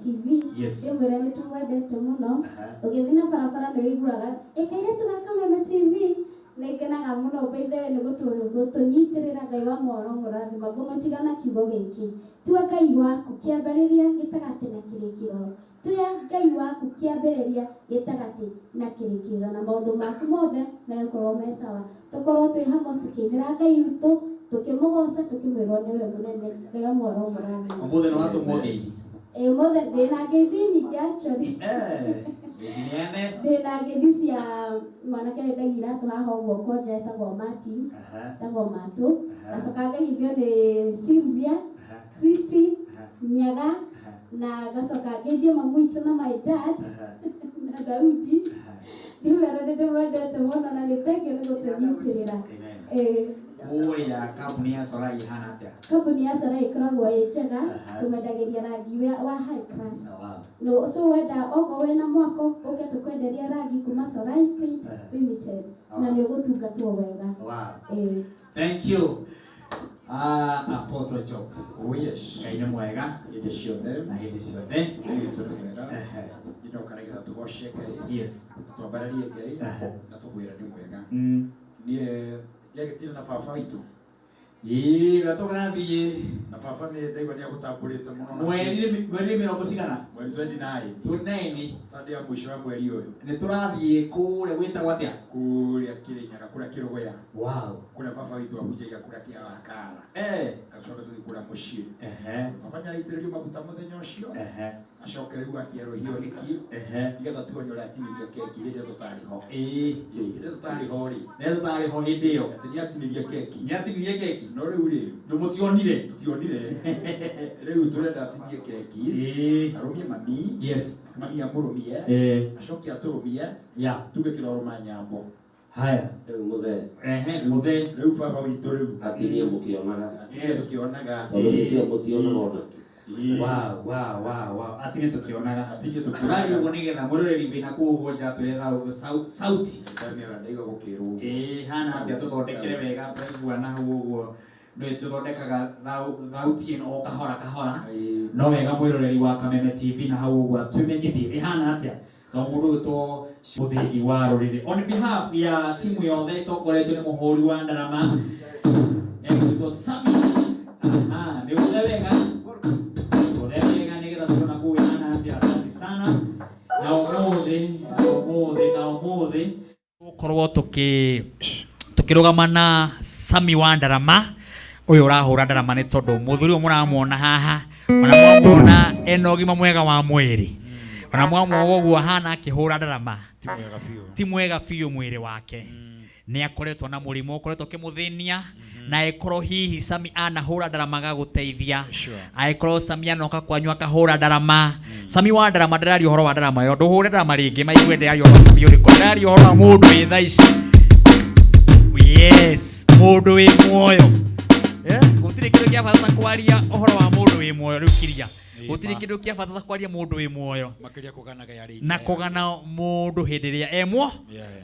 TV. Yes. Ndĩmwĩre nĩ tũmwendete mũno. Aha. Ũgĩthiĩ na barabara nĩ ũiguaga ĩ kairĩtu ga Kameme TV. Nĩ ngenaga mũno by the way nĩ gũtũnyitĩrĩra. Ngai wa mohoro mũrathima. Ngũmũtiga na kiugo gĩkĩ: tua Ngai waku kĩambĩrĩria, gĩtagatĩ na kĩrĩkĩrĩro. Tua Ngai waku kĩambĩrĩria, gĩtagatĩ na kĩrĩkĩrĩro, na maũndũ maku mothe megũkorwo me sawa. Tũkorwo twĩ hamwe tũkĩinĩra Ngai witũ, tũkĩmũgoca, tũkĩmwĩrwo nĩwe mũnene. Ngai wa mohoro mũrathima. Ũmũthĩ nĩ watũmwo ngeithi? Ĩ, ũmũthĩ ndĩna ngeithi nyingĩ actually. Cineane. Ndĩna ngeithi cia mwanake wendagia iratũ haha ũguo kwanja, etagwo Martin. Etagwo Matũ. Ngacoka ngageithio nĩ Sylvia, Christine Nyaga, na ngacoka ngeithio mamu witũ na my dad na Daudi. Ndĩmere nĩ ndĩmwendete mũno na nĩ thank you nĩ gũtũnyitĩrĩra. Amen. Ĩ. Kũrĩa kambuni ya Sorai ĩhana atĩa? Kambuni ya Sarai ĩkoragwo ĩ njega. Tũmendagĩria rangi wa high class. No so wenda, okorwo wĩna mwako, ũke tũkwenderia rangi kuma Sorai Paint Limited na nĩ ũgũtungatwo wega. Ĩ. Thank you. Ah, Apostle Job. Oh yes. Ngai nĩ mwega Hĩndĩ ciothe. Na hĩndĩ ciothe. Ngai witũ nĩ mwega. Ndoka nĩgetha tũgoce Ngai. Twambararie Ngai na tũmwĩre nĩ mwega. Niĩ ndiagĩtire na baba witũ. Ĩĩ, ũrĩa tũgathiĩ. Na baba nĩ ndaigua nĩ agũtambũrĩte mũno. Mweri mĩrongo cigana? Mweri 29. 29. Sunday ya mũico wa mweri ũyũ. Nĩ tũrathiĩ kũrĩa gwĩtagwo atĩa? Kũrĩa Kĩrĩnyaga, kũrĩa Kĩrũgũya. Kũrĩa baba witũ ahunjagia kũrĩa Kĩawakara. Acoke tũthiĩ kũrĩa mũciĩ. Baba nĩaraitĩrĩrio maguta mũthenya ũcio. Acoke rĩu akĩerũhia ũhiki. Nĩgetha tuone ũrĩa atinĩria keki hĩndĩ ĩyo tũtarĩ ho. Hĩndĩ ĩyo tũtarĩ ho rĩ. Nĩ tũtarĩ ho hĩndĩ ĩyo. Atĩ nĩatinirie keki. Nĩatinirie keki. No rĩu rĩ. Mũtionire. Tũtionire. Rĩu tũrenda atinie keki. Arũmie mami. Mami amũrũmie. Acoke atũrũmie. Tuge kĩrorũma nyambo. Haya. Rĩu mũthee. Ehe, mũthee. Rĩu baba witũ rĩu. Atinie mũkĩonaga. Atinie tũkĩonaga. Tondũ hĩndĩ ĩyo mũtionaga ona kĩ. Wow. Atinie tũkĩonaga. Atinie tũkĩonaga. Tũraria ũguo nĩgetha mwĩroreri wĩna kũu ũguo nja atwĩre sauti. Ndamĩona ndaigua gũkĩrwo. Ĩĩ, hana atĩa? Tũthondekere wega tũraiguana hau ũguo. Nĩ tũthondekaga thauti ĩno o kahora kahora. No wega mwĩroreri wa Kameme TV na hau ũguo atũmenyithie ĩhana atĩa. Tondũ mũndũ ũgwĩtwo mũthĩgi wa rũrĩrĩ. On behalf ya timu yothe ĩtongoretio nĩ mũhũri wa ndarama egwĩtwo Sami. Aha, nĩ ũthe wega. Ũthe wega nĩgetha tuona kũu ĩhana atĩa. Asante sana. Na ũmũthĩ, na ũmũthĩ, na ũmũthĩ gũkorwo tũkĩrũgama na Sami wa ndarama ũyũ ũrahũra ndarama, nĩ tondũ mũthuri ũyũ mũramuona haha, ona mwamuona ena ũgima mwega wa mwĩrĩ, ona mwamuona ũguo ahana akĩhũra ndarama, Ti mwega biũ. Ti mwega biũ mwĩrĩ wake. Nĩ akoretwo na mũrimũ ũkoretwo ũkĩmũthĩnia, na ĩkorwo hihi Sami anahũra ndarama gagũteithia, angĩkorwo Sami anoka kwanyu akahũra ndarama. Sami wa ndarama, ndĩraria ũhoro wa ndarama ĩyo, ndũhũre ndarama rĩngĩ maigue ndĩraria ũhoro wa Sami ũrĩkũ. Ndĩraria ũhoro wa mũndũ wĩ thaa ici, yes, mũndũ wĩ muoyo. Eh, gũtirĩ kĩndũ kĩa bata ta kwaria ũhoro wa mũndũ wĩ muoyo. Rĩu kiria, gũtirĩ kĩndũ kĩa bata ta kwaria mũndũ wĩ muoyo. Makĩria kũganaga yarĩ. Na kũgana mũndũ hĩndĩ ĩrĩa emwo.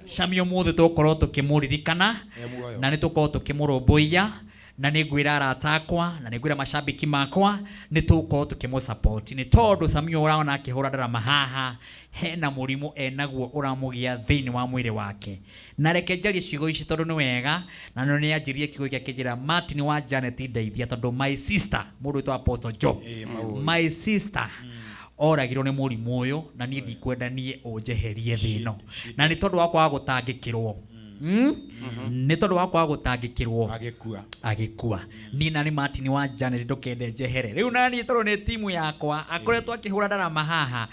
Sami ũmũthĩ tũgũkorwo tũkĩmũririkana. E muoyo. Na nĩ tũkorwo tũkĩmũrũmbũiya, na nĩ ngwĩra arata akwa na nĩ ngwĩra macambĩki makwa nĩ tũgũkorwo tũkĩmũ support, nĩ tondũ Sami ũyũ ũraona akĩhũra ndarama haha hena mũrimũ enaguo ũramũgia thĩinĩ wa mwĩrĩ wake. Na reke njarie ciugo ici tondũ nĩ wega, na nĩ anjĩrire kiugo gĩkĩ akĩnjĩra, "Martin wa Janet, ndeithia, tondũ my sister," mũndũ wĩtwo Apostle Job, "my sister oragirwo nĩ mũrimũ ũyũ, na niĩ ndikwenda niĩ ũnjeherie thĩ ĩno." Na nĩ tondũ wa kwaga gũtangĩkĩrwo. Nĩ tondũ wa kwaga gũtangĩkĩrwo agĩkua. Agĩkua. Niĩ na nĩ Martin wa Janet, ndũkende njehere rĩu na niĩ tondũ nĩ timu yakwa akoretwo akĩhũra ndarama haha.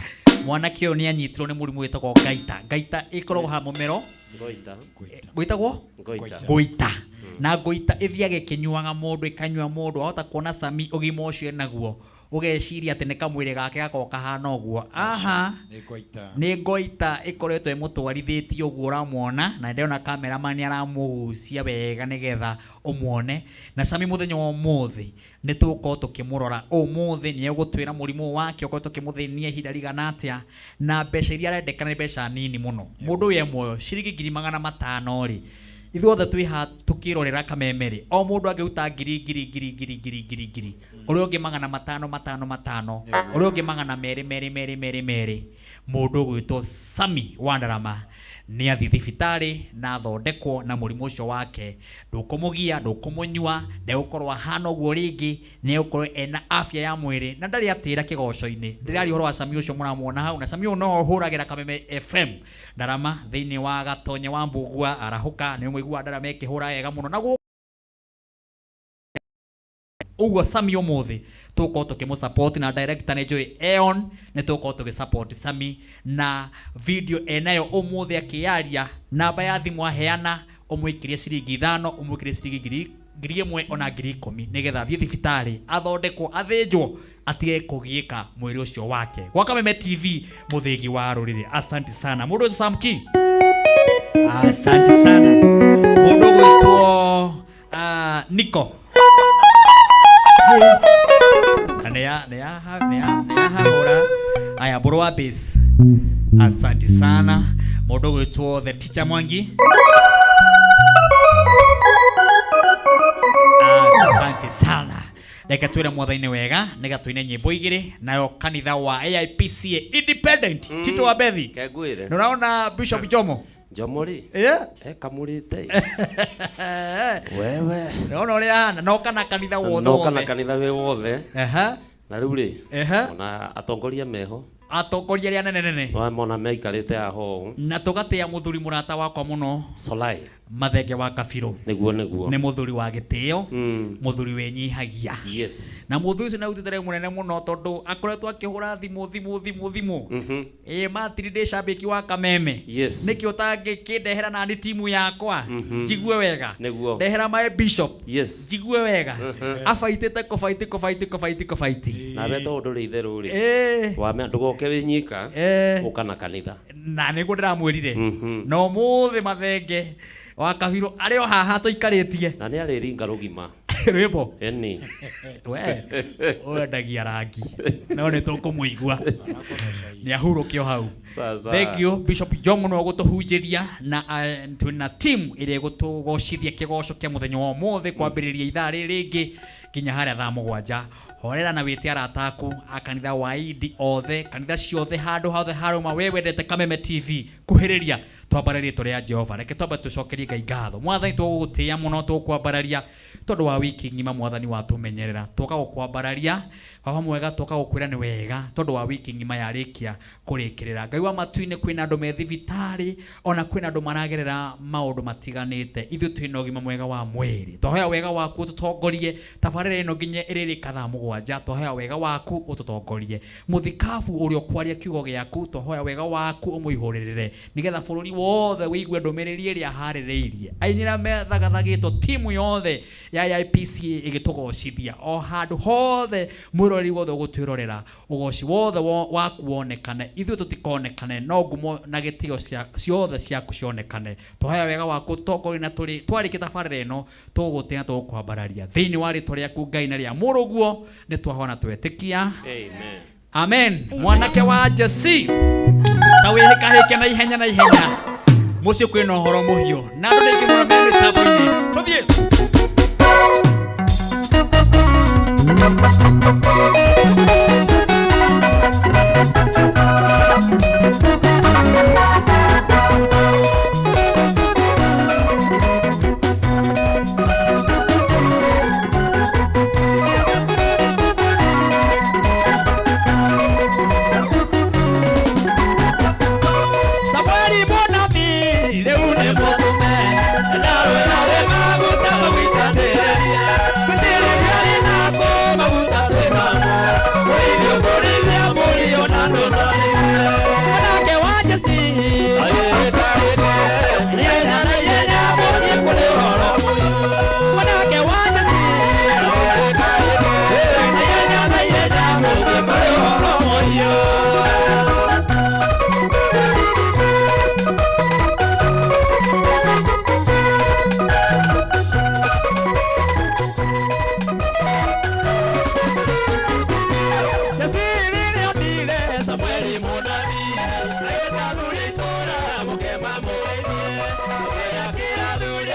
Mwanake ũyũ nĩ anyitirwo nĩ mũrimũ wĩtagwo ngaita. Ngaita ĩkoragwo ha mũmero. Ngoita. Gwĩtagwo Ngoita. Ngoita. Na ngoita ĩthiaga ĩkĩnyuaga mũndũ, ĩkanyua mũndũ. Wahota kuona Sami ũgima ũcio enaguo, ũgeciria atĩ nĩ kamwĩrĩ gake gakoragwo kahana ũguo. Aha. Nĩ ngoita. Nĩ ngoita ĩkoretwo ĩmũtwarithĩtie ũguo ũramuona, na ndĩrona cameraman aramũgucia wega nĩgetha ũmuone. Na Sami mũthenya wa ũmũthĩ nĩ tũgũkorwo tũkĩmũrora. Ũmũthĩ nĩ egũtwĩra mũrimũ wake ũkoretwo ũkĩmũthĩnia ihinda rigana atĩa, na mbeca iria arendekana nĩ mbeca nini mũno. Mũndũ ũyũ e muoyo, ciringi 500,000 rĩ. Ithuothe twĩ haha tũkĩrorera Kameme rĩ, o mũndũ angĩruta ngiri ngiri ngiri ngiri ngiri ngiri ngiri, ũrĩa ũngĩ magana matano matano matano, ũrĩa ũngĩ magana merĩ merĩ merĩ merĩ merĩ, mũndũ ũgwĩtwo Sami wa Ndarama nĩ athiĩ thibitarĩ na athondekwo na mũrimũ ũcio wake ndũkũmũgia, ndũkũmũnyua, ndegũkorwo ahana ũguo rĩngĩ, nĩ egũkorwo ena afya ya mwĩrĩ na ndarĩ atĩra kĩgoco-inĩ. Ndĩraria ũhoro wa Sami ũcio mũramuona hau, na Sami ũyũ no ũhũragĩra Kameme FM Ndarama thĩinĩ wa Gatonye wa Mbugua arahũka, nĩ ũmũiguaga Ndarama ĩkĩhũra wega mũno na ũguo Sami ũmũthĩ tũgũkorwo tũkĩmũ support na director nĩ njũĩ Eon nĩ tũgũkorwo tũgĩ support Sami na video enayo ũmũthĩ akĩaria, namba ya thimũ aheana ũmũikĩrie ciringi 5, ũmũikĩrie ciringi 1000 ona 10,000 nĩgetha athiĩ thibitarĩ athondekwo athĩnjwo atige kũgiĩka mwĩrĩ ũcio wake. Gwa Kameme TV mũthĩgi wa rũrĩrĩ. Asante sana mũndũ ũcio Sam King, asante sana mũndũ ũgwĩtwo Nico na nĩ ya hahũra aya mbũrũ wa bass. Asante sana mũndũ ũgwĩtwo the teacher Mwangi, asante sana. Reke twĩre mwathani wega nĩgetha tũine nyĩmbo igĩrĩ nayo kanitha wa AIPCA Independent. Tito wa Bethi. Kengwĩre. Nĩũraona Bishop Jomo? Njomo rĩ, ekamũrĩte wewe. Nĩũrona ũrĩa ahana no kana kanitha wothe no kana wothe. Kanitha wĩ wothe. Na rĩu rĩ, ona atongoria meho. Atongoria arĩa nene nene. Wamona maikarĩte haha ũũ. Na tũgatĩa mũthuri mũrata wakwa mũno. Solai. Mathenge wa Kabirũ. Nĩguo nĩguo. Nĩ mũthuri wa gĩtĩo, mũthuri wĩnyihagia. Na mũthuri ũcio nĩarutĩte wĩra mũnene mũno tondũ akoretwo akĩhũra thimũ thimũ thimũ thimũ. Ĩ matiri ndĩ cambĩki wa Kameme. Nĩkĩ ũtangĩkĩndehera nani timu yakwa njigue wega? Nĩguo. Ndehera my bishop njigue wega. Abaitĩte kũbaiti kũbaiti kũbaiti kũbaiti. Nawe to ndũrĩ itherũ rĩ, wamenya ndũgoke wĩ nyika, ũka na kanitha. Na nĩguo ndĩramwĩrire. Na ũmũthĩ Mathenge wa Kabirũ arĩ o haha tũikarĩtie. Na nĩ arĩringa rũgima. Rwĩmbo. Ĩni. We wendagia rangi no nĩ tũkũmũigua nĩ ahurũke o hau. Sasa. Thank you Bishop Jomo no gũtũhunjĩria na twĩna team ĩrĩa ĩgũtũgocithia kĩgoco kĩa mũthenya wa ũmũthĩ kwambĩrĩria ithaa rĩrĩ rĩngĩ nginya harĩa thaa 7. Horera na wĩte arata aku a kanitha wa Indi othe, kanitha ciothe, handũ hothe harũma we wendete Kameme TV, kuhĩrĩria twambare rĩtwa rĩa Jehova. Reke twambe tũcokerie Ngai ngatho. Mwathani, tũgũgũtĩĩa mũno, tũgũkwambararia tondũ wa wiki ng'ima mwathani watũmenyerera, tũka gũkwambararia baba mwega, tũka gũkwĩra nĩ wega tondũ wa wiki ng'ima yarĩkia kũrĩkĩrĩra. Ngai wa matu-inĩ, kwĩna andũ me thibitarĩ ona kwĩna andũ maragerera maũndũ matiganĩte, ithuĩ twĩna ũgima mwega wa mwĩrĩ, twahoya wega waku ũtũtongorie tabarĩra ĩno nginya ĩrĩrĩka thaa 7. Twahoya wega waku ũtũtongorie, mũthikabu ũrĩa ũkwaria kiugo gĩaku, twahoya wega waku ũmũihũrĩrĩre nĩgetha bũrũri wothe wĩigue ndũmĩrĩri ĩrĩa aharĩrĩirie. Aini arĩa methagathagĩtwo, timu yothe ya AIPCA ĩgĩtũgocithia o handũ hothe, mwĩroreri wothe ũgũtwĩrorera, ũgoci wothe waku wonekane, ithuĩ tũtikonekane no ngumo na gĩtĩo ciothe ciaku cionekane. Twahoya wega waku ũtongorie na tũrĩ twarĩkia tabarĩra ĩno tũgũgũtĩa na tũgũkwambararia thĩinĩ wa rĩtwa rĩaku Ngai na rĩa mũrũguo nĩ twahoya na twetĩkia. Amen. Amen. Mwanake wa Jesse ta wĩhĩkahĩke na ihenya na ihenya, mũciĩ kwĩna ũhoro mũhiũ na andũ nĩ aingĩ mũno me mĩtambo-inĩ, tũthiĩ. Samueli mũnabii rĩu nĩ mũtũme ndarwĩra maguta magwitanĩrĩria gwĩtĩrĩria rĩnako maguta twĩ namo kũrĩithio kũrĩithia mbũri ona ndũtarĩrie mwanake wa Jesi agĩĩtarĩte ihenya na ihenya mũciĩ kũrĩ ũhoro mũhiũ mwanake wa Jesi agĩĩtarĩte ihenya na ihenya mũciĩ kũrĩ ũhoro mũhiũ. Samueli mũnabii agĩta athuri itũũra mũke mamũgeithie. Akĩra athuri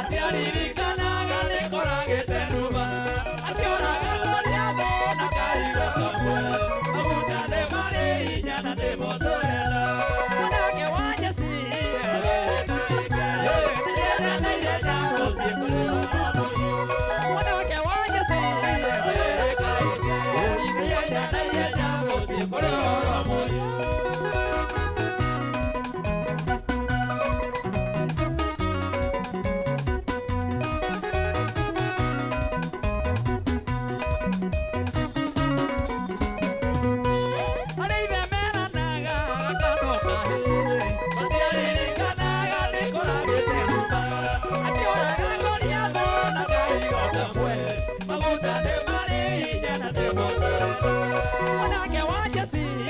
Atiaririkanaga nĩ kũragĩte nduma. Akĩũraga Goliathũ na kahiga kamwe. Maguta nĩ marĩ hinya na nĩmo tũrenda. Mwanake wa Jesii, nĩendeire nyamũ ciĩ kũrĩ Mwanake wa Jesii, nĩendeire nyamũ ciĩ kũrĩ Arĩa ithe meranaga gakano kahĩĩ, matiaririkanaga nĩ kũragĩte nduma. Akĩũraga Goliathũ na kahiga kamwe, maguta nĩ marĩ hinya na nĩmo tũrenda. Mwanake wa Jesii,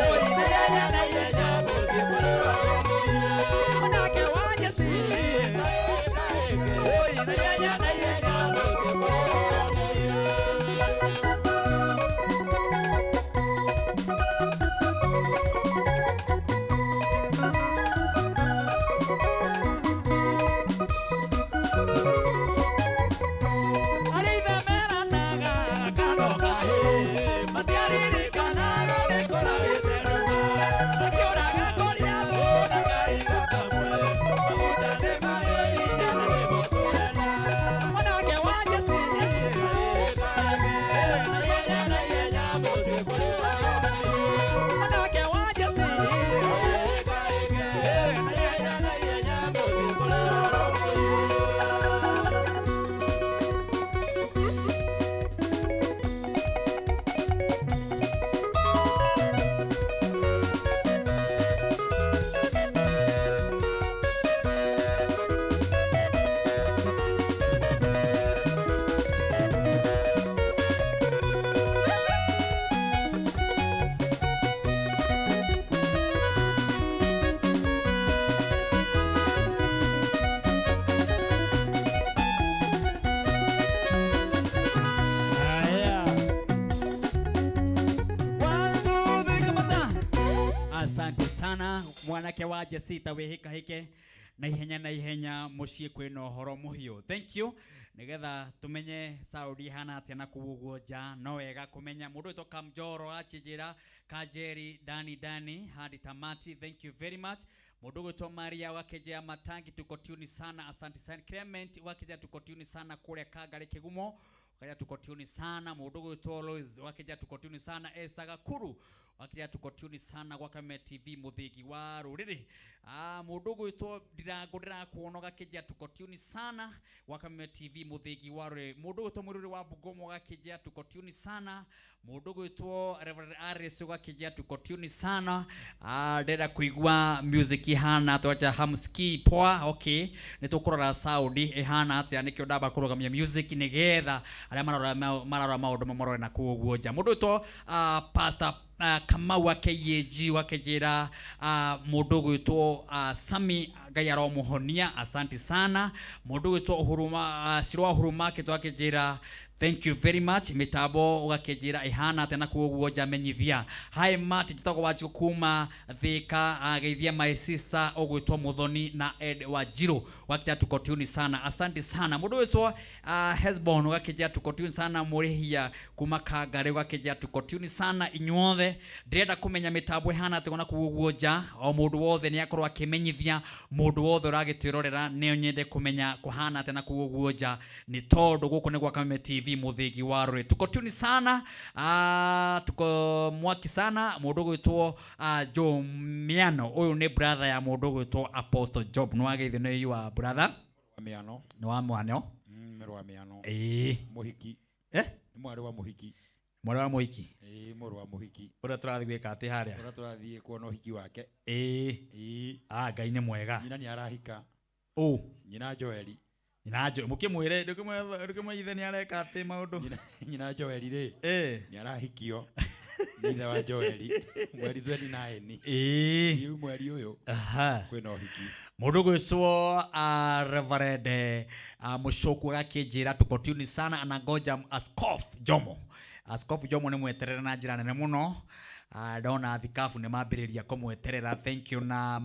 oi nĩenyeneire nyamũ ciĩ kũrĩ Mwanake wa Jesii, oi nĩenyeneire nyamũ ciĩ kũrĩ. Arĩa ithe meranaga gakano kahĩĩ, matiaririkanaga nĩ kũragĩte nduma. Akĩũraga Goliathũ na kahiga kamwe, maguta nĩ marĩ hinya na nĩmo tũrenda. Mwanake wa Jesii, nĩenyeneire nyamũ ciĩ kũrĩ Mwanake wa Jesii, nĩenyeneire nyamũ ciĩ kũrĩ. Haya. One, two, three, kamata. Asante sana mwanake wa Jesii ta wĩhĩkahĩke na ihenya na ihenya mũciĩ kwĩna ũhoro mũhiũ. Thank you, nĩgetha tũmenye Saudi ihana atĩa na kũu ũguo nja. No wega kũmenya mũndũ wĩtwo Kamjoro achinjĩra Kajeri Dani Dani hadi tamati. Thank you very much. Mũndũ ũgwĩtwo Maria wakĩnjĩra matangi tuko tuni sana, asante sana. Clement wakĩnjĩra tuko tuni sana kũrĩa Kangari Kĩgumo, wakĩnjĩra tuko tuni sana. Mũndũ ũgwĩtwo Lois wakĩnjĩra tuko tuni sana. Esther Gakuru wakĩnjĩra tuko tuni sana gwa Kameme TV mũthĩgi wa rũrĩrĩ. Mũndũ ũgwĩtwo Ndirango ndĩrakuona ũgakĩnjĩra tuko tuni sana gwa Kameme TV mũthĩgi wa rũrĩrĩ. Mũndũ ũgwĩtwo Mũrũrĩ wa Bungoma ũgakĩnjĩra tuko tuni sana. Mũndũ ũgwĩtwo Reverend Aris ũgakĩnjĩra tuko tuni sana. Ndĩrenda kũigua music ihana twacha hamski poa. Okay, nĩ tũkũrora sound ĩhana atĩa, nĩkĩo ndamba kũrũgamia music nĩgetha arĩa marora marora maũndũ mamorore na kũu ũguo nja. Mũndũ ũgwĩtwo Pastor Kamau wa KAG wakĩnjĩra mũndũ ũgwĩtwo Sami Ngai aromuhonia, asante sana. Mũndũ ũgwĩtwo Uhuru Ciro wa Uhuru Market wakĩnjĩra thank you very much. Mitambo ũgakĩnjĩra ĩhana atĩa na kũu ũguo nja, menyithia. Hi Matt, njĩtagwo Wanjikũ kuma Thika, geithia my sister ũgwĩtwo Muthoni na Ed Wanjiru, wakĩnjĩra tuko tuni sana, asante sana. Mũndũ ũgwĩtwo Hesbon ũgakĩnjĩra tuko tuni sana. Mũrĩhia kuma Kangari ũgakĩnjĩra tuko tuni sana. Inyuothe ndĩrenda kũmenya mĩtambo ĩhana atĩa na kũu ũguo nja. O mũndũ wothe nĩ akorwo akĩmenyithia, mũndũ wothe ũragĩtwĩrorera nĩ nyende kũmenya kũhana atĩa na kũu ũguo nja, nĩ tondũ gũkũ nĩ gwa Kameme TV mũthĩgi wa rũrĩrĩ. Tuko tuni sana, tuko mwaki sana. Mũndũ ũgwĩtwo Joe Miano, ũyũ nĩ brother ya mũndũ ũgwĩtwo Apostle Job, nĩ wageithio nĩ your brother. Mĩano. Nĩ wa mwano. Mwerũ wa mĩano. Ĩĩ. Mũhiki. Eh? Nĩ mwarĩ wa mũhiki. Mwarĩ wa mũhiki. Ĩĩ, mũrũ wa mũhiki. Ũrĩa tũrathiĩ gwĩka atĩ harĩa? Ũrĩa tũrathiĩ kuona ũhiki wake. Ĩĩ. Ĩĩ. Ngai nĩ mwega. Nyina nĩ arahika. Ũ. Nyina Joeli. Nyina Joeli, mũkĩmwĩre ndũkĩmwĩre nĩ areka atĩ maũndũ. Nyina Joeli rĩ. Ĩĩ. Nĩ arahikio nĩ ithe wa Joeli mweri 29. Ĩĩ. Rĩu mweri ũyũ. Aha. Kwĩna ũhiki. Mũndũ gwĩtwo Reverend Mũcoku agakĩnjĩra tuko tuni sana, anangoja Askofu Jomo. Askofu Jomo nĩ mweterere na njĩra nene mũno. Ndona thikabu nĩ mambĩrĩria kũmweterera. Thank you na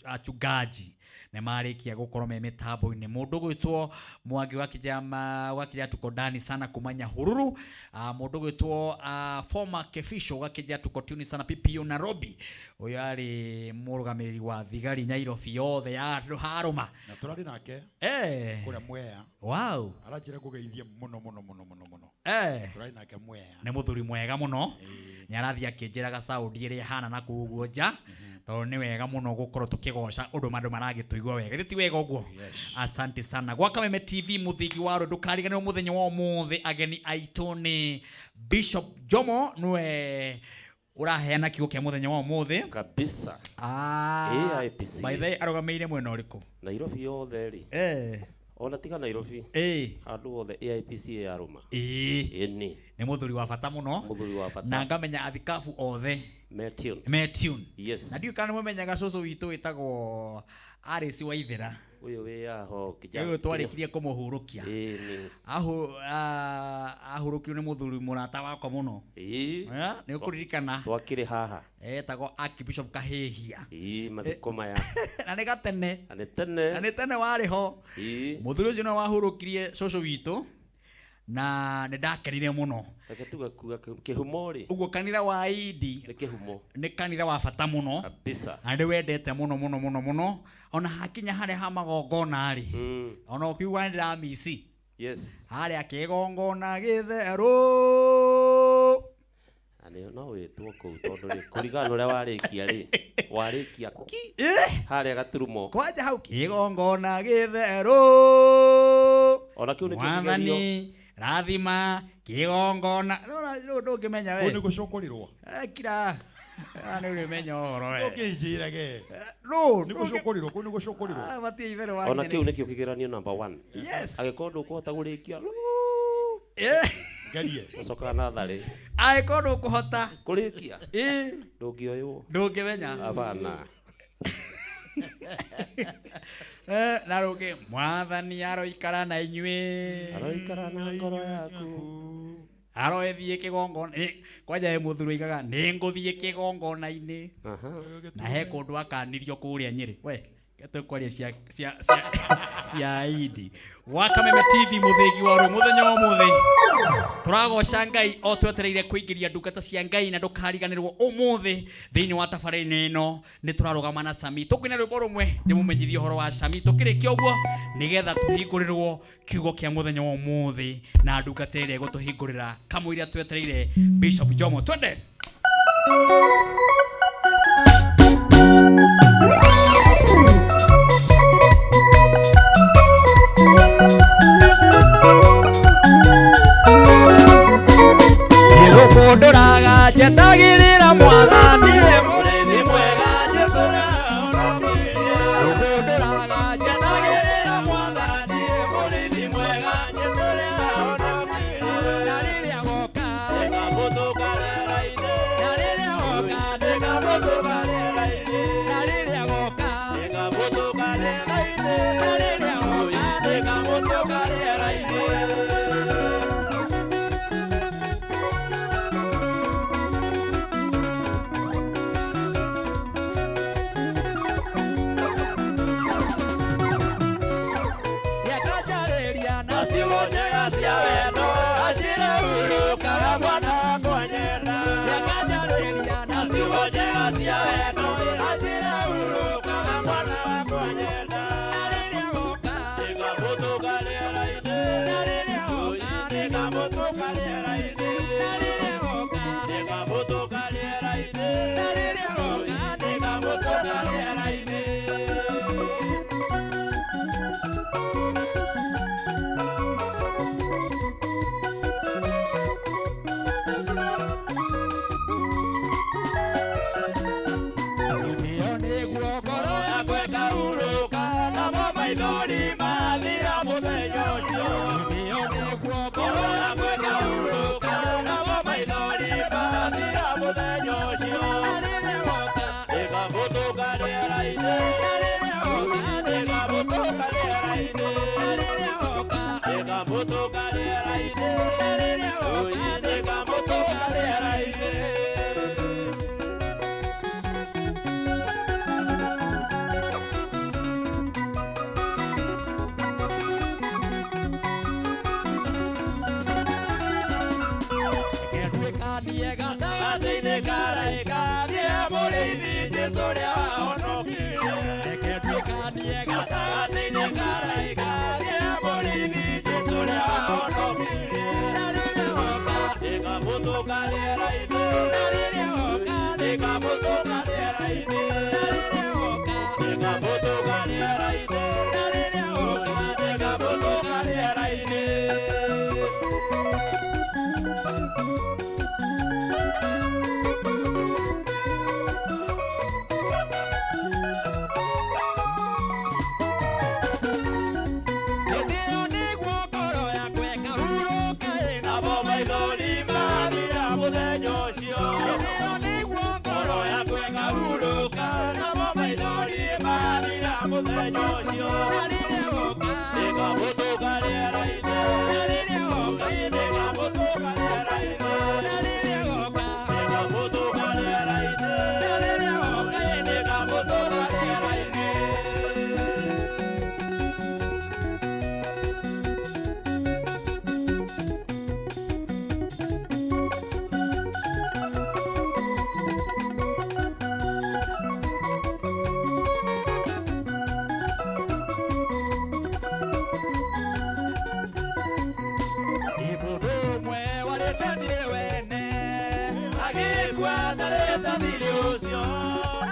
achungaji. Nĩ marĩkia gũkorwo me mĩtambo-inĩ. Mũndũ gwĩtwo Mwangi wa Kijama wa Kijaa tuko ndani sana kuma Nyahururu. Mũndũ gwĩtwo former Kefisho wa Kijaa tuko tuni sana PPU Nairobi. Ũyũ arĩ mũrũgamĩrĩri wa thigari Nairobi yothe ya Harũma. Na tũrarĩ nake kũrĩa Mwea. Wow. Aranjĩra ngũgeithie mũno mũno mũno mũno mũno. Tũrarĩ nake Mwea. Nĩ mũthuri mwega mũno. Nĩ arathiĩ akĩnjĩraga sound ĩrĩa ĩhana na kũu ũguo nja. Tondũ nĩ wega mũno gũkorwo tũkĩgoca ũndũ andũ maragĩtũigua wega. Githĩ ti wega ũguo? Asante sana. Gwa Kameme TV mũthingi wa rũ ndũkariganĩrwo mũthenya wa ũmũthĩ ageni aitũ nĩ Bishop Jomo nĩwe ũraheana kiugo kĩa mũthenya wa ũmũthĩ. Kabisa. AIPC. By the way, arũgamĩire mwena ũrĩkũ? Nairobi yothe rĩ. Ona tiga Nairobi. Handũ hothe AIPC yarũma. Ĩni. Nĩ mũthuri wa bata mũno. Mũthuri wa bata. Na ngamenya athikabu othe. Me tune. Me tune. Yes. Na ndiũĩ kana nĩmũmenyaga cũcũ witũ wĩtagwo Alice Waithera. Ũyũ wĩ aho kijana. Ũyũ twarĩkirie kũmũhurũkia. Ĩni. Ahurũkirio nĩ mũthuri mũrata wakwa mũno. Nĩ ũkũririkana. Twakĩrĩ haha. Etagwo Archbishop Kahĩhia. Mathiko maya. Na nĩ gatene. Na nĩ tene. Na nĩ tene warĩ ho. Mũthuri ũcio nĩwe wahurũkirie cũcũ witũ. Na nĩ ndakenire mũno. Reke tuge kuga kĩhumo rĩ. Ũguo kanitha wa Idi nĩ kĩhumo. Nĩ kanitha wa bata mũno. Kabisa. Na nĩ wendete mũno mũno mũno mũno. Ona hakinya harĩa ha magongona rĩ. Ona ũkiuga nĩ ndĩramici. Yes. Harĩa kĩgongona gĩtherũ. Na nĩ no wĩtwo kũu tondũ rĩ, kũringana na ũrĩa warĩkia rĩ, warĩkia ki. Harĩa gaturumo. Kwanja hau kĩgongona gĩtherũ. Ona kĩu nĩkĩo kĩgerio. Mwathani, rathima kĩgongona. Rora, rĩu ndũngĩmenya we. Kũu nĩ gũcũkũrĩrwo. Kira. Nĩ ũrĩmenya ũhoro we. Ũkĩnjĩrage. Rũ, Nĩ gũcũkũrĩrwo, kũu nĩ gũcũkũrĩrwo. Matirĩ itherũ wa Ona nginya kĩu nĩ- nĩkĩo kĩgeranio number 1. Yes. Angĩkorwo ndũkũhota kũrĩkia, rũ. Ngerie. Ũcokaga natharĩ. Angĩkorwo ndũkũhota kũrĩkia. Ndũngĩoywo. Ndũngĩmenya. Hapana. Na rũngĩ, Mwathani aroikara na inyuĩ. Aroikara na ngoro yaku. Aroethiĩ kĩgongona. Kwanja he mũthuri oigaga, nĩ ngũthiĩ kĩgongona-inĩ. Na he kũndũ akanirio kũrĩa Nyĩrĩ. We, tũkwaria cia Idi. Gwa Kameme TV mũthĩgi wa ũrũ mũthenya wa ũmũthĩ. Tũragoca Ngai o twetereire kũingĩria ndungata cia Ngai na ndũkariganĩrwo ũmũthĩ thĩinĩ wa tabarĩra ĩno nĩ tũrarũgama na Sami. Tũkũina rwĩmbo rũmwe ndĩmũmenyithie ũhoro wa Sami. Tũkĩrĩkia ũguo nĩgetha tũhingũrĩrwo kiugo kĩa mũthenya wa ũmũthĩ na ndungata ĩrĩa ĩgũtũhingũrĩra kamũira twetereire Bishop Jomo. Twende. Ndũraga njetagĩrĩra Mwathani, mũrĩithi mwega Jesũ nĩahonokirie. Ndũraga njetagĩrĩra Mwathani, mũrĩithi mwega Jesũ nĩahonokirie. Na rĩrĩa agoka, nĩngamũtũnga rĩera-inĩ. Na rĩrĩa agoka, nĩngamũtũnga rĩera-inĩ. Na rĩrĩa agoka, nĩngamũtũnga rĩera-inĩ. Na rĩrĩa agoka, nĩngamũtũnga rĩera-inĩ. Akĩigua ndarĩte thirĩ ũcio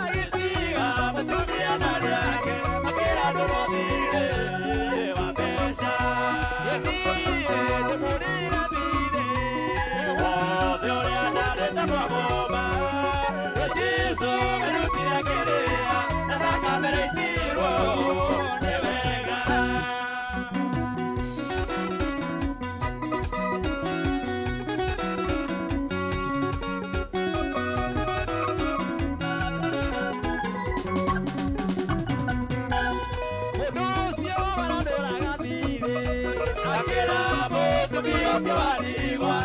agĩtiga mũtumia na rĩake akĩra ndũrwo thirĩ wa mbeca niĩ ndĩmũrĩra thirĩ wothe ũrĩa ndarĩte kwa boma Jesũ arutire kĩrĩa na thakame rĩitirwo nĩ wega. Mũndũ ũcio warandũraga thirĩ akĩra mũtumia ũcio warigwa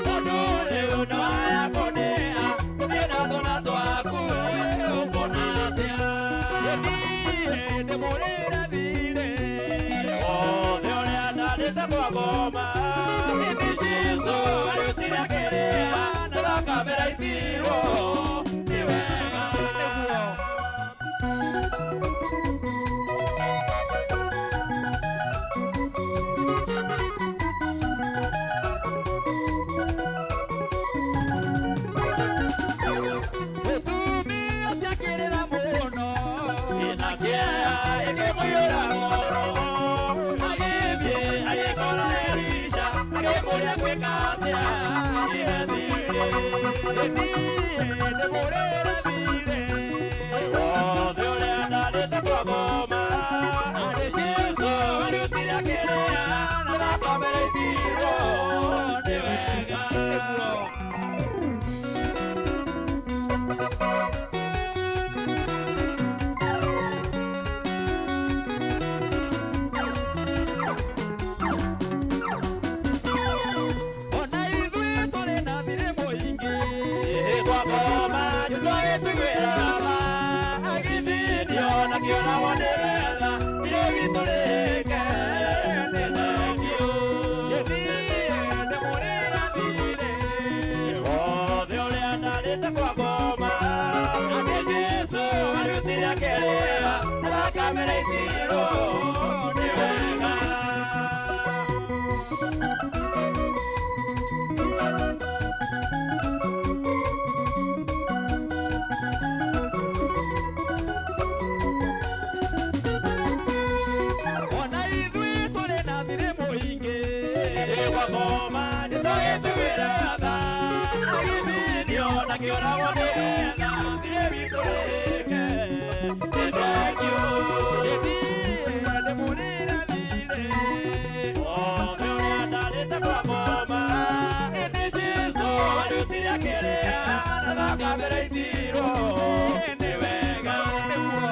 tondũ rĩu nĩwaya kũnĩa gũthiĩ na twana twaku ũkuona atĩa niĩ ndĩmũrĩre thirĩ wothe ũrĩa ndarĩte kwa boma ĩndĩ Jesũ arutire kĩrĩa na thakame raitirwo nĩ wega nĩguo. Mũtumia ũcio akĩrĩra mũno ĩna kĩeha ĩkĩmũiyũra ngoro agĩthiĩ agĩkora Elisha akĩmũũria gwĩka atĩa ihe thirĩ niĩ ndĩmũrĩre thirĩ wothe ũrĩa ndarĩte kwa boma arĩ Jesũ arutire kĩrĩa na thakame rĩitirwo nĩ wega nĩguo. Ona ithuĩ tũrĩ na thirĩ mũingĩ kwa boma nĩtwagĩtuĩra tha agĩthinio na kĩoragwo nĩ getha thirĩ witũ rĩke nĩ thengio niĩ ndĩmũrĩra thirĩ wothe ũrĩa ndarĩte kwa boma atĩ Jesũ arutire akĩrĩha na thakame rĩitirwo nĩ wega. Ona ithuĩ tũrĩ na thirĩ mũingĩ kwa boma nĩtwagĩtuĩra tha agĩthinio na kĩoragwo nĩ getha thirĩ witũ rĩke nĩ thengio niĩ ndĩmũrĩre thirĩ wothe ũrĩa ndarĩte kwa boma ĩndĩ Jesũ arutire akĩrĩa na thakame rĩitirwo nĩ wega nĩguo.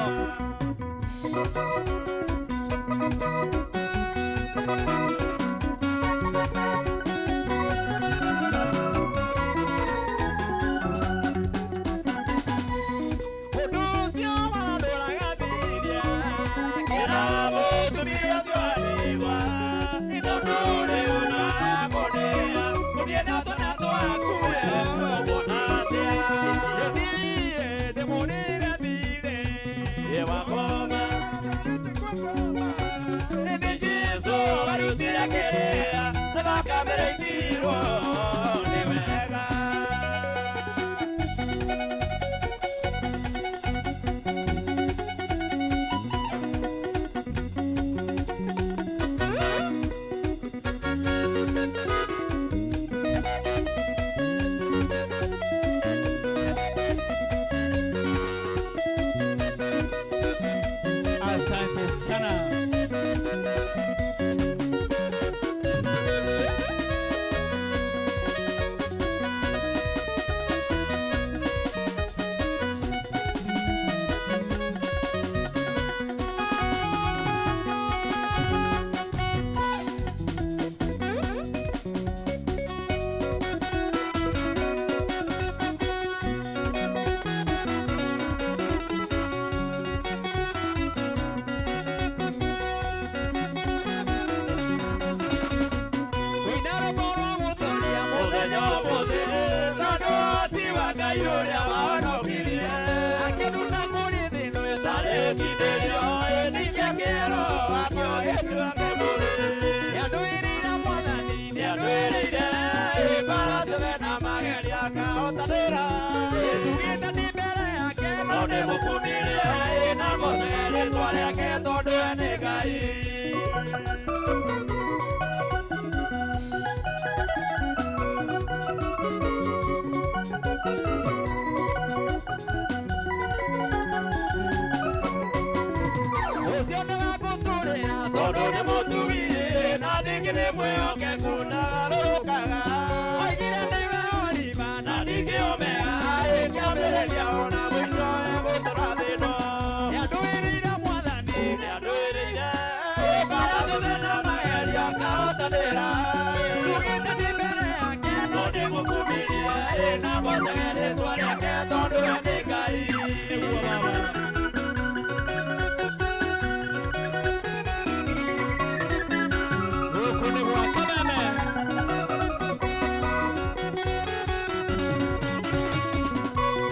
Mũndũ ũcio warandũraga thirĩ akĩra mũtumia ũcio arigwa tondũ rĩu nĩwaya kũnĩa gũthiĩ na twana twaku ũkuona atĩa niĩ ndĩmũrĩre thirĩ wa boma ĩndĩ Jesũ arutire kĩrĩa na thakame rĩitirwo nĩ wega. Asante sana. Kũina rwĩmbo rwa gũtũũria mũthenya ũmũthĩ tondũ ti wa Ngai ũrĩa wahonokirie akĩnduta kũrĩ thĩ ĩno ĩtarĩ kindĩrio ĩningĩ kĩero akĩogetua kĩbũrĩ ciothe na magerio akahotanĩra. Tugĩte ndĩ mbere yake no ndĩmũkumirie, na ngocage rĩtwa rĩake tondũ we nĩ Ngai. Nĩguo baba. Gũkũ nĩ gwa Kameme.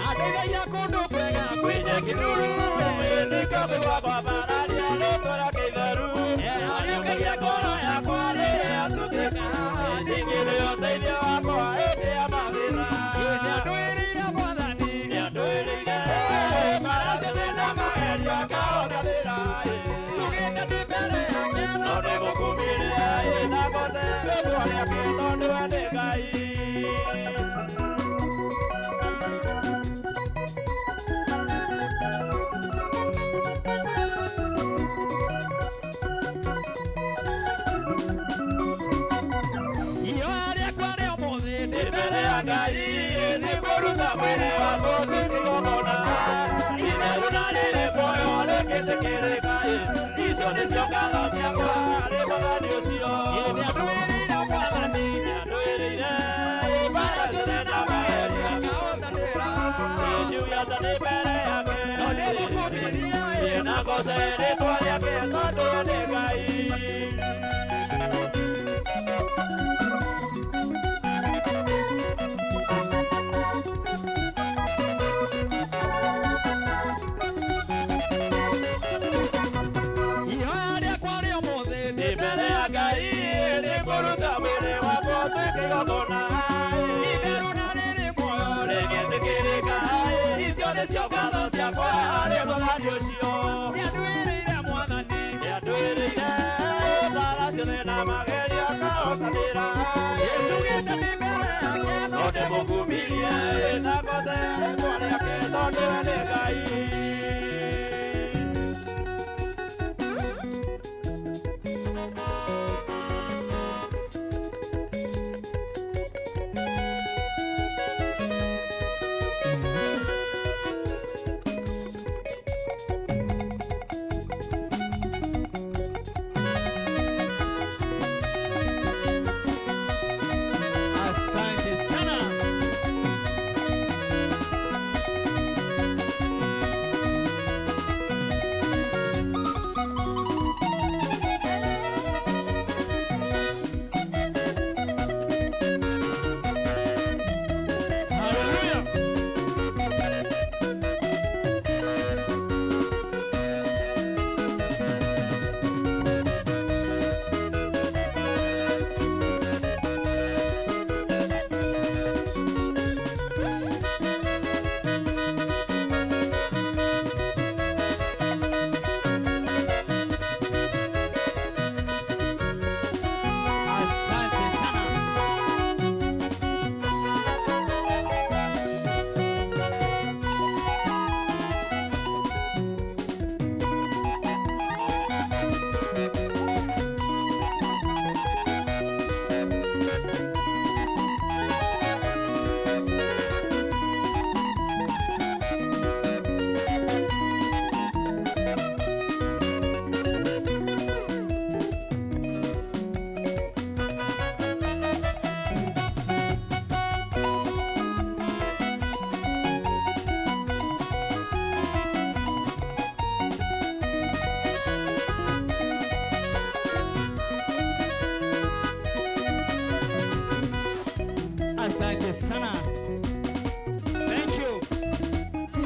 Andeithagia kũndũ kwega kwĩ nyeki nuru, nĩkĩo kwambararia rĩtwa rĩake itheru. Ariũkagia ngoro yakwa rĩrĩa yatuthĩka, ningĩ ũteithio wakwa hĩndĩ ya mathĩna. Nĩandũĩrĩire Mwathani, nĩandũĩrĩire mbaara ciothe na magerio akahotanĩra. Tugĩte ndĩ mbere yake no ndĩmũkumirie, na ngoce rĩtwa rĩake tondũ we nĩ Ngai. Ihoya rĩakwa rĩa ũmũthĩ ndĩ mbere ya Ngai nĩ kũruta mwĩrĩ wakwa ũtuĩke igongona itheru na rĩrĩ muoyo rĩngĩtĩkĩrĩka. Icio nĩcio ngatho ciakwa harĩ Mwathani ũcio. Nĩandũĩrĩire Mwathani, nĩandũĩrĩire mbaara ciothe na magerio akahotanĩra. Njugaga ndĩ mbere yake no ndĩmũkumirie, na ngoce rĩtwa rĩake tondũ we nĩ Ngai. Ihoya rĩakwa rĩa ũmũthĩ ndĩ mbere ya Ngai nĩ kũruta mwĩrĩ wakwa ũtuĩke igongona itheru na rĩrĩ muoyo rĩngĩtĩkĩrĩka. Icio nĩcio ngatho ciakwa harĩ Mwathani ũcio. Nĩandũĩrĩire Mwathani, nĩandũĩrĩire mbaara ciothe na magerio akahotanĩra. Njugĩte ndĩ mbere yake no ndĩmũkumirie, na ngoce rĩtwa rĩake tondũ we nĩ Ngai. Asante sana. Hallelujah. Asante sana. Asante sana. Thank you.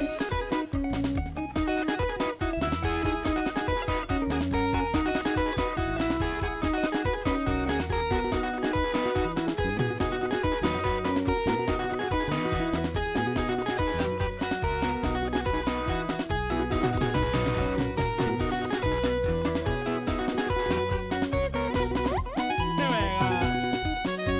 Nĩ wega.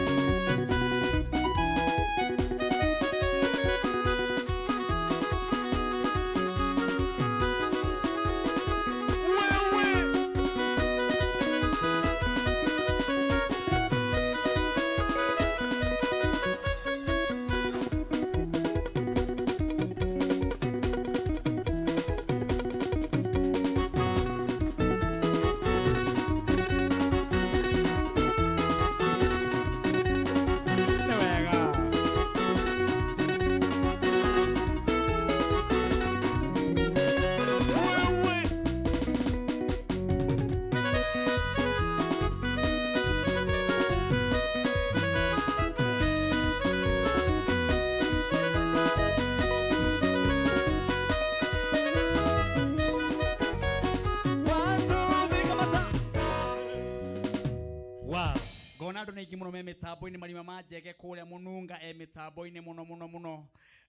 Ngona andũ nĩ aingĩ mũno me mĩtambo-inĩ, marima ma njege kũrĩa mũnunga e mĩtambo-inĩ mũno mũno mũno.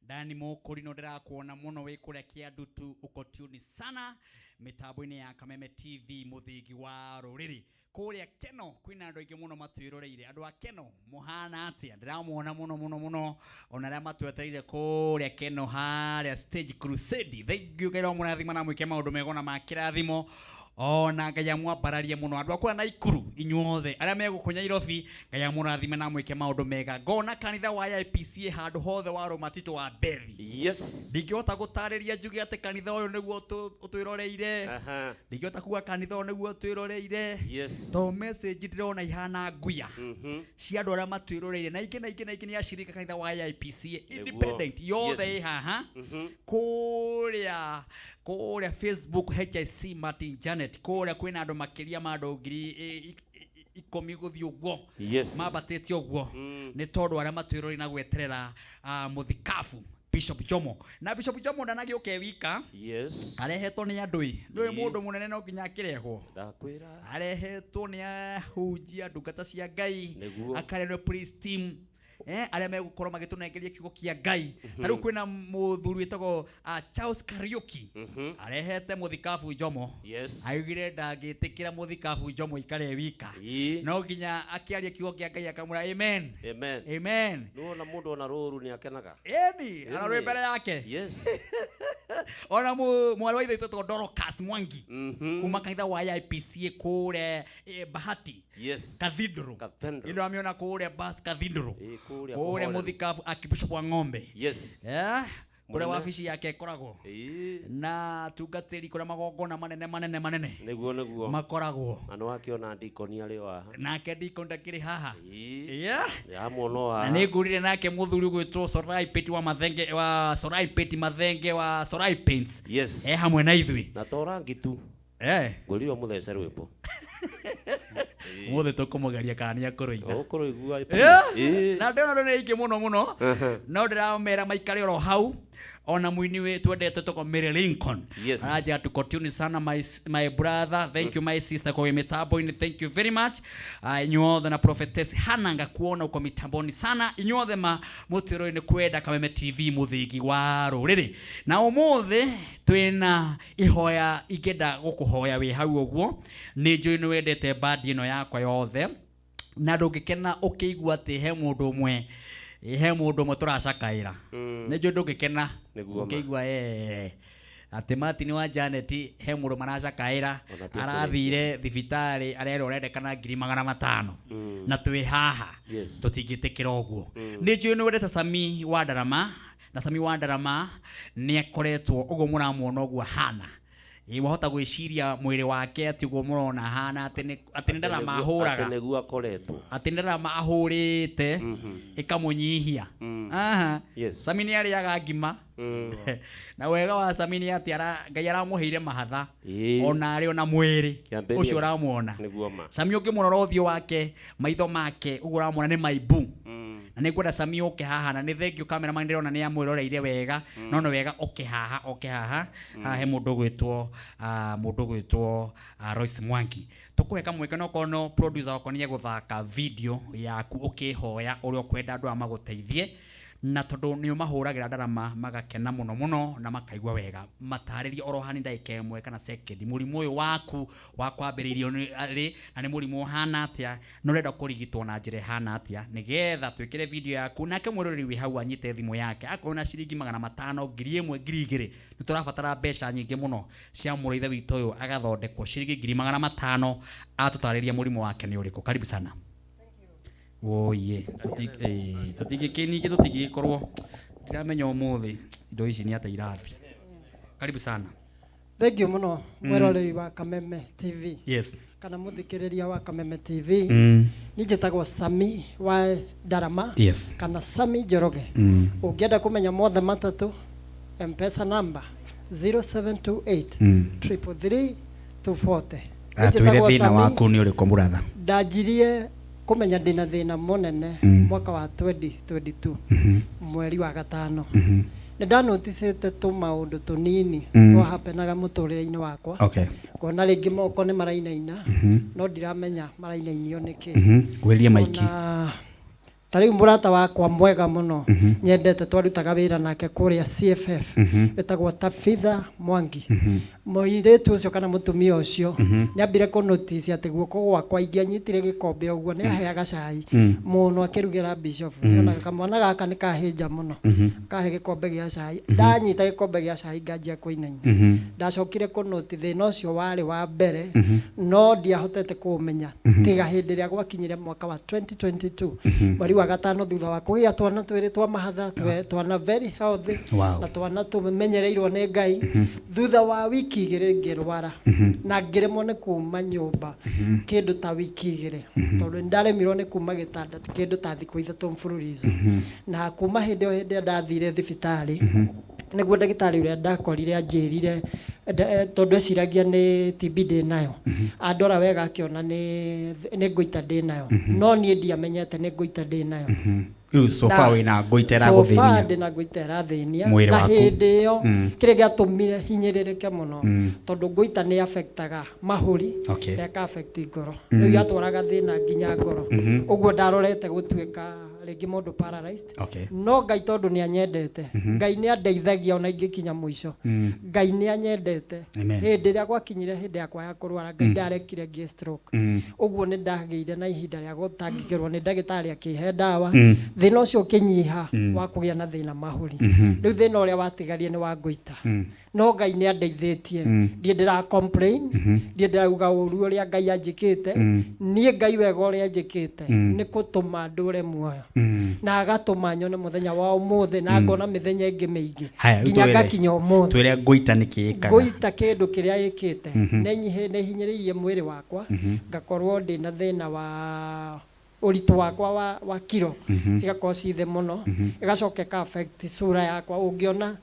Dani Mũkũrinũ ndĩrakuona mũno wĩ kũrĩa Kĩandutu, uko tuni sana mĩtambo-inĩ ya Kameme TV, mũthingi wa rũrĩrĩ. Kũrĩa Keno kwĩna andũ aingĩ mũno matwĩroreire. Andũ a Keno mũhana atĩa? Ndĩramuona mũno mũno mũno, ona arĩa matwetereire kũrĩa Keno harĩa stage crusade. Thank you, Ngai mũrathima na mwĩke maũndũ mega na ma kĩrathimo, ona Ngai amwambararie mũno. Andũ a kũrĩa Naikuru inyuothe arĩa megũkũ Nyairobi, Ngai amũrathime na mwĩke maũndũ mega. Ngona kanitha wa IPCA handũ hothe wa Rũmatitũ wa Bethi. Yes. Ndingĩhota gũtarĩria njuge atĩ kanitha ũyũ nĩguo ũtwĩroreire. Aha. Ndingĩhota kuga kanitha ũyũ nĩguo ũtwĩroreire. Yes. To message ndĩrona ihana nguya cia andũ arĩa matwĩroreire, na ingĩ na ingĩ na ingĩ nĩ acirika kanitha wa IPCA Independent yothe ĩ haha. Kũrĩa Facebook HIC Martin Janet, kũrĩa kwĩna andũ makĩria ma andũ 10,000 gũthiĩ ũguo. Yes. Mambatĩte ũguo nĩ tondũ arĩa matwĩroreire na gweterera mũthikabu Bishop Jomo. Na Bishop Jomo ndanagĩũka e wika. Yes. Arehetwo nĩ andũ ĩ. Nĩ Ĩĩ. mũndũ mũnene no nginya akĩrehwo. Ndakwĩra. Arehetwo nĩ ahunjia ndungata cia Ngai. Nĩguo. Akarehwo praise team. Arĩa megũkorwo magĩtũnengeria kiugo kĩa Ngai. Ta rĩu kwĩna mũthuri wĩtagwo Charles Kariuki. Arehete mũthikabu Jomo. Yes. Augire ndangĩtĩkĩra mũthikabu Jomo ikare wika. Ĩĩ. No nginya akĩaria kiugo kĩa Ngai akamwĩra amen. Amen. Amen. Nĩwona mũndũ ona rũru nĩ akenaga. Ĩni, ararĩ mbere yake. Yes. Ona mwarĩ wa ithe witũ wĩtagwo Dorcas Mwangi. Kuma kanitha wa IPCA kũrĩa Bahati. Yes. Cathedral. Cathedral. Nĩ ndamĩona kũrĩa Bas Cathedral. Ĩĩ, kũrĩa Kũrĩa kũhoreru. mũthikabu Archbishop wa Ng'ombe. Yes. Kũrĩa Mũnene. wabici yake ĩkoragwo. Ĩĩ. Na tungatĩri kũrĩa magongona manene manene manene. Nĩguo nĩguo. Makoragwo. Na nĩwakĩona ndikoni arĩ o haha. Nake ndikoni ndakĩrĩ haha. Ĩĩ. Yeah. Ndĩramuona o Na haha. nĩ ngũrire nake mũthuri ũgwĩtwo Sorai Peti wa Mathenge wa Sorai Peti Mathenge wa Sorai Paints. Yes. E hamwe na ithuĩ. Na to rangi tu. Ngũrire ũmũthece rwĩmbo. Mũthĩ tũkũmũgeria kana nĩ ekũrũina. Ũkũrũigua. Yeah. Ĩĩ. Na ndĩrona andũ nĩ aingĩ mũno mũno. No ndĩramera maikare oro hau. Ona mũini wĩ twendete tũko Mary Lincoln. Yes. Araja tuko tune sana my brother. Thank you my sister kwa mitambo-inĩ. Thank you very much. Inyuothe na prophetess Hannah ngakuona uko mitamboni sana. Inyuothe ma mũtwĩrwo-inĩ kwenda Kameme TV mũthingi wa rũrĩrĩ. Na ũmũthĩ twĩna ihoya ingĩenda gũkũhoya wĩ hau ũguo. Nĩ njũĩ nĩ wendete bandi ĩno yakwa yothe. Na ndũngĩkena ũkĩigua atĩ he mũndũ ũmwe, he mũndũ ũmwe tũracakaĩra. Nĩ njũĩ ndũngĩkena Nĩguo ma. ũkĩigua, atĩ Martin wa Janet he mũndũ maracakaĩra, Ona ti arathire thibitarĩ arerwo arendekana 500,000. Na twĩ haha. Yes. Tũtingĩtĩkĩra ũguo. Nĩ njũĩ nĩ wendete Sami wa Ndarama, na Sami wa Ndarama nĩ akoretwo ũguo mũramuona ũguo ahana. Ĩ, wahota gwĩciria mwĩrĩ wake atĩ ũguo mũrona ahana, atĩ nĩ ndarama ahũraga. Atĩ nĩguo akoretwo. Atĩ nĩ ndarama ahũrĩte, ĩkamũnyihia. Aha. Yes. Sami nĩ arĩaga ngima. Na wega wa Sami nĩ atĩ Ngai aramũheire mahatha. Ĩĩ. Ona arĩ ona mwĩrĩ. Kĩambĩrĩria. Ũcio ũramuona. Nĩguo ma. Sami ũngĩmũrora ũthiũ wake, maitho make, ũguo ũramuona nĩ maimbu. Na nĩ ngwenda Sami ũke haha, na nĩ thank you cameraman, ndĩrona nĩ amwĩroreire wega. No nĩ wega ũke haha, ũke haha. Haha he mũndũ ũgwĩtwo, mũndũ ũgwĩtwo, Royce Mwangi. Tũkũhe kamweke no korwo no producer wakwa nĩ egũthaka video yaku ũkĩhoya ũrĩa ũkwenda andũ aya magũteithie. Na tondũ nĩ ũmahũragĩra ndarama magakena mũno mũno na makaigua wega. Matarĩrie oro hani ndagĩka ĩmwe kana second. Mũrimũ ũyũ waku wa kwambĩrĩirio nĩ rĩ, na nĩ mũrimũ ũhana atĩa, na ũrenda kũrigitwo na njĩra ĩhana atĩa, nĩgetha twĩkĩre video yaku. Nake mwĩroreri wĩ hau anyite thimũ yake, akorwo na ciringi 500, 1,000, 2,000, nĩ tũrabatara mbeca nyingĩ mũno cia mũrũ ithe witũ ũyũ agathondekwo ciringi 500,000, atũtarĩrie mũrimũ wake nĩ ũrĩkũ. Karibu sana. Oye, tũtingĩkĩningĩ tũtingĩgĩkorwo ndiramenya ũmũthĩ indo ici nĩ atĩa irathiĩ. Karibu sana. Thank you mũno mwĩroreri wa Kameme TV. Yes. Kana mũthikĩrĩria wa Kameme TV. Niĩ njĩtagwo Sami wa Ndarama. Yes. Kana Sami Njoroge. Ũngĩenda kũmenya mothe matatũ, M-Pesa number zero seven two eight triple three two forty. Twĩre Njĩtagwo thĩna Sami. waku nĩ ũrĩkũ mũratha? Ndanjirie kũmenya ndĩna thĩna mũnene mwaka wa 2022, mweri wa gatano. Nĩ ndanoticĩte tũmaũndũ tũnini twahapenaga mũtũrĩre-inĩ wakwa. Ngona rĩngĩ moko nĩ marainaina, no ndiramenya marainainio nĩkĩ. Gwĩria maiki. Ona ta rĩu mũrata wakwa mwega mũno nyendete, twarutaga wĩra nake kũrĩa CFF, wĩtagwo Tabitha Mwangi. Mũirĩtu ũcio kana mũtumia ũcio nĩ ambire kũnotice atĩ guoko gwakwa ingĩanyitire gĩkombe ũguo, nĩ aheaga cai mũno akĩrugĩra bishop, nĩonaga kamwana gaka nĩ kahĩnja mũno, kahe gĩkombe gĩa cai, ndanyita gĩkombe gĩa cai nganjia kũinaina. Ndacokire kũnoti thĩna ũcio warĩ wa mbere, no ndiahotete kũũmenya tiga hĩndĩ ĩrĩa gwakinyire mwaka wa 2022, mweri wa gatano, thutha wa kũgĩa twana twĩrĩ twa mahatha, twana very healthy na twana tũmenyereirwo nĩ Ngai. Thutha wa wiki 2 ngĩrwara na ngĩremwo nĩ kuma nyũmba kĩndũ ta wiki 2, tondũ nĩ ndaremirwo nĩ kuma gĩtanda kĩndũ ta thikũ 3 mfululizo. Na kuma hĩndĩ ĩyo, hĩndĩ ĩrĩa ndathire thibitarĩ, nĩguo ndagĩtarĩ ũrĩa ndakorire anjĩrire, tondũ eciragia nĩ TB ndĩ nayo, andora wega akĩona nĩ ngũita ndĩ nayo, no niĩ ndiamenyete nĩ ngũita ndĩ nayo. Rĩu so far wĩna ngũita So far ĩragũthĩnia? Ndĩna ngũita ĩrathĩnia. Mwĩrĩ Na waku. hĩndĩ ĩyo kĩrĩa gĩatũmire hinyĩrĩrĩke mũno, tondũ ngũita nĩ affectaga mahũri na ĩka affect ngoro. Rĩu yatwaraga thĩna nginya ngoro, ũguo ndarorete gũtuĩka rĩngĩ mũndũ paralyzed. No Ngai tondũ nĩ anyendete, Ngai nĩ andeithagia ona ingĩkinya mũico. Ngai nĩ anyendete. Amen. Hĩndĩ ĩrĩa gwakinyire hĩndĩ yakwa ya kũrwara, Ngai ndarekire ngĩe stroke. Ũguo nĩ ndagĩire na ihinda rĩa gũtangĩkĩrwo nĩ ndagĩtarĩ, akĩhe ndawa, thĩna ũcio ũkĩnyiha wa kũgĩa na thĩna mahũri. Rĩu thĩna ũrĩa watigarie nĩ wa ngũita, no Ngai nĩ andeithĩtie. Ndiĩ ndĩra complain, ndiĩ ndĩrauga ũru ũrĩa Ngai anjĩkĩte. Niĩ Ngai wega ũrĩa anjĩkĩte nĩ gũtũma ndũre muoyo na agatũma nyone mũthenya wa ũmũthĩ na ngona mĩthenya ĩngĩ mĩingĩ Haya, rĩu nginya ngakinya ũmũthĩ. Twĩre ngũita nĩ kĩ ĩkaga. Ngũita kĩndũ kĩrĩa ĩkĩte, nĩ hinyĩrĩirie mwĩrĩ wakwa, ngakorwo ndĩna thĩna wa ũritũ wakwa wa kiro cigakorwo ci thĩ mũno, ĩgacoka ĩka affect sura yakwa. Ũngĩona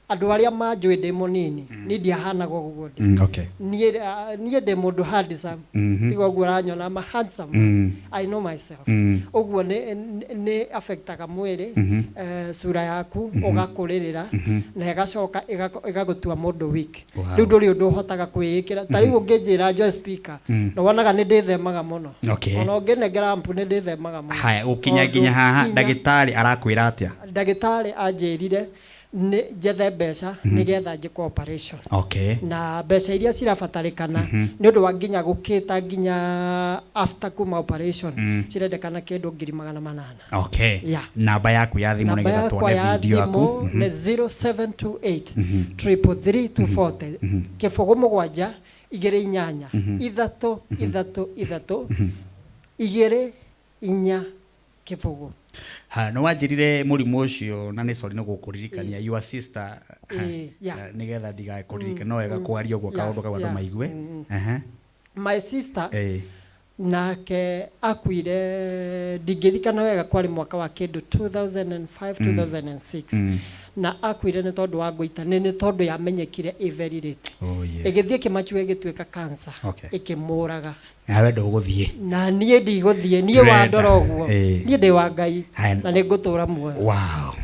andũ arĩa manjũĩ ndĩ mũnini, niĩ ndiahanaga ũguo ndĩ. Niĩ ndĩ mũndũ handsome. Tiga ũguo ũranyona, I'm a handsome man. I know myself. Ũguo nĩ affectaga mwĩrĩ, sura yaku ũgakũrĩrĩra, na ĩgacoka ĩgagũtua mũndũ weak. Rĩu ndũrĩ ũndũ ũhotaga kwĩĩkĩra. Ta rĩu ũngĩnjĩra njoe speaker, na wonaga nĩ ndĩthemaga mũno. Ona ũngĩnengera ampu, nĩ ndĩthemaga mũno. Haya, gũkinya Tondũ nginya haha, ndagĩtarĩ arakwĩra atĩa? Ndagĩtarĩ anjĩrire nĩ njethe mbeca nĩgetha njĩkwo operation. Na mbeca iria cirabatarĩkana nĩ ũndũ wa nginya gũkĩta nginya after kuma operation, cirendekana kĩndũ 800,000. Yeah. Namba yaku ya thimũ Namba nĩgetha yakwa tuone ya video yaku. thimũ nĩ 0728 333 240, 0 7 2 8 3 3 3 2 4 0. Ha, nĩ wanjĩrire mũrimũ ũcio, na nĩ sorry nĩ gũkũririkania your sister. Ĩĩ, yeah. Nĩgetha ndigakũririkane, no wega kwaria ũguo kaũndũ kau andũ maigue. My sister nake akuire, ndingĩririkana wega, kwarĩ mwaka wa kĩndũ 2005, 2006, na akuire nĩ tondũ wa ngũita, nĩ tondũ yamenyekire ĩ very late. Ĩgĩthiĩ ĩkĩmachua, ĩgĩtuĩka cancer, ĩkĩmũraga. Nawe ndũgũthiĩ. Na niĩ ndigũthiĩ, niĩ Ndĩrenda. wandora ũguo, niĩ ndĩ wa Ngai. Haya. Na nĩ ngũtũra muoyo.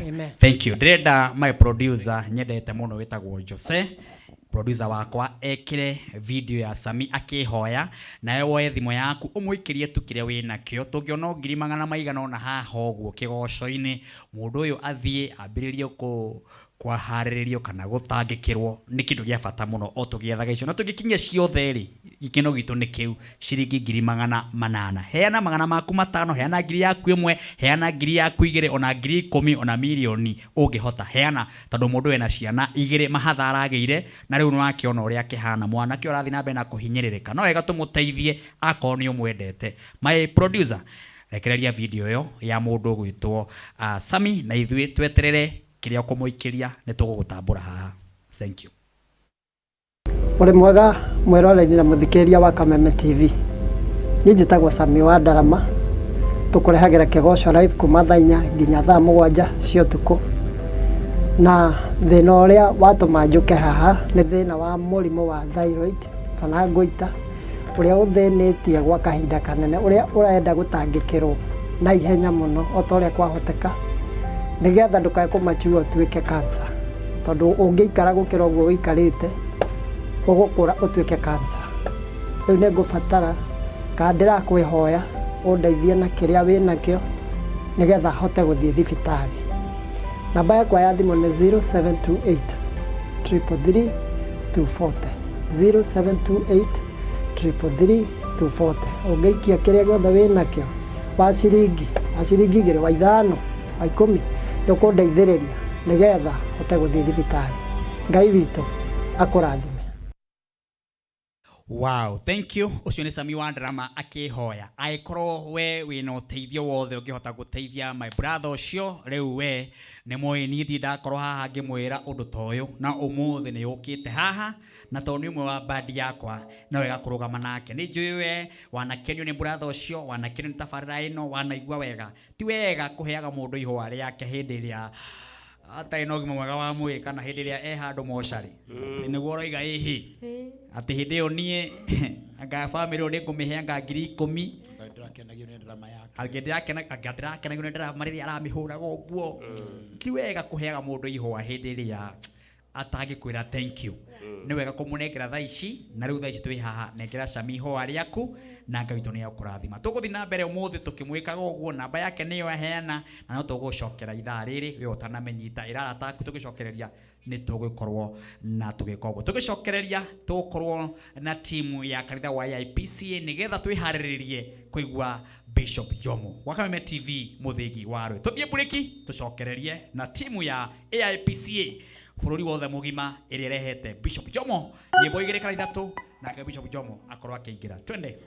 Amen. Thank you. Ndĩrenda my producer nyendete mũno wĩtagwo Jose, producer wakwa, ekĩre video ya Sami akĩhoya, nawe woe thimũ yaku ũmũikĩrie tu kĩrĩa wĩnakĩo. Tũngĩona o ngiri magana maigana ũna haha ũguo kĩgoco-inĩ, mũndũ ũyũ athiĩ ambĩrĩrie kũ kwaharĩrĩrio kana gũtangĩkĩrwo, nĩ kĩndũ gĩa bata mũno o tũgĩethaga icio, na tũngĩkinyia ciothe rĩ, gĩkeno gitũ nĩ kĩu ciringi 800,000. Heana 500, heana 1000, heana 2000, ona 10,000, ona mirioni ũngĩhota heana, tondũ mũndũ ena ciana igĩrĩ mahatha aragĩire, na rĩu nĩwakĩona ũrĩa akĩhana mwanake ũrathiĩ na mbere na kũhinyĩrĩrĩka. No wega tũmũteithie akorwo nĩ ũmwendete. My producer, rekereria video ĩyo ya mũndũ ũgwĩtwo Sami, na ithuĩ tweterere kĩrĩa ũkũmũikĩria, nĩ tũgũgũtambũra haha. Thank you. Ũrĩ mwega mwĩroreri na mũthikĩrĩria wa Kameme TV. Niĩ njĩtagwo Sami wa Ndarama. Tũkũrehagĩra kĩgoco live kuma thaa 4 nginya thaa 7 cia ũtukũ. Na thĩna ũrĩa watũma njũke haha nĩ thĩna wa mũrimũ wa thyroid kana ngũita, ũrĩa ũthĩnĩtie gwa kahinda kanene, ũrĩa ũrenda gũtangĩkĩrwo na ihenya mũno o ta ũrĩa kwahoteka, nĩgetha ndũkae kũmachua ũtuĩke cancer. Tondũ ũngĩikara gũkĩra ũguo ũikarĩte, ũgũkũra ũtuĩke cancer. Rĩu nĩ ngũbatara kana ndĩrakwĩhoya ũndeithie na kĩrĩa wĩnakĩo nĩgetha hote gũthiĩ thibitarĩ. Namba yakwa ya thimũ nĩ 0728 333 240, 0728 333 240. Ũngĩikia kĩrĩa gĩothe wĩnakĩo, wa ciringi, wa ciringi igĩrĩ, wa ithano, wa ikũmi, nĩ ũkũndeithĩrĩria nĩgetha hote gũthiĩ thibitarĩ. Ngai witũ akũrathime. Wow, thank you. Ũcio nĩ Sami wa drama akĩhoya. Angĩkorwo we wĩna ũteithio wothe ũngĩhota gũteithia my brother ũcio, rĩu we nĩ mũĩ niĩ ndirĩ ndakorwo haha ngĩmwĩra ũndũ ta ũyũ, na ũmũthĩ nĩ ũkĩte haha, na tondũ nĩ ũmwe wa bandi yakwa, no wega kũrũgama nake. Nĩ njũĩ we wanakenio nĩ brother ũcio, wanakenio nĩ tabarĩra ĩno, wanaigua wega. Ti wega kũheaga mũndũ ihũa rĩake hĩndĩ ĩrĩa atarĩ na ũgima mwega wa mwĩrĩ kana hĩndĩ ĩrĩa e handũ mocarĩ. Nĩguo ũroiga ĩhĩ atĩ hĩndĩ ĩyo niĩ anga bamĩrĩ ĩyo nĩngũmĩhe anga 10,000. Ngai ndĩrakenagio nĩ drama yake. Angĩ ndĩrakenagio nĩ drama rĩrĩa aramĩhũraga ũguo. Ti wega kũheaga mũndũ ihũa hĩndĩ ĩrĩa atangĩkwĩra thank you. Nĩ wega kũmũnengera thaa ici, na rĩu thaa ici twĩ haha, nengera Shami ihũa rĩaku na Ngai witũ nĩ egũkũrathima. Tũgũthiĩ na mbere ũmũthĩ tũkĩmwĩkaga ũguo, namba yake nĩyo aheana, na no tũgũcokera ithaa rĩrĩ we ũtanamĩnyita, ĩra arata aku tũgĩcokereria nĩ tũgũkorwo na tũgĩka ũguo. Tũgĩcokereria tũgũkorwo na timu ya kanitha wa AIPCA nĩgetha twĩharĩrĩrie kũigua Bishop Jomo wa Kameme TV mũthĩgi wa rũĩ. Tũthiĩ mburĩki tũcokererie na timu ya AIPCA bũrũri wothe mũgima ĩrĩa ĩrehete Bishop Jomo nyĩmbo igĩrĩ kana ithatũ, nake Bishop Jomo akorwo akĩingĩra. Twende.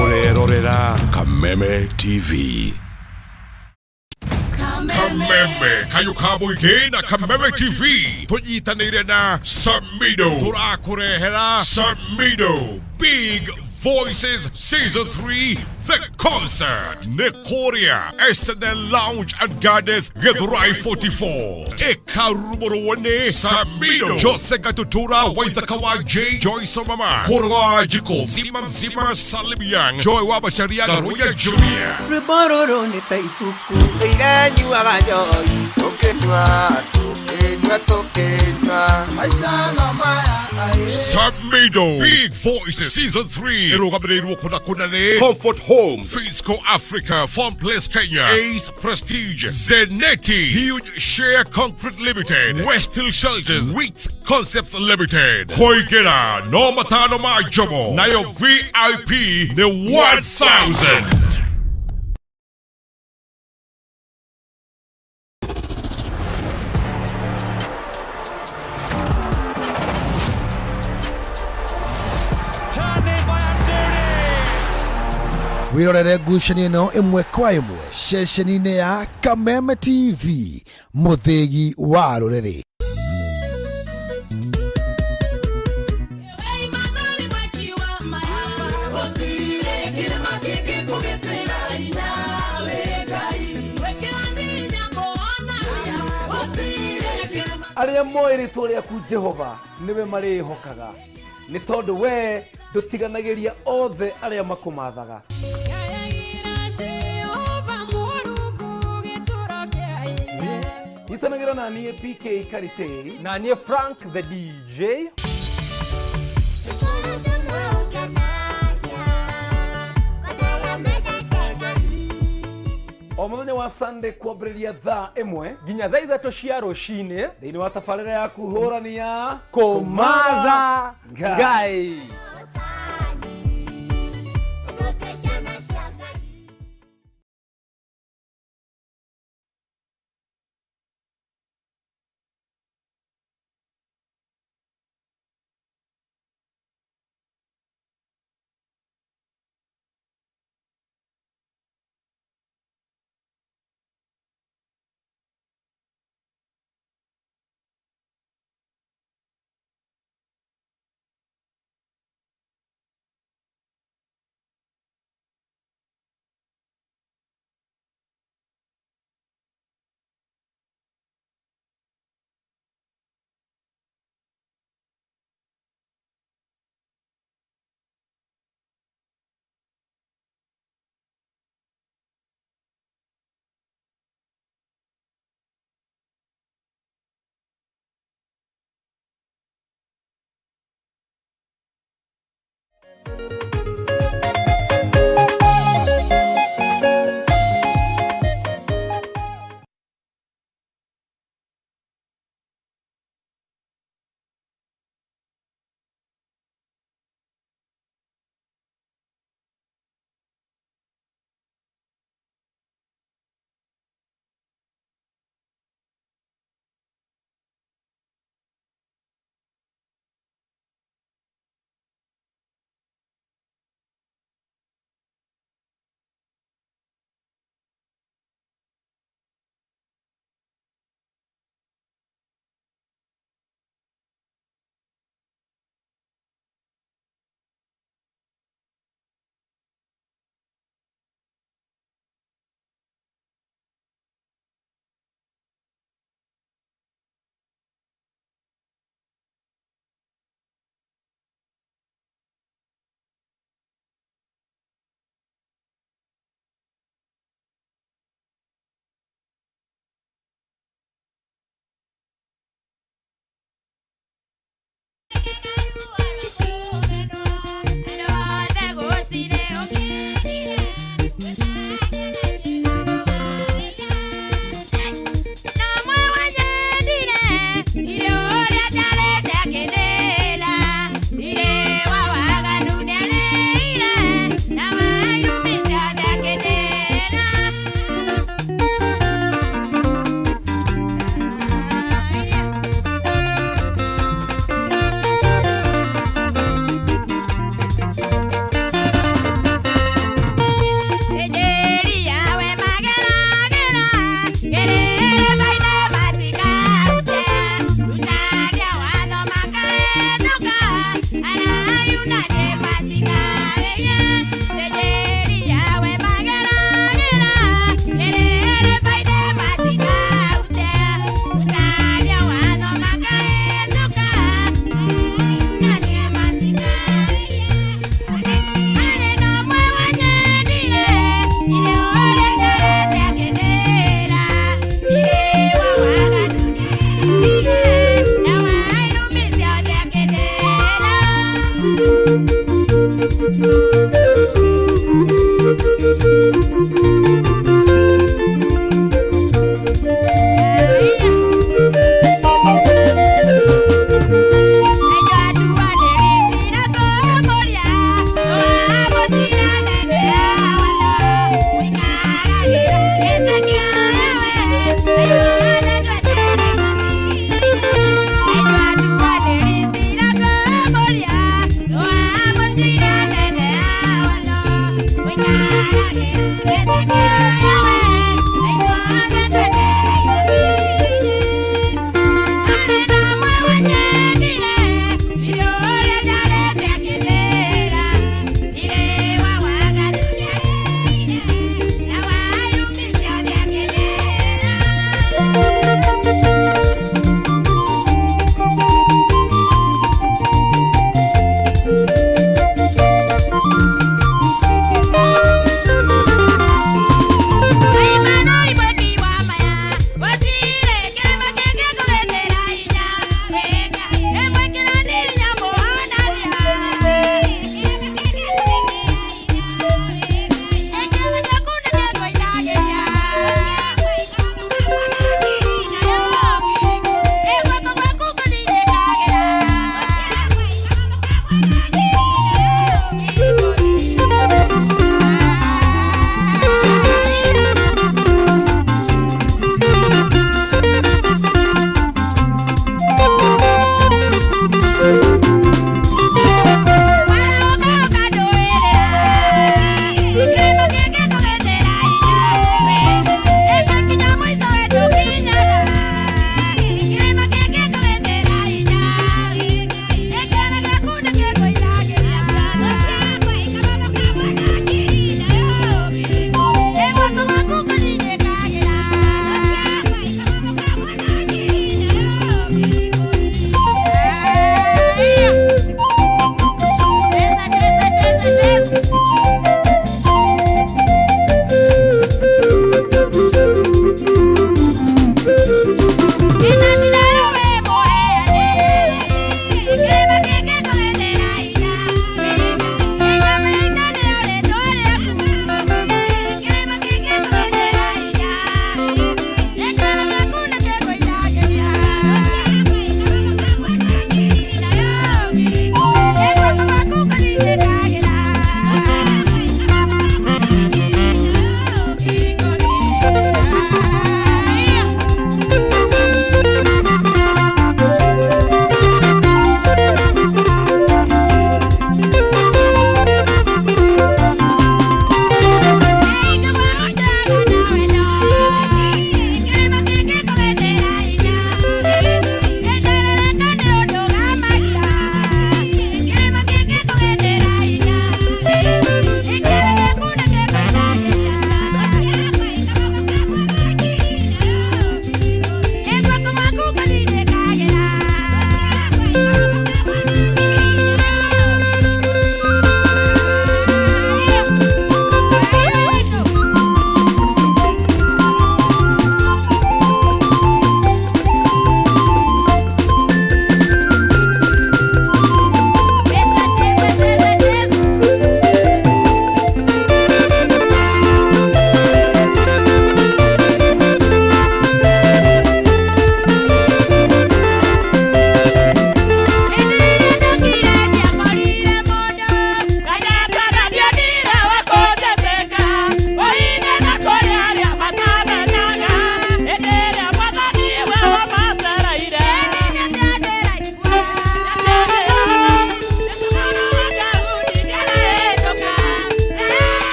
Ũrerorera Kameme TV. Kameme kayũ ka mũingĩ na Kameme TV tũnyitanĩire na Samido, tũrakũrehera Samido Big Voices Season 3. The Concert nĩ kũrĩa SNL Lounge and Gardens, Githurai 44. Ĩkarurumũrwo nĩ Samido, Jose Gatutura, Waithaka wa J, Joyce Mama, Hũrũga wa Njikũ, Mzima Mzima, Salim Young, Joy wa Macharia, Garuya Junior. Rwĩmbo rũrũ nĩ ta ibuku rĩranyuaga njohi. Tũkĩnyua, tũkĩnyua, tũkĩnyua maica no maya aĩ. Samido Big Voices Season 3 ĩrũgamĩrĩirwo kũna kũna nĩ Comfort Home, Fisco Africa, Farm Place Kenya, Ace Prestige, Zeneti, Huge Share Concrete Limited, West Hill Shelters, Wheat Concepts Limited. Kũingĩra no matano ma njomo, nayo VIP nĩ 1000. Wirorere ngucanio ĩno ĩmwe kwa ĩmwe ceceni-inĩ ya Kameme TV, mũthĩgi wa rũrĩrĩ. Arĩa moĩ rĩtwa rĩaku Jehova nĩwe marĩhokaga, nĩ tondũ we ndũtiganagĩria othe arĩa makũmathaga. Nyitanagĩra na niĩ PK Karitei na niĩ Frank the DJ. O mũthenya wa Sunday kwambĩrĩria thaa 1 nginya thaa 3 cia rũcinĩ thĩinĩ wa tabarĩra yaku hũrani ya Kũmatha Ngai.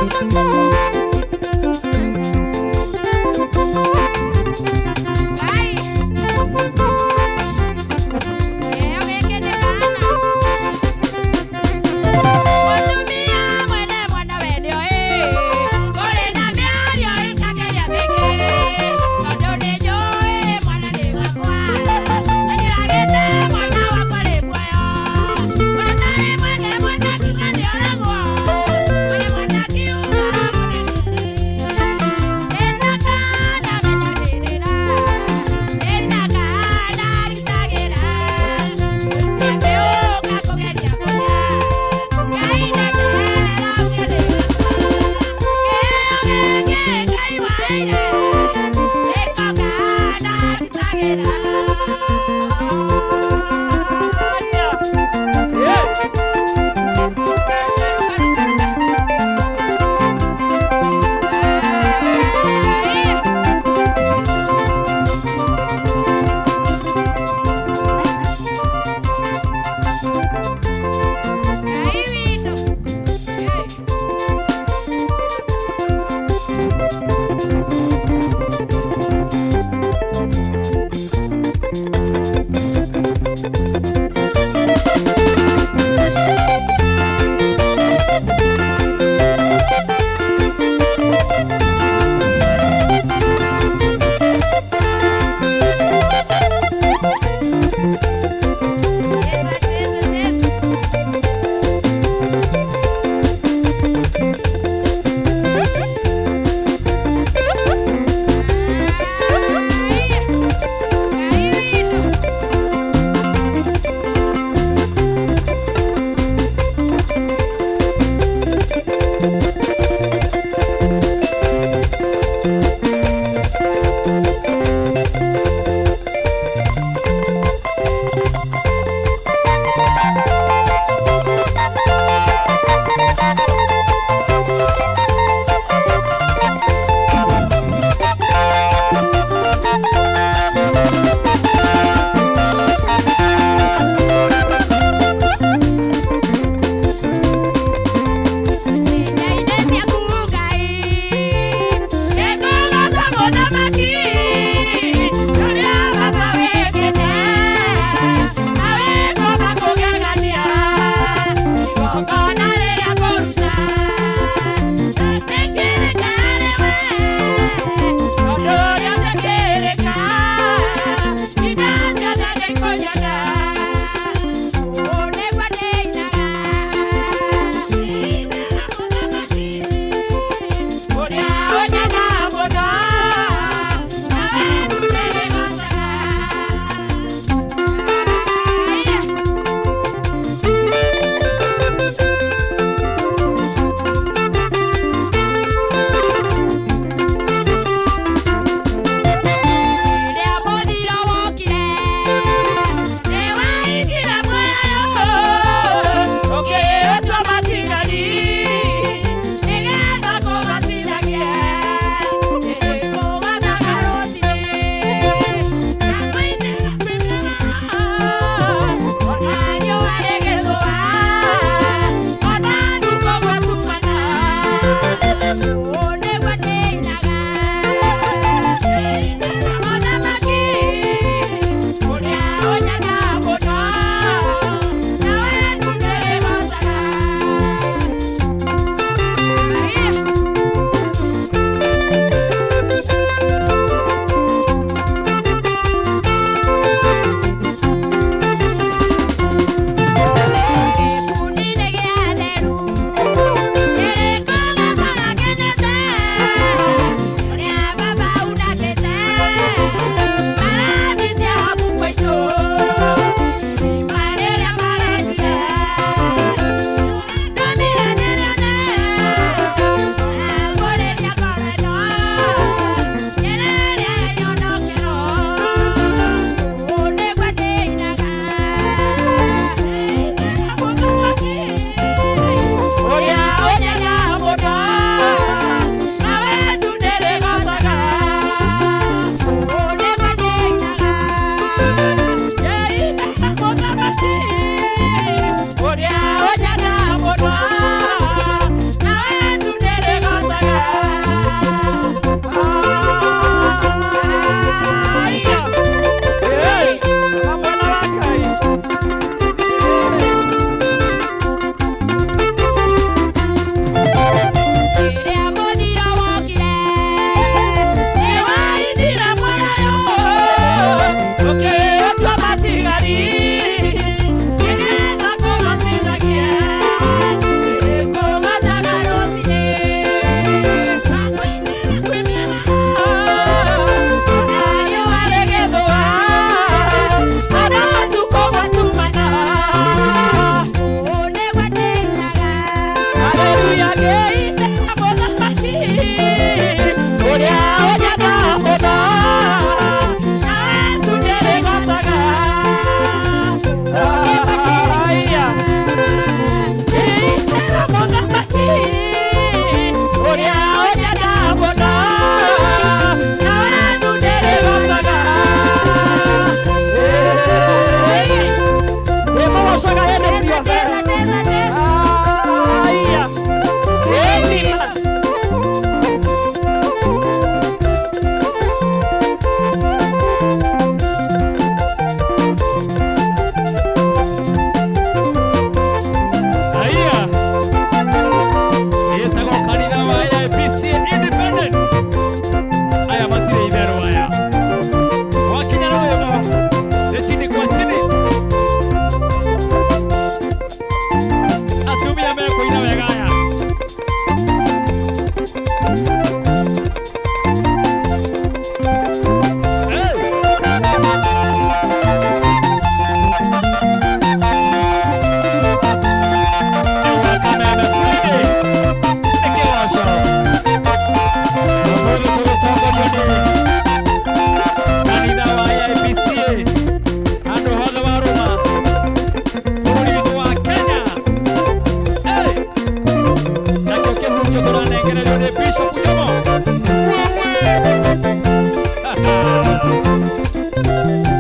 Thank you. Ĩrũgamĩrĩirwo nĩ Bishop Njomo.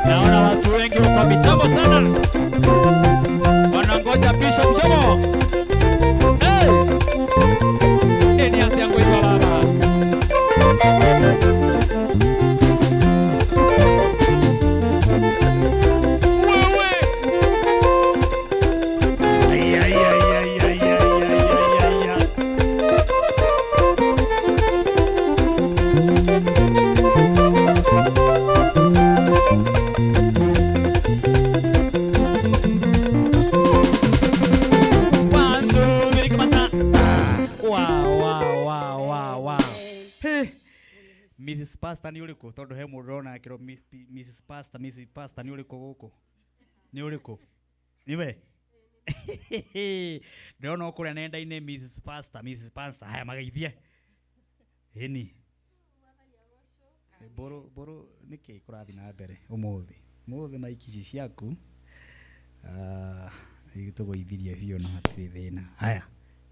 Naona watu wengi kwa mitambo sana wanangoja Bishop Njomo. Hey! Eni yangu iko baba. Wewe. Ai, ai, ai, ai, ai, ai, ai, ai, ai. One, two, three, come on. Wow, wow, wow, wow, wow. Hey. Mrs. Pastor nĩ ũrĩkũ tondũ he mũndũ ũrona akĩrwo Mrs. Pastor, Mrs. Pastor nĩ ũrĩkũ gũkũ? Nĩ ũrĩkũ? Nĩwe? Ndĩrona o kũrĩa nenda-inĩ Mrs. Pastor, Mrs. Pastor, haya mageithie. Ĩni. Mbũrũ, mbũrũ nĩkĩ kũrathiĩ na mbere ũmũthĩ? Ũmũthĩ maiki ici ciaku tũgũithirie biũ na hatirĩ thĩna. Haya,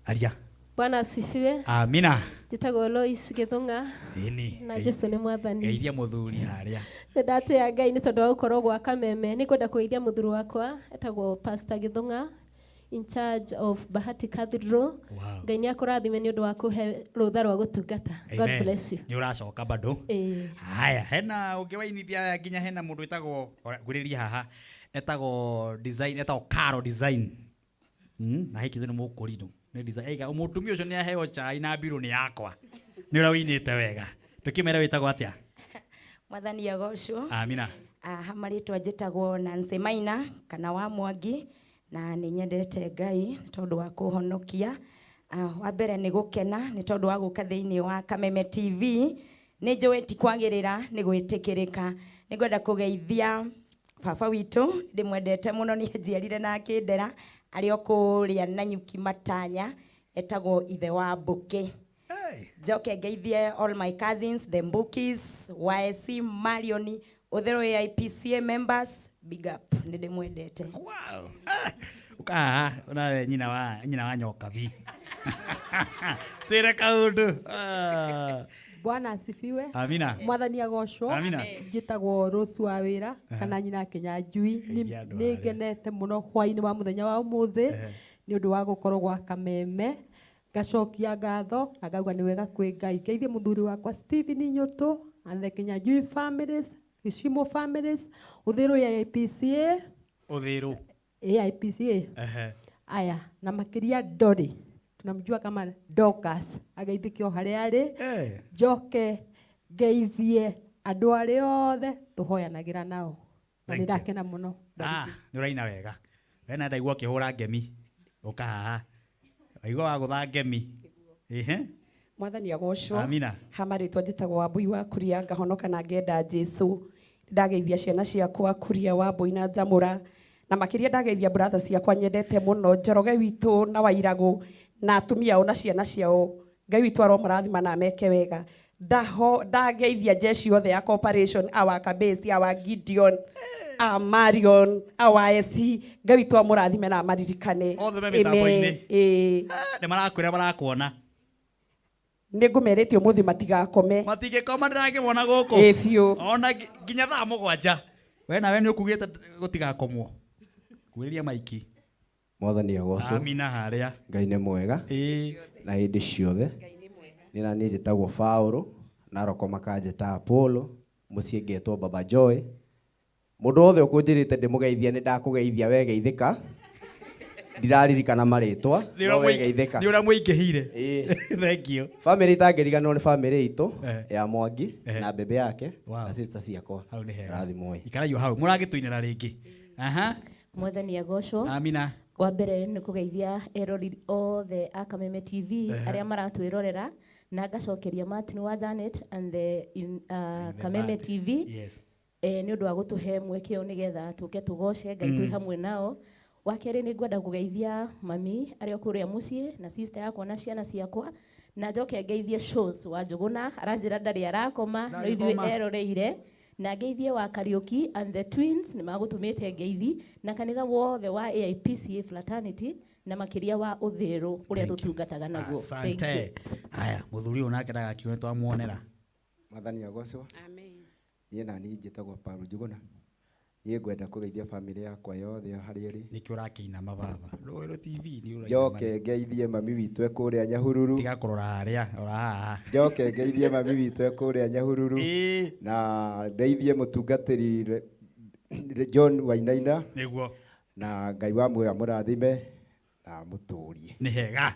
aria. Bwana asifiwe. Amina. Njĩtagwo Lois Gĩthũng'a Ĩni. na Jesu nĩ mwathani. Geithia mũthuri harĩa. Nĩ ndatĩĩa Ngai nĩ tondũ wa gũkorwo gwa Kameme. Nĩ ngwenda kũgeithia mũthuri wakwa etagwo Pastor Gĩthũng'a in charge of Bahati Cathedral. Wow. Ngai nĩ akũrathime nĩ ũndũ wa kũhe rũtha rwa gũtungata. God Amen. bless you. Nĩ ũracoka bado. Ĩĩ. Haya, hena ũngĩ wainithia nginya hena mũndũ wĩtagwo ngwĩrĩria haha etagwo design etagwo Caro design. Na hiki nĩ mũkũrinũ. Nĩ design. Eiga mũtumia ũcio nĩ aheo chai na mbirũ nĩ yakwa. Nĩ ũrĩa wĩinĩte wega. Tũkĩmere wĩtagwo atĩa? Mwathani agocwo. Amina. Ha marĩtwa njĩtagwo Nancy Maina kana wa Mwangi na nĩ nyendete Ngai nĩ tondũ wa kũhonokia. Wa mbere nĩ gũkena nĩ tondũ wa gũka thĩinĩ wa Kameme TV. Nĩ njũĩ ti kwagĩrĩra nĩ gwĩtĩkĩrĩka. Nĩ ngwenda kũgeithia baba witũ, ndĩmwendete mũno, nĩ anjiarire na akĩndera, arĩ o kũrĩa Nanyuki Matanya, etagwo ithe wa Mbũkĩ. Njoke ngeithie all my cousins, the Mbukis, YC, Marioni, Ũtherũ AIPCA members, big up, nĩ ndĩmwendete. Wow. Ũka haha nawe nyina wa nyokabi. Twĩre kaũndũ. Bwana asifiwe. Amina. Mwathani agocwo. Amina. Njĩtagwo Rose wa wĩra kana nyina Kĩnyanjui. Geithia andũ Nĩ harĩa. ngenete mũno hwaĩ-inĩ wa mũthenya wa ũmũthĩ nĩ ũndũ wa gũkorwo gwa Kameme. Ngacokia ngatho na ngauga nĩ wega kwĩ Ngai. Ngeithie mũthuri wakwa Stephen Nyũtũ and the Kĩnyanjui families, Gĩcimo families, Ũthĩrũ AIPCA, Ũthĩrũ. AIPCA. Aya, na makĩria Dori tunamjua kama Dorcas ageithĩke o harĩa arĩ. Njoke ngeithie andũ arĩa othe tũhoyanagĩra nao na Thank nĩ you. ndakena mũno. Nĩ ũraina wega. We na ndaigua ũkĩhũra ngemi. Ũka haha. Waigua wagũtha ngemi. Ehe. Mwathani agocwo. Amina. Ha marĩtwa njĩtagwo Wambui wa Kuria, ngahonoka na ngenda Jesu. Ndageithia ciana ciakwa Kuria, Wambui na Njamũra, na makĩria ndageithia brother ciakwa nyendete mũno, Njoroge witũ na Wairagũ na atumia ao na ciana ciao. Ngai witũ aromarathima na ameke wega. Ndageithia jeshi yothe ya corporation, our Kabesi, our Gideon, our Marion, our SC. Ngai witũ amũrathime na amaririkane. Othe me mĩtambo-inĩ. Ĩĩ. Nĩ marakwĩra marakuona. Nĩ ngũmerĩte ũmũthĩ matigakome. Matingĩkoma ndĩrakĩmona gũkũ. Ĩĩ biũ. Ona nginya thaa 7. We nawe nĩ ũkugĩte gũtigakomwo. Kuĩrĩria maiki. Mwathani agocwo. Amina harĩa. Ngai nĩ mwega. Ĩĩ. Na hĩndĩ ciothe. Nĩ na niĩ njĩtagwo Paũlũ, na roko makanjĩta Apollo, mũciĩ ngetwo Baba Joy. Mũndũ wothe ũkũnjĩrĩte ndĩmũgeithia nĩ ndakũgeithia we geithĩka. Ndiraririkana marĩtwa, Nĩ no we geithĩka. ũrĩa mũingĩhire. Ĩĩ. Thank you. Famĩlĩ itangĩriganĩrwo nĩ famĩlĩ itũ ya Mwangi na bebe yake Wow. na sister ciakwa. Hau nĩ hega. Rathimwo. Ikaraio hau mũragĩtũinĩra rĩngĩ. Aha. Mwathani agocwo. Amina. Wa mbere nĩ kũgeithia eroreri othe a Kameme TV arĩa maratwĩrorera, na ngacokeria Martin wa Janet and the Kameme band. TV. Yes. Nĩ ũndũ wa gũtũhe mweke ũyũ nĩgetha tũke tũgoce Ngai twĩ hamwe nao. Wa kerĩ nĩ ngwenda kũgeithia mami arĩa kũrĩa mũciĩ na sister yakwa na ciana ciakwa, na njoke ngeithie shows wa Njũgũna, aranjĩra ndarĩ arakoma, no ithuĩ Ndagĩkoma. eroreire. Na ngeithie wa Kariũki and the twins nĩ magũtũmĩte ngeithi, na kanitha wothe wa AIPCA fraternity Na makĩria wa ũthĩrũ ũrĩa tũtungataga naguo. Thank you. Asante. Haya, mũthuri ũyũ nake ndagakiuge nĩtwamuonera. Mwathani agocwo. Niĩ nani njĩtagwo Paul Njuguna. Niĩ ngwenda kũgeithia bamĩrĩ yakwa yothe harĩa ĩrĩ. Nĩkĩo ũrakĩinama baba. Rũĩ TV nĩ ũrainama. Njoke ngeithie mami witũ e kũrĩa Nyahururu. Tiga kũrora harĩa, rora haha. Njoke ngeithie mami witũ e kũrĩa Nyahururu. Na ndeithie mũtungatĩri John Wainaina. Nĩguo. Na Ngai wa muoyo amũrathime na amũtũrie. Nĩ hega.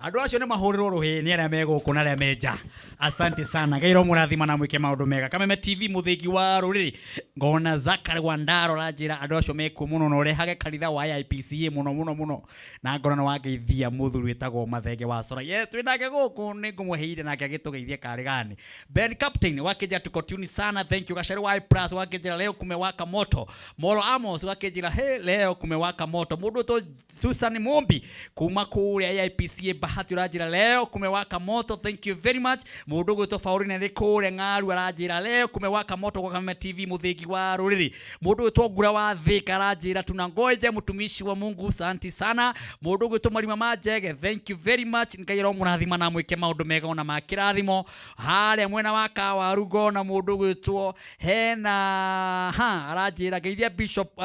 Andũ acio nĩ mahũrĩrwo rũhĩ nĩ arĩa me gũkũ na arĩa me nja. Asante sana. Ngai romũrathima na mwĩke maũndũ mega. Kameme TV mũthĩgi wa rũrĩrĩ. Ngona Zakari Wandaro aranjĩra andũ acio mekuo mũno na ũrehage kanitha wa IPCA mũno mũno mũno. Na ngona nĩ wangeithia mũthuri wĩtagwo Mathenge wa Sora. Ye twĩ nake gũkũ nĩ ngũmũheire nake agĩtũgeithia karĩ gani. Ben Captain wakĩnjĩra tuko tune sana. Thank you. Gacari wa Plus wakĩnjĩra leo kumewaka moto. Molo Amos wakĩnjĩra he leo kumewaka moto. Mũndũ ũtwo Susan Mumbi kuma kũrĩa AIPCA Bahati ũranjĩra leo kumewaka moto. Thank you very much. Mũndũ ũgwĩtwo Faulina nĩ kũrĩa Ng'aru aranjĩra leo kumewaka moto kwa Kameme TV mũthĩgi wa rũrĩrĩ. Mũndũ ũgwĩtwo Ngura wa Thika aranjĩra tunangoja mtumishi wa Mungu, asante sana. Mũndũ ũgwĩtwo Marima ma Njege, thank you very much. Ngai aromũrathima na amwĩke maũndũ mega ona ma kĩrathimo. Harĩa mwena wa Kawaru ngona mũndũ ũgwĩtwo hena ha aranjĩra ngeithia Bishop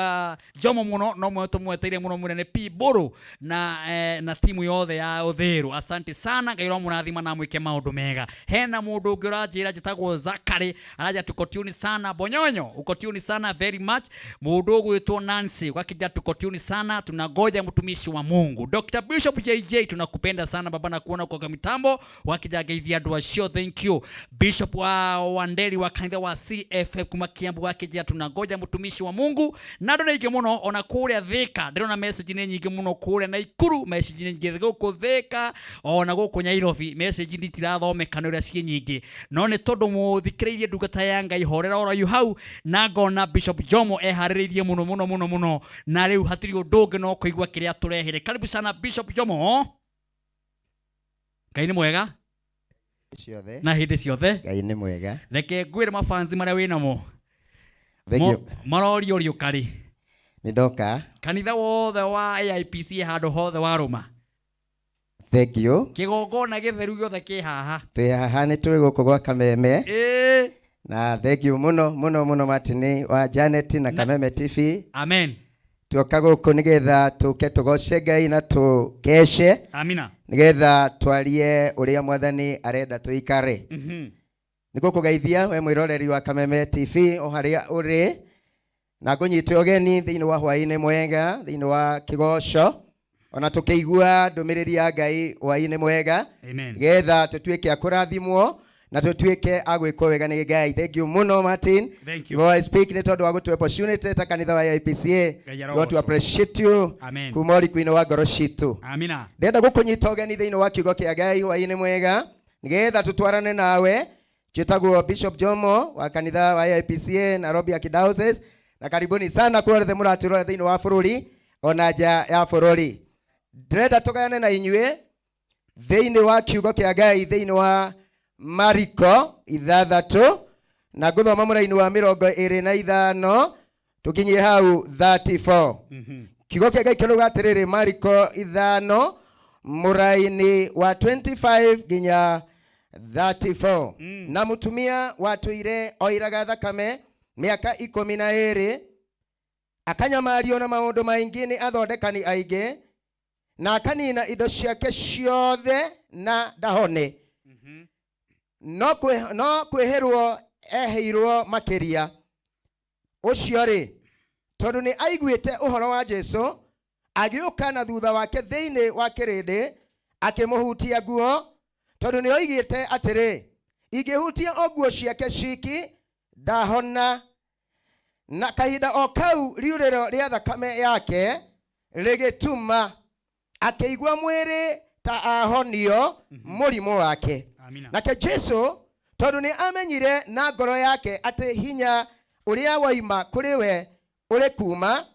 Jomo mũno no mwe tũmweteire mũno mũnene P Mbũrũ na timu yothe ya Uthiru. Asante sana, Ngai aromũrathima na amwĩke maũndũ mega. Hena mũndũ ũngĩ ũranjĩra njĩtagwo Zakari aranja tuko tune sana. Bonyonyo uko tune sana very much. Mũndũ ũgwĩtwo Nancy wakija tuko tune sana, tunangoja mtumishi wa Mungu. Dr. Bishop JJ tunakupenda sana baba na kuona kwa mitambo wakija geithia andũ acio, thank you. Bishop wa Wanderi wa kanitha wa CFF kuma Kiambu wakija tunangoja mtumishi wa Mungu. Na andũ nĩ aingĩ mũno ona kũrĩa Thika ndĩrona message nĩ nyingĩ mũno kũrĩa Naikuru, message nĩ nyingĩ gũkũ Thika ona gũkũ Nairobi message nditirathomeka nĩ ũrĩa ciĩ nyingĩ, no nĩ tondũ mũthikĩrĩirie ndungata ya Ngai horera oro yu hau, na ngona Bishop Jomo eharĩrĩirie mũno mũno mũno mũno, na rĩu hatirĩ ũndũ ũngĩ no kũigua kĩrĩa tũrehere. Karibu sana Bishop Jomo. Ngai nĩ mwega ciothe na hĩndĩ ciothe. Ngai nĩ mwega. Reke ngwĩre mafansi marĩa wĩnamo Thank you. Marorio riũka rĩ. Nĩ ndoka. Kanitha wothe wa AIPC handũ hothe wa Rũma. Thank you. Kĩgongona gĩtheru gĩothe kĩ haha. Twĩ haha nĩ tũrĩ gũkũ gwa Kameme. Na thank you mũno mũno mũno Martin wa Janet na Kameme TV. Amen. Tuoka gũkũ nĩgetha tũke tũgoce Ngai na tũkece. Amina. Nĩgetha twarie ũrĩa Mwathani arenda tũikare. Nĩ gũkũgeithia we mwĩroreri wa Kameme TV o harĩa ũrĩ, na ngũnyite ũgeni thĩinĩ wa hwaĩ-inĩ mwega thĩinĩ wa kĩgoco ona tũkĩigua ndũmĩrĩri ya Ngai hwaĩ-inĩ mwega. Amen. Nĩgetha tũtuĩke a kũrathimwo na tũtuĩke a gwĩkwo wega nĩ Ngai. Thank you mũno Martin. Thank you. Before I speak nĩ tondũ wa gũtũ opportunity ta kanitha wa AIPCA. Ngai God to arogocwo. appreciate you. Amen. Kuma ũriku-inĩ wa ngoro citũ. Amina. Ndĩrenda gũkũnyita ũgeni thĩinĩ wa kiugo kĩa Ngai hwaĩ-inĩ mwega nĩgetha tũtwarane nawe. Njĩtagwo Bishop Jomo wa kanitha wa AIPCA Nairobi Archdiocese, na karibuni sana kwa othe mũratũrora thĩinĩ wa bũrũri ona nja ya bũrũri. Ndĩrenda tũgayane na inyuĩ thĩinĩ wa kiugo kĩa Ngai thĩinĩ wa Mariko 6 na ngũthoma mũraini wa 25 tũkinyie hau 34. Kiugo kĩa Ngai kĩrauga atĩrĩrĩ, Mariko 5 mũraini wa 25 nginya 34. Na mũtumia watũire oiraga thakame mĩaka 12 akanyamario na maũndũ maingĩ nĩ athondekani aingĩ na akanina indo ciake ciothe na ndahone. No kwĩhĩrwo eheirwo makĩria. Ũcio rĩ, tondũ nĩ aiguĩte ũhoro wa Jesũ, agĩũka na thutha wake thĩinĩ wa kĩrĩndĩ akĩmũhutia nguo, tondũ nĩ oigĩte atĩrĩ, ingĩhutia o nguo ciake ciki ndahona. Na kahinda o kau riurĩro rĩa thakame yake rĩgĩtuma akĩigua mwĩrĩ ta ahonio mũrimũ wake. Amina. Nake Jesũ tondũ nĩ amenyire na ngoro yake atĩ hinya ũrĩa waima kũrĩ we ũrĩ kuma,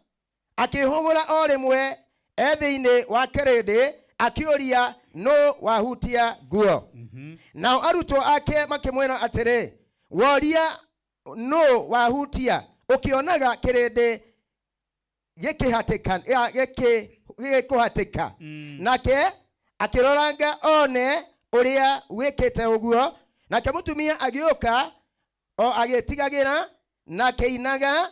akĩhũgũra o rĩmwe e thĩinĩ wa kĩrĩndĩ akĩũria nũ wahutia nguo. Nao arutwo ake makĩmwĩra atĩrĩ, woria nũ wahutia, ũkĩonaga kĩrĩndĩ Gĩgĩkũhatĩka. Nake akĩroranga one ũrĩa wĩkĩte ũguo. Nake mũtumia agĩũka o agĩtigagĩra na akĩinaga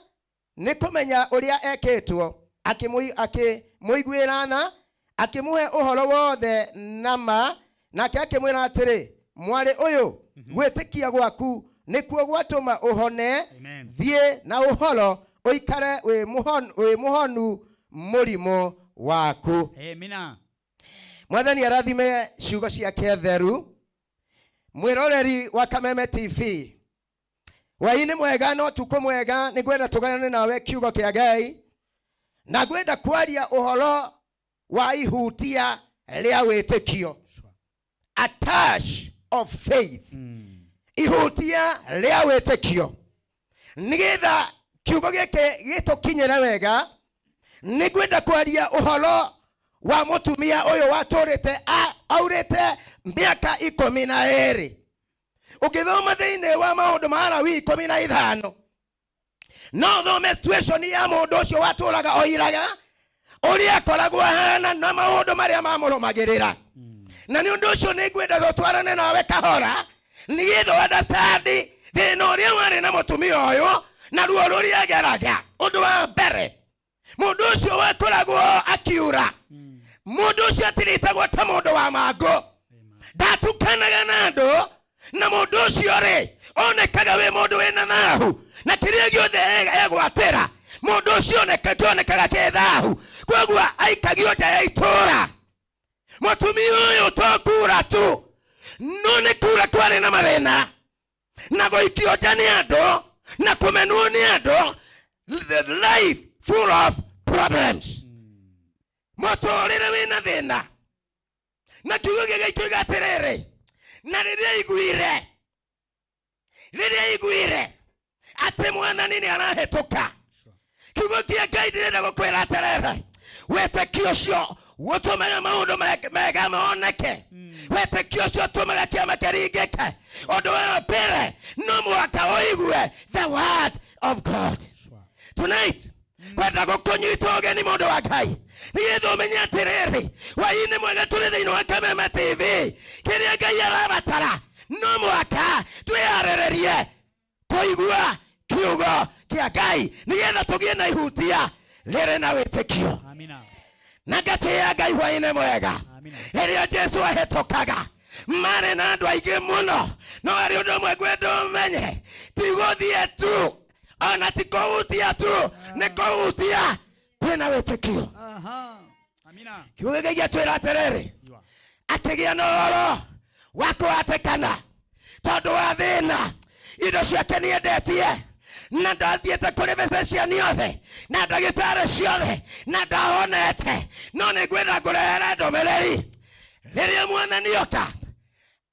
nĩ kũmenya ũrĩa ekĩtwo, akĩmũiguĩra tha, akĩmũhe ũhoro wothe na ma. Nake akĩmwĩra atĩrĩ, mwarĩ ũyũ, gwĩtĩkia gwaku nĩkuo gwatũma ũhone. Amen. Thiĩ na ũhoro, ũikare wĩ mũhonu mũrimũ waku. Amina. Mwathani arathime ciugo ciake theru. Mwĩroreri wa Kameme TV, hwaĩ-inĩ mwega na ũtukũ mwega. Nĩ ngwenda tũgayane nawe kiugo kĩa Ngai, na ngwenda kwaria ũhoro wa ihutia rĩa wĩtĩkio, a touch of faith, ihutia rĩa wĩtĩkio. Nĩgetha kiugo gĩkĩ gĩtũkinyĩre wega, nĩ ngwenda kwaria ũhoro wa mũtumia ũyũ watũrĩte aurĩte mĩaka 12. Ũngĩthoma thĩinĩ wa maũndũ ma Alawii 15, no ũthome situation ya mũndũ ũcio watũraga oiraga, ũrĩa akoragwo ahana na maũndũ marĩa mamũrũmagĩrĩra. Na nĩ ũndũ ũcio nĩ ngwenda gũtwarane nawe kahora, nĩgetha understand thĩna ũrĩa warĩ na mũtumia ũyũ na ruo rũrĩa ageraga. Ũndũ wa mbere, mũndũ ũcio wakoragwo akiura, mũndũ ũcio atiritagwo ta mũndũ wa mangũ, ndatukanaga na andũ, na mũndũ ũcio rĩ onekaga wĩ mũndũ wĩna thahu, na kĩrĩa gĩothe egwatĩra mũndũ ũcio kĩonekaga kĩ thahu, koguo aikagio nja ya itũra. Mũtumia ũyũ to kura tu, no nĩ kura kwarĩ na mathĩna na gũikio nja nĩ andũ na kũmenwo nĩ andũ, the life full of problems, mũtũrĩre wĩna thĩna. Na kiugo gĩkĩ kiuga atĩrĩrĩ, na rĩrĩa aiguire atĩ Mwathani nĩ arahĩtũka. Kiugo kĩa Ngai ndĩrenda gũkwĩra atĩrĩrĩ, wĩtĩkio ũcio gũtũmaga maũndũ mega moneke, wĩtĩkio ũcio ũtũmaga kĩama kĩringĩke. Ũndũ wa mbere, no mũhaka ũigue the word of God. Tonight kwenda gũkũnyita ũgeni, mũndũ wa Ngai, nĩgetha ũmenye atĩrĩrĩ, hwaĩ-inĩ mwega, tũrĩ thĩinĩ wa Kameme TV. Kĩrĩa Ngai arabatara, no mũhaka twĩharĩrĩrie kũigua kiugo kĩa Ngai, nĩgetha tũgĩe na ihutia rĩrĩ na wĩtĩkio. Amina. Na ngatĩĩa Ngai. Hwaĩ-inĩ mwega. Rĩrĩa Jesu ahĩtũkaga, marĩ na andũ aingĩ mũno, no harĩ ũndũ ũmwe ngwenda ũmenye: ti gũthiĩ tu, ona ti kũhutia tu, nĩ kũhutia kwĩna wĩtĩkio. Aha. Amina. Kiugo gĩkĩ gĩatwĩra atĩrĩrĩ, akĩgĩa na ũhoro wa kũhatĩkana tondũ wa thĩna. Indo ciake nĩendetie, na ndathiĩte kũrĩ physician othe na ndagĩtarĩ ciothe na ndahonete. No nĩ ngwenda ngũrehere ndũmĩrĩri: rĩrĩa Mwathani oka,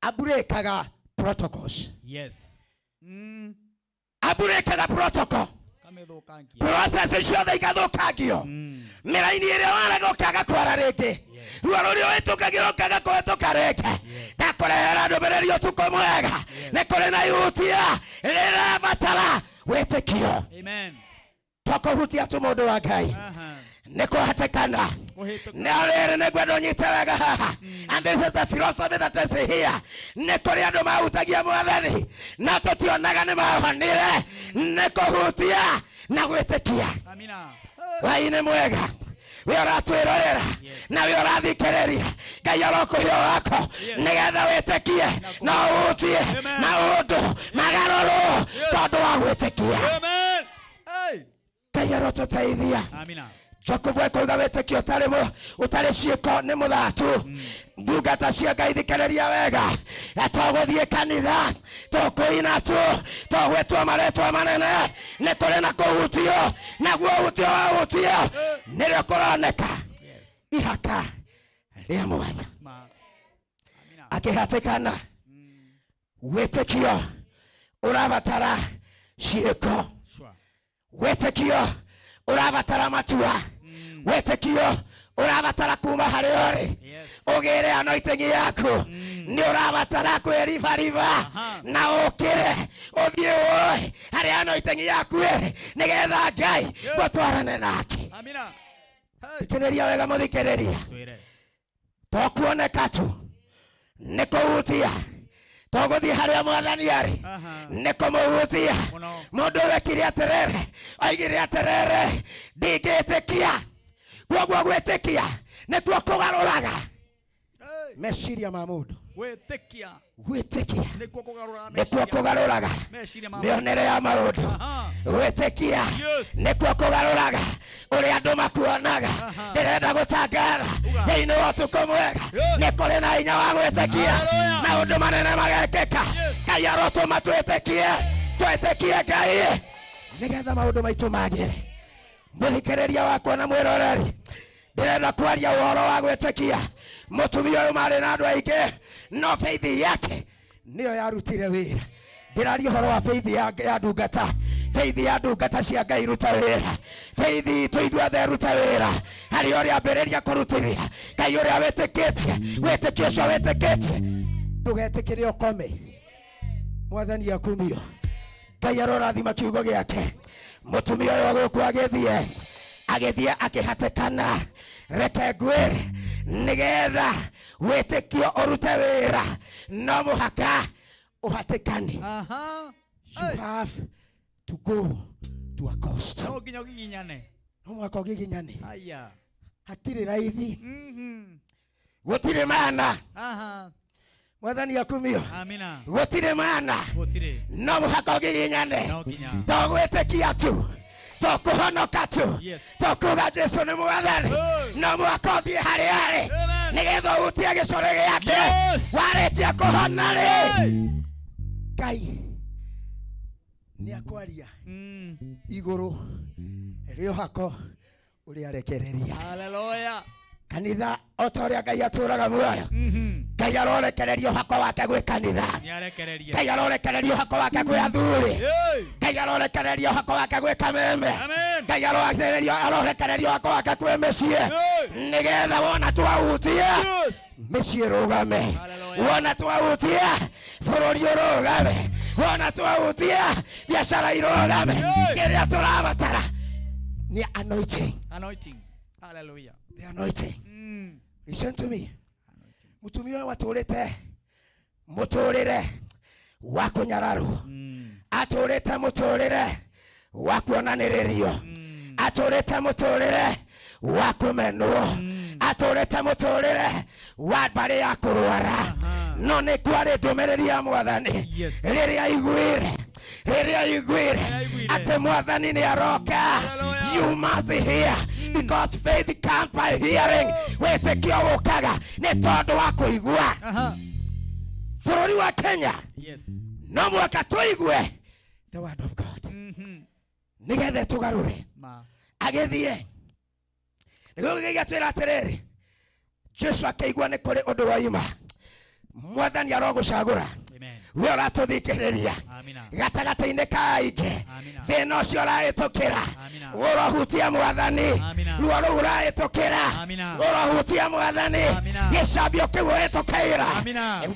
aburĩkaga protocols. Aburĩkaga protocol. Kamĩthũkangia. Process ciothe igathũkangio, mĩraini ĩrĩa waraga ũkaga kwara rĩngĩ, ruo rũrĩa ũhĩtũkagĩra ũkaga kũhĩtũka rĩngĩ. Ndakũrehera ndũmĩrĩri ũtukũ mwega: nĩ kũrĩ na ihutia rĩrabatara wĩtĩkio. Amen. To kũhutia tu, mũndũ wa Ngai, nĩ kũhatĩkana. Kũhĩtũka. Na rĩrĩ, nĩ ngwenda ũnyite wega haha, and this is the philosophy that is here. Nĩ kũrĩ andũ mahutagia Mwathani na tũtionaga nĩ mahonire. Nĩ kũhutia na gwĩtĩkia. Amina. Wai-inĩ mwega, we ũratwĩrorera na we ũrathikĩrĩria, Ngai arokũhe wako nĩgetha wĩtĩkie na ũhutie maũndũ magarũrwo tondũ wa gwĩtĩkia. Amen. Hey. Ngai arotũteithia. Amina. Jakubu ekuuga wĩtĩkio ũtarĩ ũtarĩ ciĩko nĩ mũthatu. Ndungata cia Ngai, thikĩrĩria wega. Tũgũthiĩ kanitha, tũkũina tu, tũgwĩtwo marĩtwa manene, nĩ kũrĩ na kũhutio. Naguo ũhutio wahutio, nĩrĩo kũroneka ihaka rĩa mwanya. Ma. Akĩhatĩkana, wĩtĩkio ũrabatara ciĩko. Sure. Wĩtĩkio ũrabatara matua. Wĩtĩkio ũrabatara kuma harĩ ũrĩ ũgĩre anointing yaku. Nĩ ũrabatara kwĩribariba na ũkĩre ũthiĩ ũĩ harĩa anointing yaku ĩrĩ, nĩgetha Ngai gũtwarane nake. Amina. Thikĩrĩria wega mũthikĩrĩria. Twĩre. To kuoneka tu nĩ kũhutia, to gũthiĩ harĩa mwathani arĩ nĩ kũmũhutia. Mũndũ wekire atĩrĩrĩ, oigire atĩrĩrĩ, ndingĩtĩkia. Kwoguo gwĩtĩkia nĩkuo kũgarũraga meciria ma mũndũ. Gwĩtĩkia. Gwĩtĩkia Nĩkuo kũgarũraga nĩkuo kũgarũraga meciria ma mĩonere ya maũndũ. Gwĩtĩkia nĩkuo kũgarũraga ũrĩa andũ makuonaga. Ndĩrenda gũtangatha thĩinĩ wa ũtukũ mwega, nĩ kũrĩ na hinya wa gwĩtĩkia, maũndũ manene magekĩka. Ngai arotũma twĩtĩkie, twĩtĩkie Ngai nĩgetha maũndũ maitũ magĩre. Mũthikĩrĩria wakwa na mwĩroreri, ndĩrenda kwaria ũhoro wa gwĩtĩkia. Mũtumia ũyũ marĩ na andũ aingĩ, no faith yake nĩyo yarutire wĩra. Ndĩraria ũhoro wa faith ya ndungata, faith ya ndungata cia Ngai ruta wĩra, faith itũ ithuothe ruta wĩra harĩ ũrĩa ambĩrĩria kũrutithia Ngai ũrĩa wĩtĩkĩtie. Wĩtĩkio ũcio wĩtĩkĩtie, ndũgetĩkĩre ũkome. Mwathani akumio. Ngai arorathima kiugo gĩake. Mũtumia ũyũ gũkũ agĩthiĩ akĩhatĩkana. Reke ngwĩre, nĩgetha wĩtĩkio ũrute wĩra no mũhaka ũhatĩkane. You have to go to a cost. No nginya ũgiginyane. No mũhaka ũgiginyane. Aya. Hatirĩ raithi, gũtirĩ mana. Mwathani akumio. Amina. Gũtirĩ mana. Gũtirĩ. No mũhaka ũgiginyane. No nginya. To gwĩtĩkia tu, to kũhonoka tu, Yes. to kuga Jesu nĩ mwathani, no mũhaka ũthiĩ harĩa arĩ nĩgetha ũhutie gĩcore gĩake. Warĩkia kũhona rĩ, Ngai nĩ akwaria igũrũ rĩohako ũrĩa arekereria. Hallelujah. Kanitha, o ta ũrĩa Ngai atũraga muoyo, Ngai arorekereria ũhako wake gwĩ kanitha. Nĩarekereria. Ngai arorekereria ũhako wake gwĩ athuri. Ngai arorekereria ũhako wake gwĩ kameme. Ngai arorekereria ũhako wake kwĩ mĩciĩ, nĩgetha wona twahutia mĩciĩ rũgame, wona twahutia bũrũri ũrũgame, wona twahutia biacara irũgame. Kĩrĩa tũrabatara nĩ anointing. Anointing. Hallelujah. The anointing. Listen to me. Mũtumia ũyũ atũrĩte mũtũrĩre wa kũnyararwo, atũrĩte mũtũrĩre wa kuonanĩrĩrio, atũrĩte mũtũrĩre wa kũmenwo, atũrĩte mũtũrĩre wa mbarĩ ya kũrwara, no nĩ kwarĩ ndũmĩrĩri ya mwathani. Rĩrĩa aiguire, rĩrĩa aiguire atĩ mwathani nĩ aroka, you must hear, because faith comes by hearing. Wĩtĩkio ũkaga nĩ tondũ wa kũigua. Bũrũri wa Kenya, Yes. no mũhaka tũigue the word of God nĩgetha tũgarũre. Ma. Agĩthiĩ nĩguo gĩgatwĩra atĩrĩrĩ, Jesu akĩigua nĩ kũrĩ ũndũ waima. Mwathani arogũcagũra we ũratũthikĩrĩria gatagatĩ-inĩ ka aingĩ. Thĩna ũcio ũrahĩtũkĩra ũrohutia mwathani, ruo rũu ũrahĩtũkĩra ũrohutia mwathani, gĩcambio kĩu ũhĩtũkĩira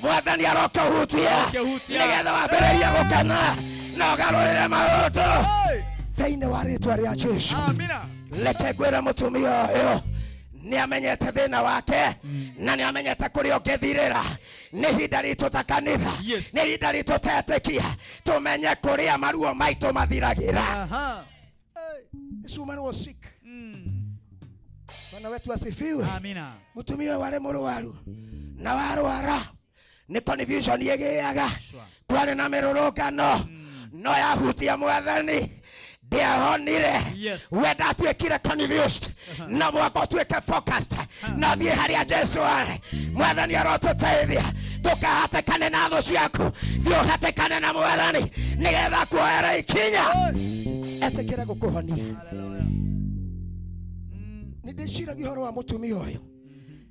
mwathani arokĩhutia, nĩgetha wambĩrĩrie gũkena na ũgarũrĩre maũndũ thĩinĩ wa rĩtwa rĩa Jesu. Reke ngwĩre, mũtumia ũyũ nĩ amenyete thĩna wake na nĩ amenyete kũrĩa ũngĩthirĩra. Nĩ ihinda ritũ ta kanitha, nĩ ihinda ritũ tetĩkia tũmenye kũrĩa maruo maitũ mathiragĩra. This woman was sick. Bwana wetu asifiwe. Amina. Mũtumia ũyũ warĩ mũrwaru, na warwara nĩ confusion ĩgĩaga. Kwarĩ na mĩrũrũngano, no yahutia mwathani ndiahonire. We ndatuĩkire confused, no mwaka ũtuĩke focused na thiĩ harĩa Jesu arĩ. Mwathani arotũteithia. Ndũkahatĩkane na thũ ciaku, thiĩ ũhatĩkane na mwathani nĩgetha kuoera ikinya etĩkĩre gũkũhonia. Nĩ ndĩciragia ũhoro wa mũtumia ũyũ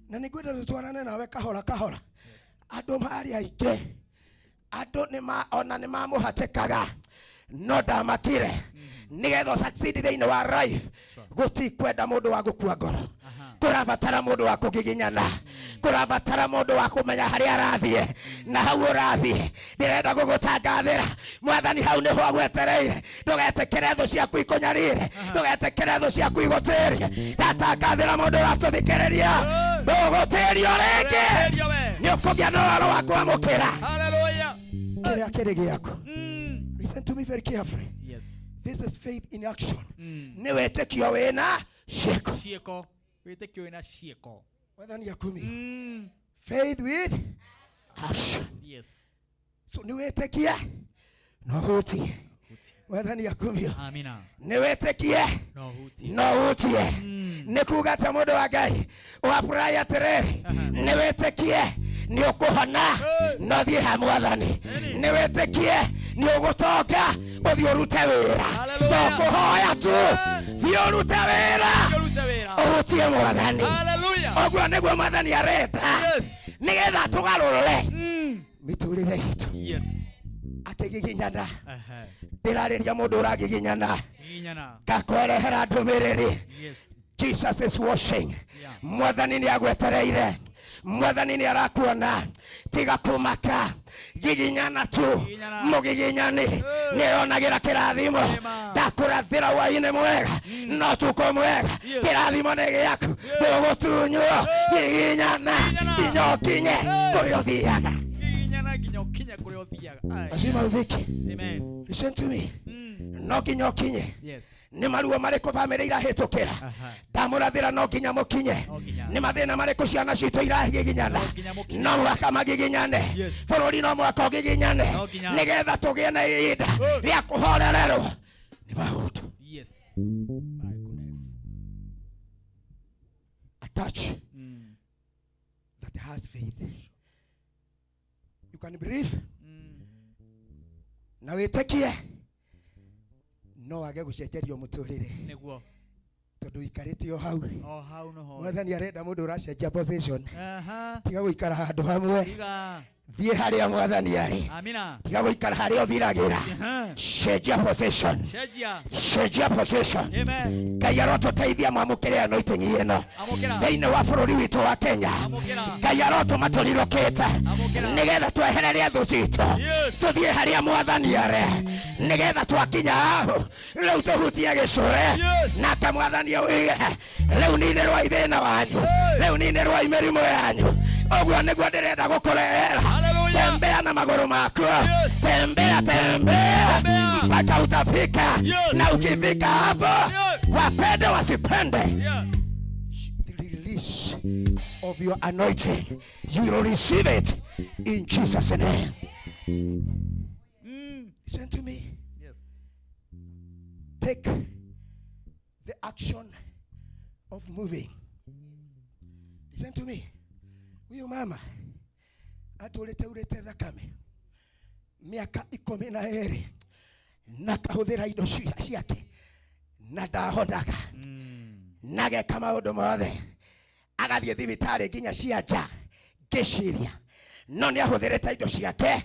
na nĩ ngwenda tũtwarane nawe kahora kahora. Andũ marĩ aingĩ, andũ nĩ ona nĩ mamũhatĩkaga, no ndamakire. Nĩgetha ũsucceed thĩinĩ wa life, gũtikwenda mũndũ wa gũkua ngoro. Kũrabatara mũndũ wa kũgiginyana, kũrabatara mũndũ wa kũmenya harĩa arathiĩ na hau ũrathiĩ. Ndĩrenda gũgũtangathĩra mwathani hau nĩho agwetereire. Ndũgetĩkĩre thũ ciaku ikũnyarire, ndũgetĩkĩre thũ ciaku igũtĩrie. Ndatangathĩra mũndũ ũratũthikĩrĩria, ndũgũtĩrio rĩngĩ, nĩ ũkũgĩa na ũhoro wa kwamũkĩra kĩrĩa kĩrĩ gĩaku. Listen to me very carefully. Yes. This is faith in action. Nĩ wĩtĩkio wĩna ciĩko. Ciĩko. Wĩtĩkio wĩna ciĩko. Mwathani akumio. Faith with action. Yes. So nĩ wĩtĩkie no hutie. Mwathani akumio. Amina. Nĩ wĩtĩkie No hutie. no hutie. Nĩ kuga atĩa mũndũ wa Ngai ũapurai atĩrĩrĩ, nĩ wĩtĩkie nĩ ũkũhona no thiĩ ha mwathani. Nĩ wĩtĩkie nĩ ũgũtonga ũthiĩ ũrute wĩra, to kũhoya tu, thiĩ ũrute wĩra ũhutie mwathani. Ũguo nĩguo mwathani arenda nĩgetha tũgarũrũre mĩtũrĩre itũ. Yes. Akĩgiginyana, ndĩrarĩria mũndũ ũragiginyana, Giginyana. ngakwerehera ndũmĩrĩri. Yes. Jesus is washing. Mwathani nĩ agwetereire, mwathani nĩ arakuona, tiga kũmaka, giginyana tu. Mũgiginyani nĩ onagĩra kĩrathimo. Ndakũrathĩra hwainĩ mwega no tukũ mwega, kĩrathimo nĩ gĩaku, ndũgũtunywo. Giginyana nginya ũkinye kũrĩa ũthiaga. Giginyana nginya ũkinye kũrĩa ũthiaga. Aye. Lazima ufike. Amen. Listen to me. No nginya ũkinye. Yes. Nĩ maruo marĩkũ bamĩrĩ irahĩtũkĩra, ndamũrathĩra no nginya mũkinye. Nĩ mathĩna marĩkũ ciana citũ iragiginyana, no mũhaka magiginyane. Bũrũri no mũhaka ũgiginyane nĩgetha tũgĩe na ihinda rĩa kũhorererwo nĩ maũndũ. Yes. My goodness. A touch that has faith. You can believe na wĩtĩkie no wage gũcenjerio mũtũrĩre. Nĩguo. Tondũ ũikarĩte o hau. O hau noho. Mwathani arenda mũndũ ũracenjia position. Aha. Tiga gũikara handũ hamwe, Tiga. thiĩ harĩa mwathani arĩ. Amina. Tiga gũikara harĩa ũthiragĩra. Cenjia position. Cenjia. Cenjia position. Amen. Ngai arotũteithia mwamũkĩre anointing ĩno Amũkĩra. thĩinĩ wa bũrũri witũ wa Kenya. Ngai arotũma tũrirũkĩte nĩgetha twehererie thũ citũ, tũthiĩ harĩa mwathani arĩ, nĩgetha twakinya hau rĩu tũhutie gĩcũre, nake mwathani auge rĩu ninĩrwai thĩna wanyu, rĩu ninĩrwai mĩrimũ yanyu. Ũguo nĩguo ndĩrenda gũkũrehera. Tembea na magũrũ maku, tembea, tembea mpaka utafika, na ukifika hapo, wapende wasipende, the release of your anointing, you will receive it in Jesus' name. Listen to me. Yes. Take the action of moving. Listen to me. Huyu mama atũrĩte urĩte thakame mĩaka 12 na kahũthĩra indo ciake na ndahonaga na geka maũndũ mothe, agathiĩ thibitarĩ nginya cia nja ngĩciria no nĩ ahũthĩrĩte indo ciake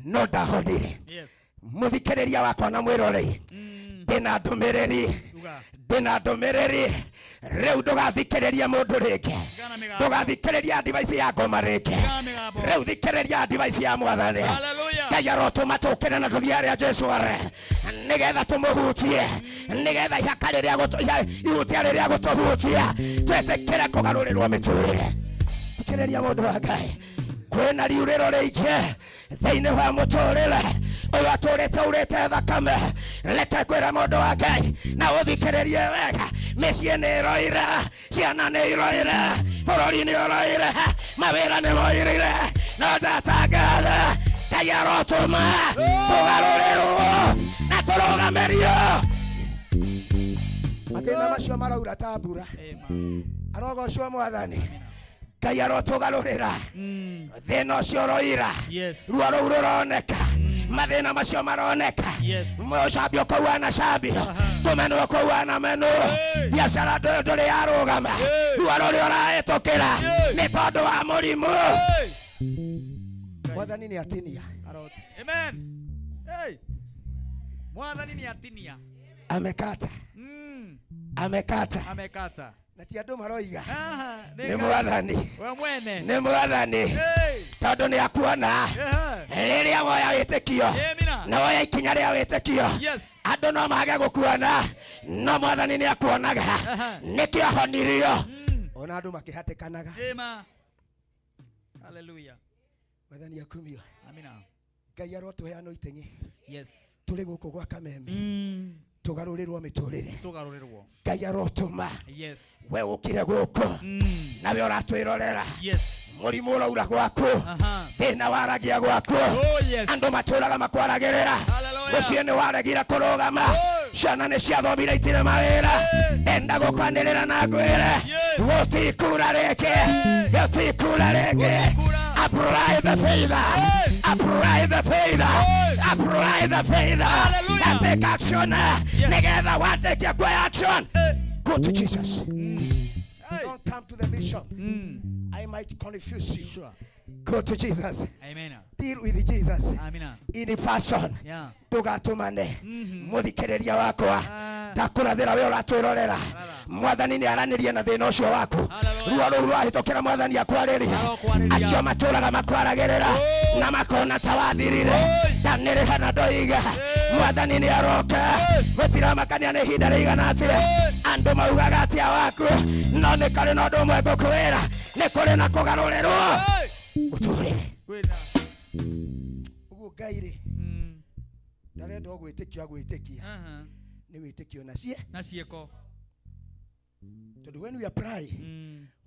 no ndahonire. Yes. Mũthikĩrĩria wakwa na mwĩrorei, ndĩna ndũmĩrĩri, ndĩna ndũmĩrĩri rĩu. Ndũgathikĩrĩria mũndũ rĩngĩ, ndũgathikĩrĩria device ya ngoma rĩngĩ, rĩu thikĩrĩria device ya mwathani. Ngai arotũma tũkĩre na tũthiĩ harĩa Jesu arĩ nĩgetha tũmũhutie, nĩgetha ihaka rĩrĩa ihutia rĩrĩa gũtũhutia twĩtĩkĩre kũgarũrĩrwo mĩtũrĩre. Thikĩrĩria mũndũ wa Ngai, kwĩna riurĩro rĩingĩ thĩinĩ wa mũtũrĩre ũyũ atũrĩte urĩte thakame. Reke kwĩra mũndũ wa Ngai na ũthikĩrĩrie wega, mĩciĩ nĩ ĩroire, ciana nĩ iroire, bũrũri nĩ ũroire, mawĩra nĩ moirire, no ndatangatha Ngai arotũma tũgarũrĩrwo na tũrũgamĩrio. Mathĩna macio maraura ta mbura, arogocwo mwathani. Ngai arotũgarũrĩra thĩna ũcio ũroira, ruo rũu rũroneka, mathĩna macio maroneka, mũcambio kũu anacambio, kũmenwo kũu anamenwo, biacara ndũrĩ yarũgama, ruo rũrĩa ũrahĩtũkĩra nĩ tondũ wa mũrimũ. Mwathani nĩ atinia. Amen. Hey. Mwathani nĩ atinia. Amekata. Amekata. Amekata. Na ti andũ maroiga. Aha, Nĩ mwathani. We mwene. Nĩ mwathani. Hey. Tondũ nĩ akuona. Rĩrĩa woya wĩtĩkio. Amina. Na woya ikinya rĩa wĩtĩkio. Yes. Andũ no mage gũkuona. No mwathani nĩ akuonaga. Nĩkĩo ahonirio. Ona andũ makĩhatĩkanaga. Ema. Hallelujah. Mwathani akumio. Amina. Ngai arotũheana iteng'i. Yes. Tũrĩ gũkũ gwa Kameme. Tũgarũrĩrwo mĩtũrĩre. Tũgarũrĩrwo. Ngai arotũma. Yes. We ũkire gũkũ. Nawe ũratwĩrorera. Yes. Mũrimũ ũraura gwaku. Thĩna waragia gwaku. Oh, yes. Andũ matũraga makwaragĩrĩra. Mũciĩ nĩ waregire kũrũgama. Ciana nĩ ciathomire itirĩ mawĩra. Enda gũkwanĩrĩra na ngwĩre. Gũtikura rĩngĩ. Gũtikura rĩngĩ. Apply the faith. Apply the faith. Apply the faith. And take action. Nĩgetha wandĩkie kuoya action. Go to Jesus. Don't come to the bishop. I might confuse you. Sure. Go to Jesus. Amen. Deal with Jesus. Amina. In person. Yeah. Ndũgatũmane mũthikĩrĩria wakwa ndakũrathĩra we ũratwĩrorera mwathani nĩ aranĩrie na thĩna ũcio waku ruo rũu rwahĩtũkĩra mwathani akwarĩrie acio matũraga makwaragĩrĩra na makona ta wathirire ndanĩrĩha na ndoiga mwathani nĩ aroka gũtiramakania nĩ ihinda rĩigana atĩa andũ maugaga atĩa waku no nĩ karĩ na ũndũ ũmwe ngũkwĩra nĩ kũrĩ na kũgarũrĩrwo mũtũrĩre ũguo ngai rĩ ndarenda o gwĩtĩkia gwĩtĩkia nĩ wĩtĩkio na cie Na ciĩko. tondũ when we apply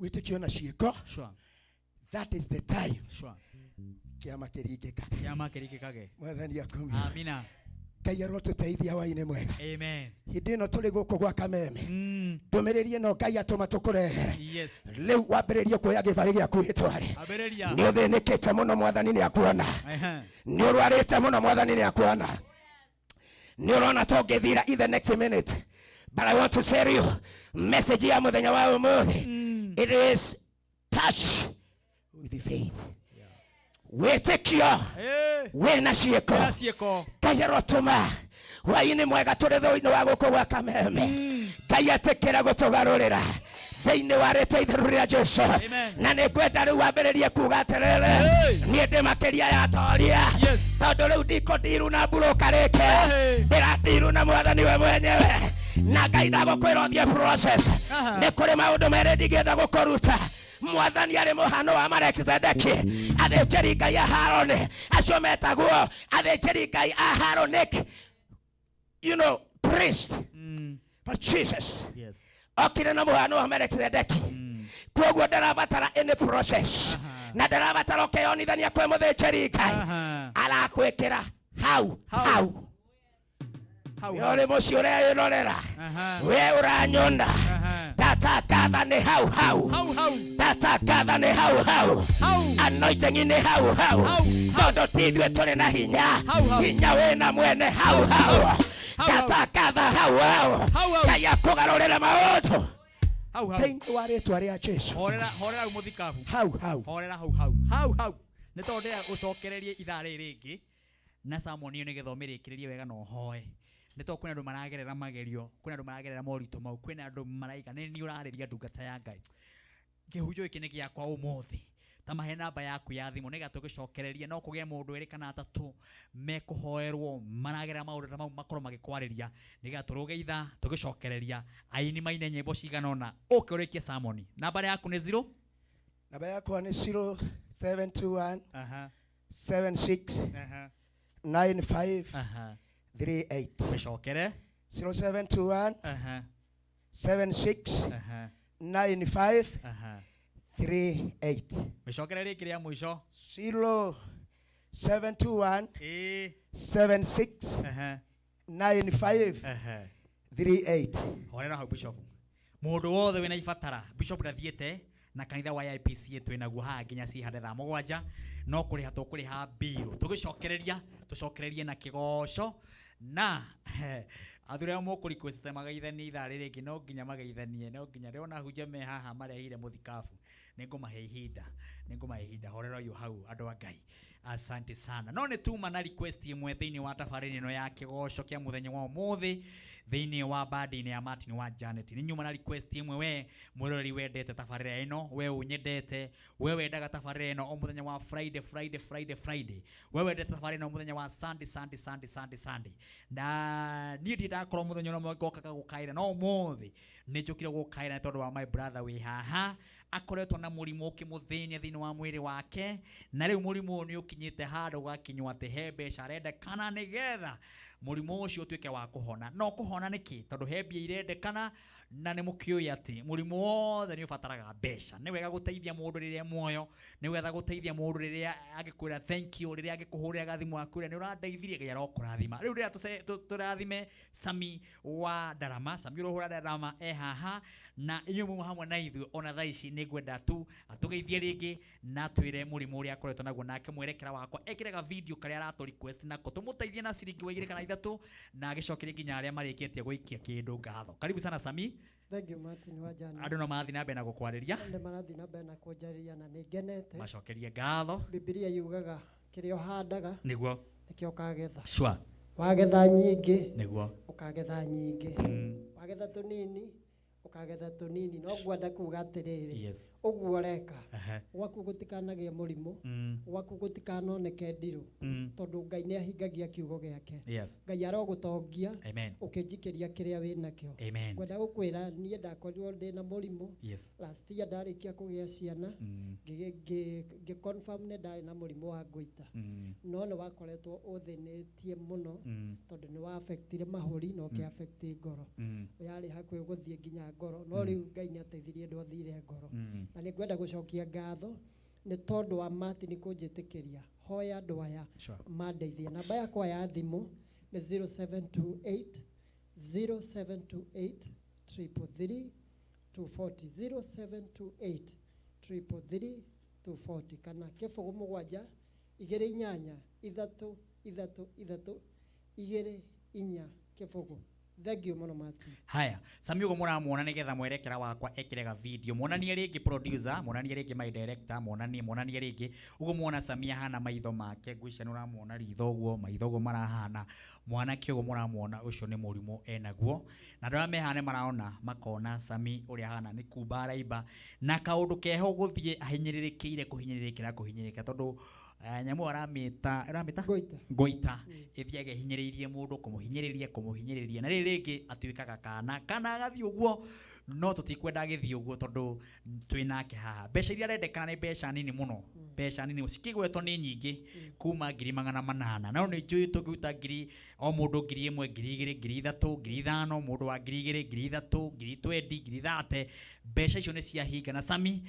wĩtĩkio na ciĩko Sure. that is the time Sure. kĩama kĩringĩkaga Kĩama kĩringĩkage. mwathani akumio Amina. ngai arotũteithia wainĩ mwega Amen. hĩndĩ ĩno tũrĩ gũkũ gwa Kameme ndũmĩrĩri ĩno ngai atũma tũkũrehere Yes. rĩu wambĩrĩrie kuoya gĩbarĩ gĩaku wĩtware Ambĩrĩria. nĩ ũthĩnĩkĩte mũno mwathani nĩ akuona Ehe. nĩ ũrwarĩte mũno mwathani nĩ akuona nĩ ũrona ta ũngĩthira in the next minute but I want to tell you message ya mũthenya wa ũmũthĩ it is touch with faith wĩtĩkio wĩna ciĩko Wĩna ciĩko. ngai arotũma hwainĩ mwega tũrĩ thĩinĩ wa gũkũ gwa Kameme ngai etĩkĩra gũtũgarũrĩra thĩinĩ wa rĩtwa itheru rĩa Jesu na nĩ ngwenda rĩu wambĩrĩrie kuga atĩrĩrĩ niĩ ndĩ makĩria ya toria tondũ rĩu ndikũndiru na mburũka rĩngĩ ndĩrandiru na mwathani we mwenyewe na ngai ndagũkwĩra ũthiĩ process nĩ kũrĩ maũndũ merĩ ndingĩenda gũkũruta mwathani arĩ mũhano wa Melkizedeki athĩnjĩri ngai a Haroni acio metagwo athĩnjĩri ngai a Haronic you know priest but Jesus Yes. okire na mũhano wa Melkizedeki koguo ndarabatara any process na ndarabatara ũkeyonithania kwĩ mũthĩnjĩri ngai arakwĩkĩra hau hau we ũrĩ mũciĩ ũreyĩrorera we ũranyona ndatangatha nĩ hau hau ndatangatha nĩ hau hau anointing nĩ hau hau tondũ ti ithuĩ tũrĩ na hinya hinya wĩna mwene hau hau ndatangatha hau hau ngai akũgarũrĩre maũndũ Hau hau. thĩinĩ wa rĩtwa rĩa Jesu Horera horera hau mũthikabu. Hau hau. Horera hau hau. Hau hau. Nĩ tondũ ndĩrenda ũcokererie ithaa rĩrĩ rĩngĩ na sermon ĩyo nĩgetha ũmĩrĩkĩrĩrie wega na ũhoe. Nĩ tondũ kwĩna andũ maragerera magerio, kwĩna andũ maragerera moritũ mau, kwĩna andũ maraiga nĩ niĩ ũrarĩria ndungata ya Ngai. Kĩhunjio gĩkĩ nĩ gĩakwa ũmũthĩ. Ta mahe namba yaku ya thimũ nĩgetha tũgĩcokererie no kũgĩe mũndũ erĩ kana atatũ mekũhoerwo maragerera maũndũ ta mau makorwo magĩkwarĩria nĩgetha tũrũge ithaa tũgĩcokereria aini maine nyĩmbo cigana ũna ũke ũrĩkie sermon. Namba yaku nĩ 0 namba yakwa nĩ 0721 Aha. 76 Aha. 95 Aha. 38 Mĩcokere. 0721 Aha. 76 Aha. 95 Aha. 38 Mĩcokere rĩngĩ rĩa mũico. 0721 Ĩĩ. 76 Aha. 95 Aha. 38 Horera hau bishop. Mũndũ wothe wĩna ibatara bishop ndathiĩte na kanitha wa IPCA twĩnaguo haha nginya cihande thaa mũgwanja no kũrĩha tũkũrĩha mbirũ tũgĩcokereria tũcokererie na kĩgoco na athuri arĩa mũkũ request magaithanie ithaa rĩrĩ rĩngĩ no nginya magaithanie no nginya ndĩrona hunja me haha marehire mũthikabu Nĩ ngũmahe ihinda, nĩ ngũmahe ihinda. Horera ũyũ hau andũ a Ngai. Asante sana. No nĩ tuma na request ĩmwe thĩinĩ wa tabarĩra ĩno ya kĩgoco kĩa mũthenya wa ũmũthĩ thĩinĩ wa bandi-inĩ ya Martin wa Janet. Nĩ nyuma na request ĩmwe we mwĩroreri wendete tabarĩra ĩno, we ũnyendete, we wendaga tabarĩra ĩno o mũthenya wa Friday, Friday, Friday, Friday. We wendete tabarĩra ĩno mũthenya wa Sunday, Sunday, Sunday, Sunday, Sunday. Na niĩ ndirĩ ndakorwo mũthenya ũrĩa ngokaga gũkaĩra, no ũmũthĩ nĩ njũkire gũkaĩra nĩ tondũ wa my brother wĩ haha akoretwo na mũrimũ ũkĩmũthĩnia thĩinĩ wa mwĩrĩ wake, na rĩu mũrimũ ũyũ nĩ ũkinyĩte handũ ũgakinywo atĩ he mbeca arendekana nĩgetha mũrimũ ũcio ũtuĩke wa kũhona. No kũhona nĩkĩ? Tondũ he mbia irendekana, na nĩ mũkĩũĩ atĩ mũrimũ wothe nĩ ũbataraga mbeca. Nĩ wega gũteithia mũndũ rĩrĩa e muoyo, nĩ wega gũteithia mũndũ rĩrĩa angĩkwĩra thank you, rĩrĩa angĩkũhũrĩra gathimũ akwĩre nĩ ũrandeithirie, Ngai arokũrathima. Rĩu rĩrĩa tũrathime Sami wa Ndarama, Sami ũrĩa ũhũra Ndarama e haha, na inyuĩ muma hamwe na ithuĩ ona thaa ici nĩ ngwenda tu atũgeithie rĩngĩ na atwĩre mũrimũ ũrĩa akoretwo naguo, nake mwerekera wakwa ekĩre ga video karĩa aratũ request nako tũmũteithie na ciringi wa igĩrĩ kana ithatũ, na agĩcokerie nginya arĩa marĩkĩtie gũikia kĩndũ ngatho. Karibu sana Sami. Thank you Martin wa Janet. Andũ no marathiĩ na mbere na gũkwarĩria. Andũ marathiĩ na mbere na kũnjarĩria na nĩ ngenete. Macokerie ngatho. Bibilia yugaga kĩrĩa ũhandaga nĩguo nĩkĩo ũkagetha. Sure. Wagetha nyingĩ nĩguo ũkagetha nyingĩ. Wagetha tũnini ũkagetha tũnini. No ngwenda kuga atĩrĩrĩ, ũguo ũreka gwaku gũtikanagĩe mũrimũ, gwaku gũtikanoneke ndirũ, tondũ Ngai nĩ ahingagia kiugo gĩake. Ngai arogũtongia ũkĩnjikĩria kĩrĩa wĩnakĩo. Ngwenda gũkwĩra niĩ ndakorirwo ndĩna mũrimũ. Last year ndarĩkia kũgĩa ciana, ngĩ confirm nĩ ndarĩ na mũrimũ wa ngũita. No nĩ wakoretwo ũthĩnĩtie mũno, tondũ nĩ wa affectire mahũri na ũkĩ affect ngoro. Yarĩ hakuhĩ gũthiĩ nginya ngoro, no rĩu Ngai nĩ ateithirie ndwathire ngoro. Na nĩ ngwenda gũcokia ngatho nĩ tondũ wa Martin kũnjĩtĩkĩria hoya andũ aya mandeithie. Namba yakwa ya thimũ nĩ 0728 0728 333 240, 0728 333 240, kana kĩbũgũ mũgwanja igĩrĩ inyanya ithatũ ithatũ ithatũ igĩrĩ inya kĩbũgũ. Thank you mũno Martin. Haya, Sami ũguo mũramuona nĩgetha mwerekera wakwa ekĩre ga video. Muonanie rĩngĩ producer, muonanie rĩngĩ my director, muonanie rĩngĩ. Ũguo muona Sami ahana maitho make, ngwĩciria nĩ ũramuona ritho ũguo, maitho ũguo marahana. Mwanake ũguo mũramuona ũcio nĩ mũrimũ enaguo. Na andũ arĩa me haha nĩ maraona, makona Sami ũrĩa ahana nĩ kumba araimba. Na kaũndũ keho gũthiĩ ahinyĩrĩrĩkĩire kũhinyĩrĩrĩkĩra kũhinyĩrĩrĩka tondũ nyamũ aramĩta, aramĩta? Ngoita. Ngoita. Ĩthiaga ĩhinyĩrĩirie mũndũ, kũmũhinyĩrĩria, kũmũhinyĩrĩria. Na rĩrĩ rĩngĩ atuĩkaga kana, kana agathiĩ ũguo, no tũtikwenda agĩthiĩ ũguo tondũ twĩ nake haha. Mbeca iria arendekana nĩ mbeca nini mũno. Mbeca nini, cikĩgwetwo nĩ nyingĩ, kuma ngiri magana manana. No nĩ njũĩ tũngĩruta ngiri, o mũndũ ngiri ĩmwe, ngiri igĩrĩ, ngiri ithatũ, ngiri ithano, mũndũ wa ngiri igĩrĩ, ngiri ithatũ, ngiri twendi, ngiri thate. Mbeca icio nĩ ciahinga. Na Sami,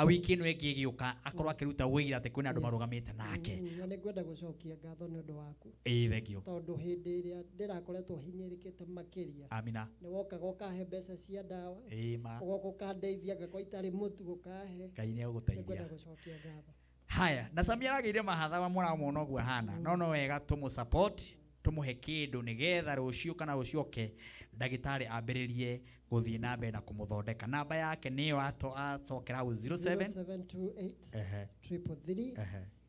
wiki ĩno ĩngĩ ĩgĩũka, akorwo akĩruta wĩira atĩ kwĩna andũ marũgamĩte nake. Na nĩ ngwenda gũcokia ngatho nĩ ũndũ waku. Ĩĩ, thank you. Tondũ hĩndĩ ĩrĩa ndĩrakoretwo hinyĩrĩkĩte makĩria, Amina. nĩ wokaga ũkahe mbeca cia ndawa, Ĩĩ, ma. ũgoka ũkandeithia, ngakwa itarĩ mũtu ũkahe. Ngai nĩ egũgũteithia. Nĩ ngwenda gũcokia ngatho. Haya, na Sami aragĩire mahatha wa mũramuona ũguo ahana. No no wega tũmũ support, tũmũhe kĩndũ nĩgetha rũciũ kana rũcioke ndagĩtarĩ ambĩrĩrie gũthiĩ na mbere na kũmũthondeka. Namba yake nĩyo acokera hau zero seven. Zero seven two eight, triple three,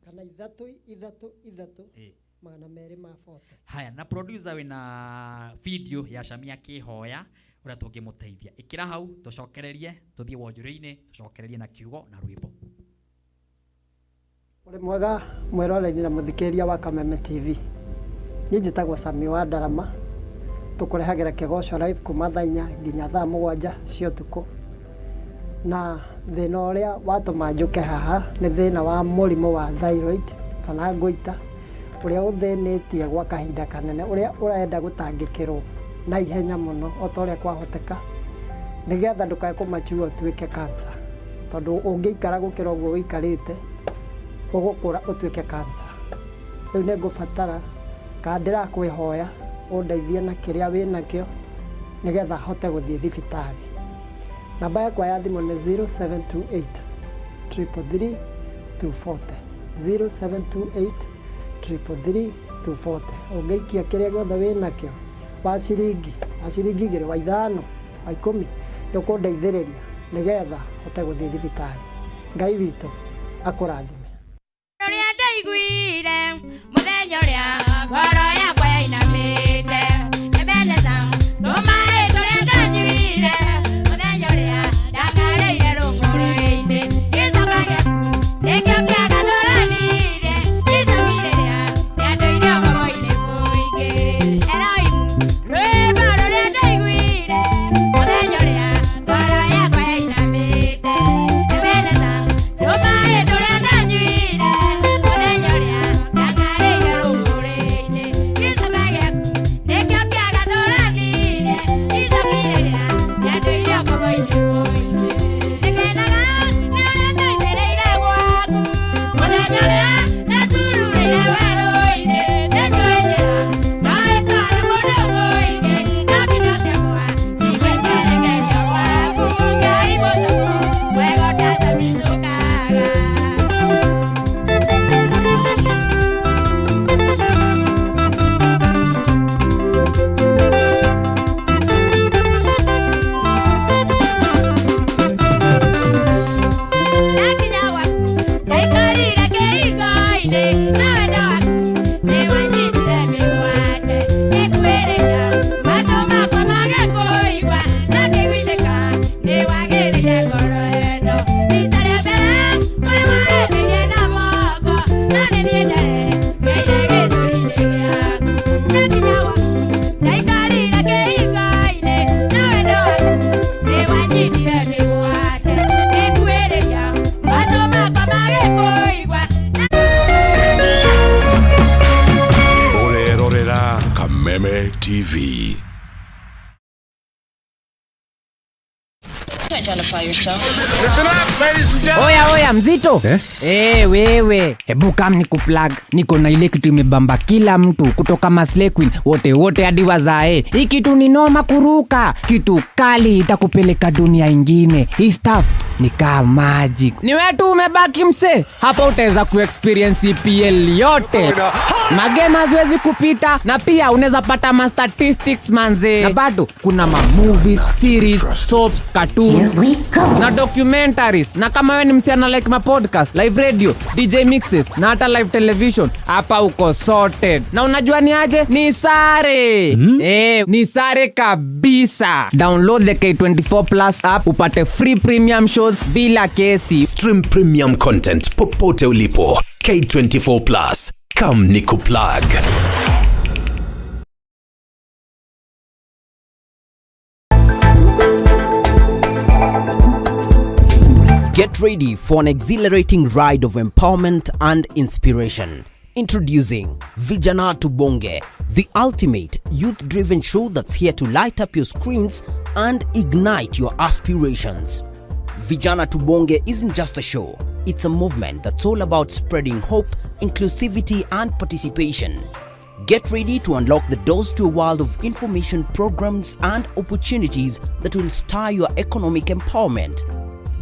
kana ithatũ ithatũ ithatũ, magana merĩ ma forty. Haya, na producer wĩna video ya Sami akĩhoya ũrĩa tũngĩmũteithia. Ĩkĩra hau tũcokererie, tũthiĩ wonjorĩ-inĩ, tũcokererie na kiugo na rwĩmbo. Ũrĩ mwega mwĩroreri na mũthikĩrĩria wa Kameme TV. Niĩ njĩtagwo Sami wa Ndarama, tũkũrehagĩra kĩgoco live kuma thaa inya nginya thaa mũgwanja cia ũtukũ. Na thĩna ũrĩa watũma njũke haha nĩ thĩna wa mũrimũ wa thyroid kana ngũita, ũrĩa ũthĩnĩtie gwa kahinda kanene, ũrĩa ũrenda gũtangĩkĩrwo na ihenya mũno o ta ũrĩa kwahoteka, nĩgetha ndũkae kũmature ũtuĩke cancer. Tondũ ũngĩikara gũkĩra ũguo ũikarĩte, ũgũkũra ũtuĩke cancer. Rĩu nĩ ngũbatara kana ndĩrakwĩhoya ũndeithie na kĩrĩa wĩnakĩo nĩgetha hote gũthiĩ thibitarĩ. Namba yakwa ya thimũ nĩ zero seven two eight triple three two forty. Zero seven two eight triple three two forty. Ũngĩikia kĩrĩa gĩothe wĩnakĩo, wa ciringi, wa ciringi igĩrĩ, wa ithano, wa ikũmi, nĩ ũkũndeithĩrĩria nĩgetha hote gũthiĩ thibitarĩ. Ngai witũ akũrathime. Ũrĩa ndaiguire mũthenya ũrĩa ngoro yakwa yainamĩte, Ebeneza, tũmaĩ tũrĩa ndanyuire mũthenya ũrĩa ndakarĩire rũng'ũrĩ-inĩ, gĩcoka gĩaku nĩkĩo kĩagathũranirie icoki rĩrĩa rĩandũire ũkombo-inĩ mũingĩ. Eloimu, rwĩmbo rũrĩa ndaiguire mũthenya ũrĩa ngoro yakwa yainamĩte, Ebeneza, tũmaĩ tũrĩa ndanyuire mũthenya ũrĩa ndakarĩire rũng'ũrĩ-inĩ, gĩcoka gĩaku nĩkĩo kĩagathũranirie icoki rĩrĩa rĩandũire ũkombo-inĩ mũingĩ. Nĩngenaga nĩ ũrĩa ndoimĩrĩire gwaku mũthenya ũrĩa ndatururĩire werũ-inĩ, nĩnjũĩ njĩra no ĩtware mũndũ kũingĩ, no nginya ciakwa cigweterekerio gwaku. Ngai mũtũmwo wega ũtacamicũkaga. Ndakinya gwaku ndaikarire kĩhingo-inĩ, na wendo waku nĩwanyitire mĩgwate, ngĩkuhĩrĩria matũ makwa mage kũigua, na ngĩiguithĩka nĩwagĩrĩire ngoro ĩno. Rita rĩa mbere wĩwahĩmbĩirie na moko, no nĩ niĩ nderekeire gĩthũri-inĩ gĩaku. Ndakinya gwaku ndaikarire kĩhingo-inĩ, na wendo waku nĩwanyitire mĩgwate, ngĩkuhĩrĩria matũ makwa mage kũigua. Ũrerorera Kameme TV. Identify yourself. Oya oya mzito eh? Eh, wewe hebu kam ni kuplug, niko na ile kitu imebamba kila mtu kutoka Maslay Queen wote wote hadi wazae. Hii kitu ni noma kuruka, kitu kali itakupeleka dunia ingine. Hii stuff ni kama magic. Ni wewe tu umebaki mse, hapa utaweza kuexperience EPL yote. Magema haziwezi kupita, na pia unaweza pata ma statistics manze, na bado kuna ma movies, series, soaps, cartoons na documentaries. Na kama wewe ni msichana like ma podcast, live radio, DJ mixes na hata live television, hapa uko sorted. Na unajua ni aje? Ni sare. Ni sare kabisa. Download the K24 Plus app upate free premium shows bila kesi. Stream premium content popote ulipo. K24 Plus. Come nikuplug. Get ready for an exhilarating ride of empowerment and inspiration. Introducing Vijana Tubonge, the ultimate youth-driven show that's here to light up your screens and ignite your aspirations. Vijana Tubonge isn't just a show, it's a movement that's all about spreading hope, inclusivity, and participation. Get ready to unlock the doors to a world of information, programs, and opportunities that will stir your economic empowerment.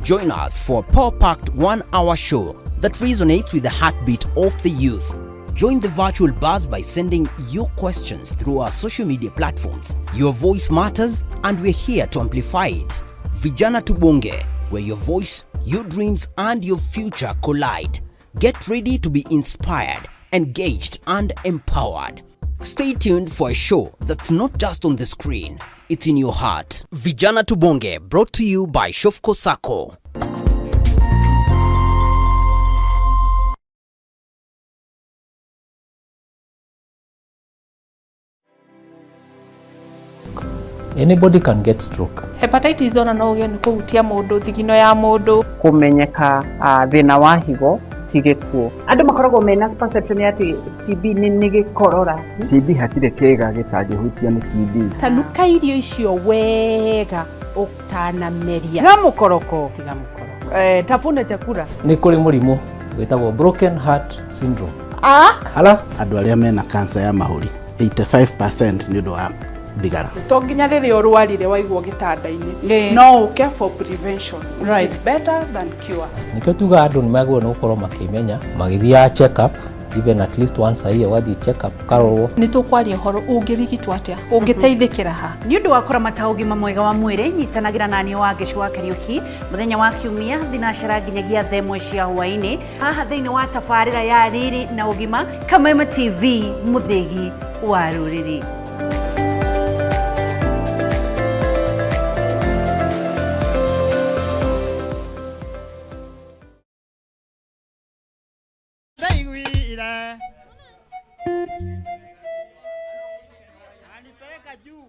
Join us for a power-packed 1-hour show that resonates with the heartbeat of the youth. Join the virtual buzz by sending your questions through our social media platforms. Your voice matters, and we're here to amplify it. Vijana Tubonge, where your voice, your dreams, and your future collide. Get ready to be inspired, engaged, and empowered. Stay tuned for a show that's not just on the screen, it's in your heart. Vijana Tubonge, brought to you by Shofco Sacco. Anybody can get stroke. Hepatitis ona no ũgĩe nĩ kũhutia mũndũ thigino ya mũndũ. Kũmenyeka thĩna wa higo ti gĩkuũ. Andũ makoragwo mena perception ya atĩ TB nĩ gĩkorora. TB hatirĩ kĩĩga gĩtangĩhutio nĩ TB. Tanuka irio icio wega ũtanameria. Tiga mũkoroko. Tiga mũkoroko. Tafuna chakula. Nĩ kũrĩ mũrimũ wĩtagwo broken heart syndrome. Ala. Andũ arĩa mena cancer ya mahũri 85% nĩ ũndũ wa thigara. To nginya rĩrĩa ũrwarire waigwo gĩtanda-inĩ, no ũke for prevention, which is better than cure. Nĩkĩo tugaga andũ nĩ magĩrĩirwo nĩ gũkorwo makĩmenya, magĩthiaga check up Even at least once a year ũgathiĩ check up ũkarorwo. Nĩ tũkwaria ũhoro ũngĩrigitwo atĩa, ũngĩteithĩkĩra ha. Nĩ ũndũ wa kũramata ũgima mwega wa mwĩrĩ, nyitanagĩra na niĩ Wangeci wa Kariũki mũthenya wa Kiumia thinacara nginyagia thaa 1 cia hwaĩ-inĩ haha thĩinĩ wa tabarĩra ya Riri na Ũgima, Kameme TV, mũthĩgi wa rũrĩrĩ. Ndaiguire anipeleka juu.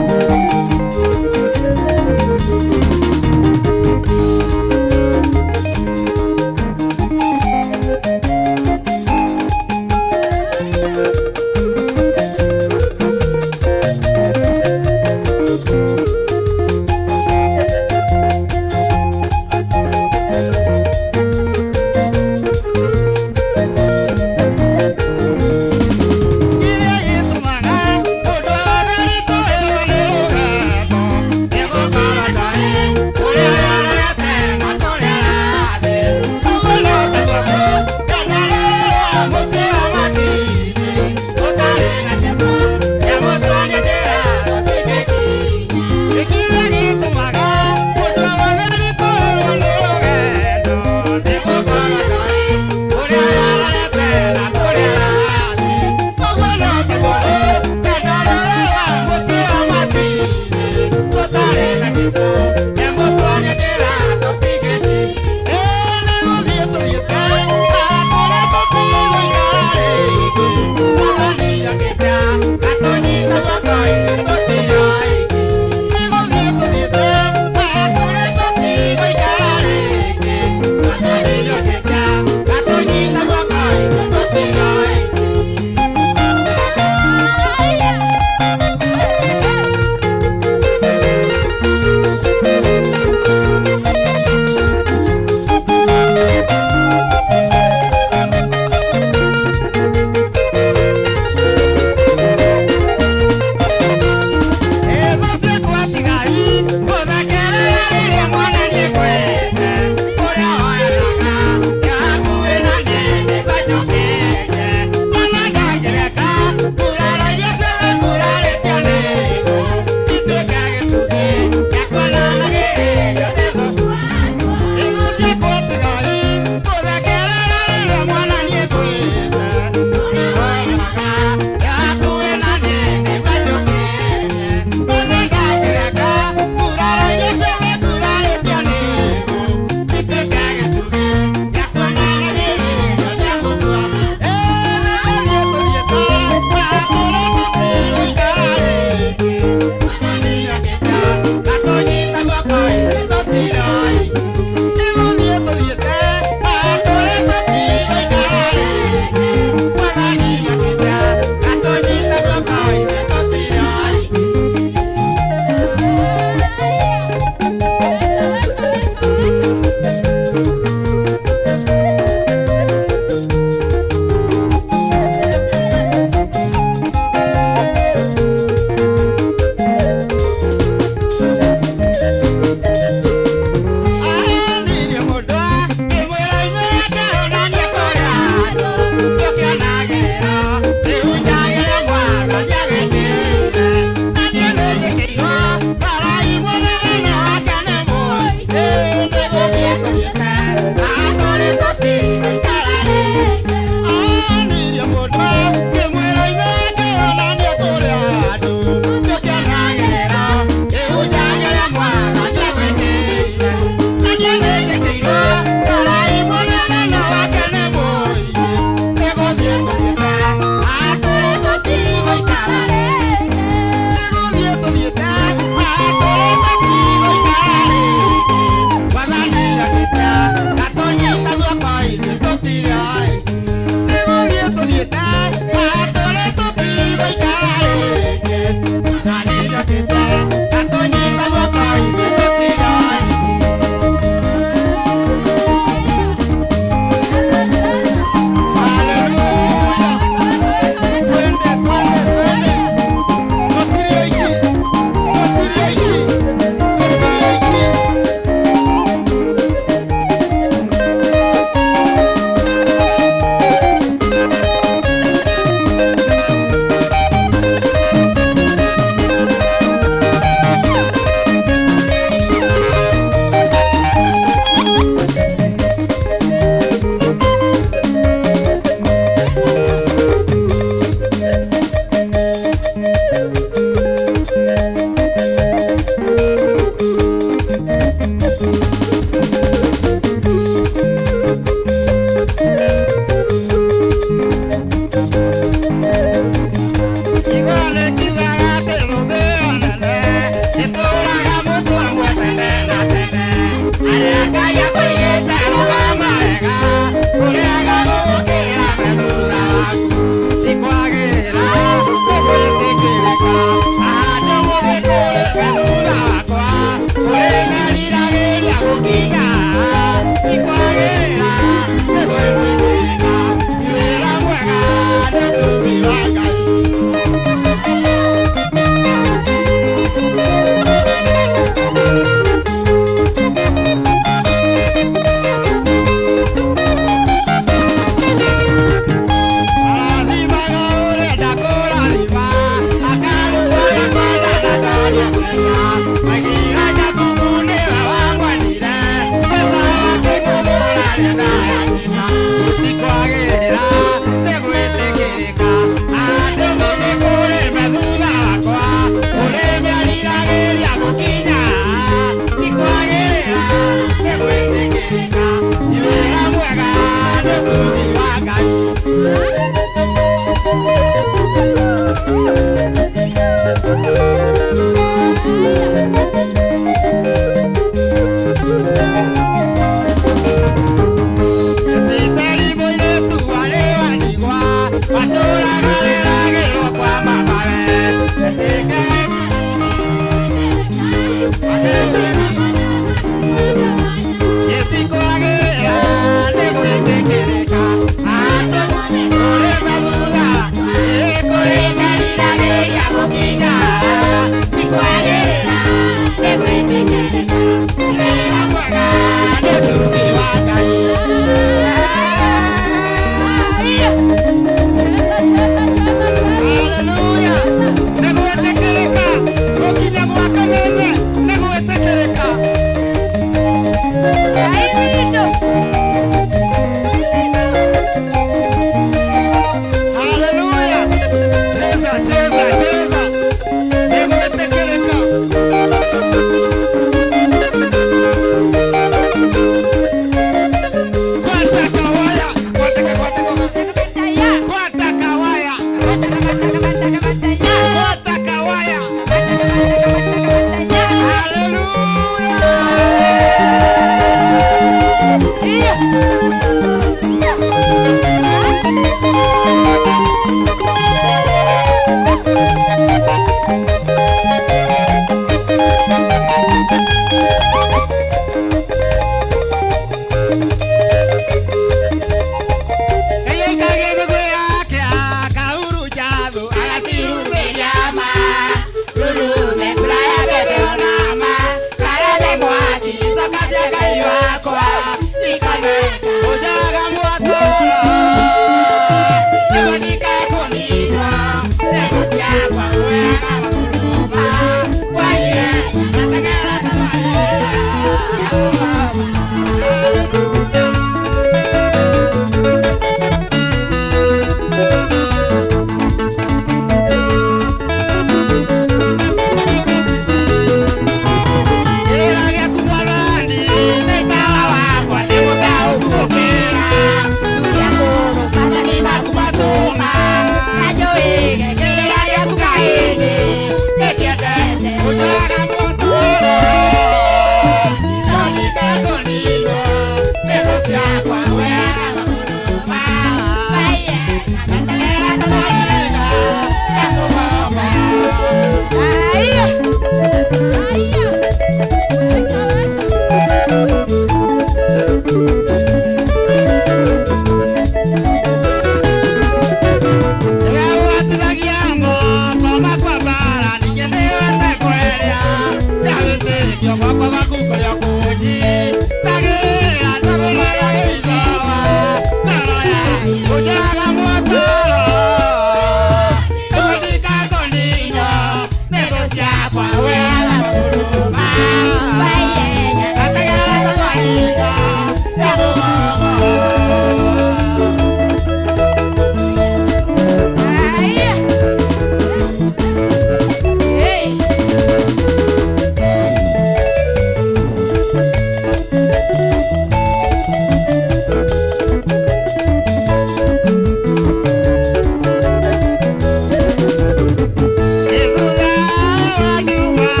Thank you.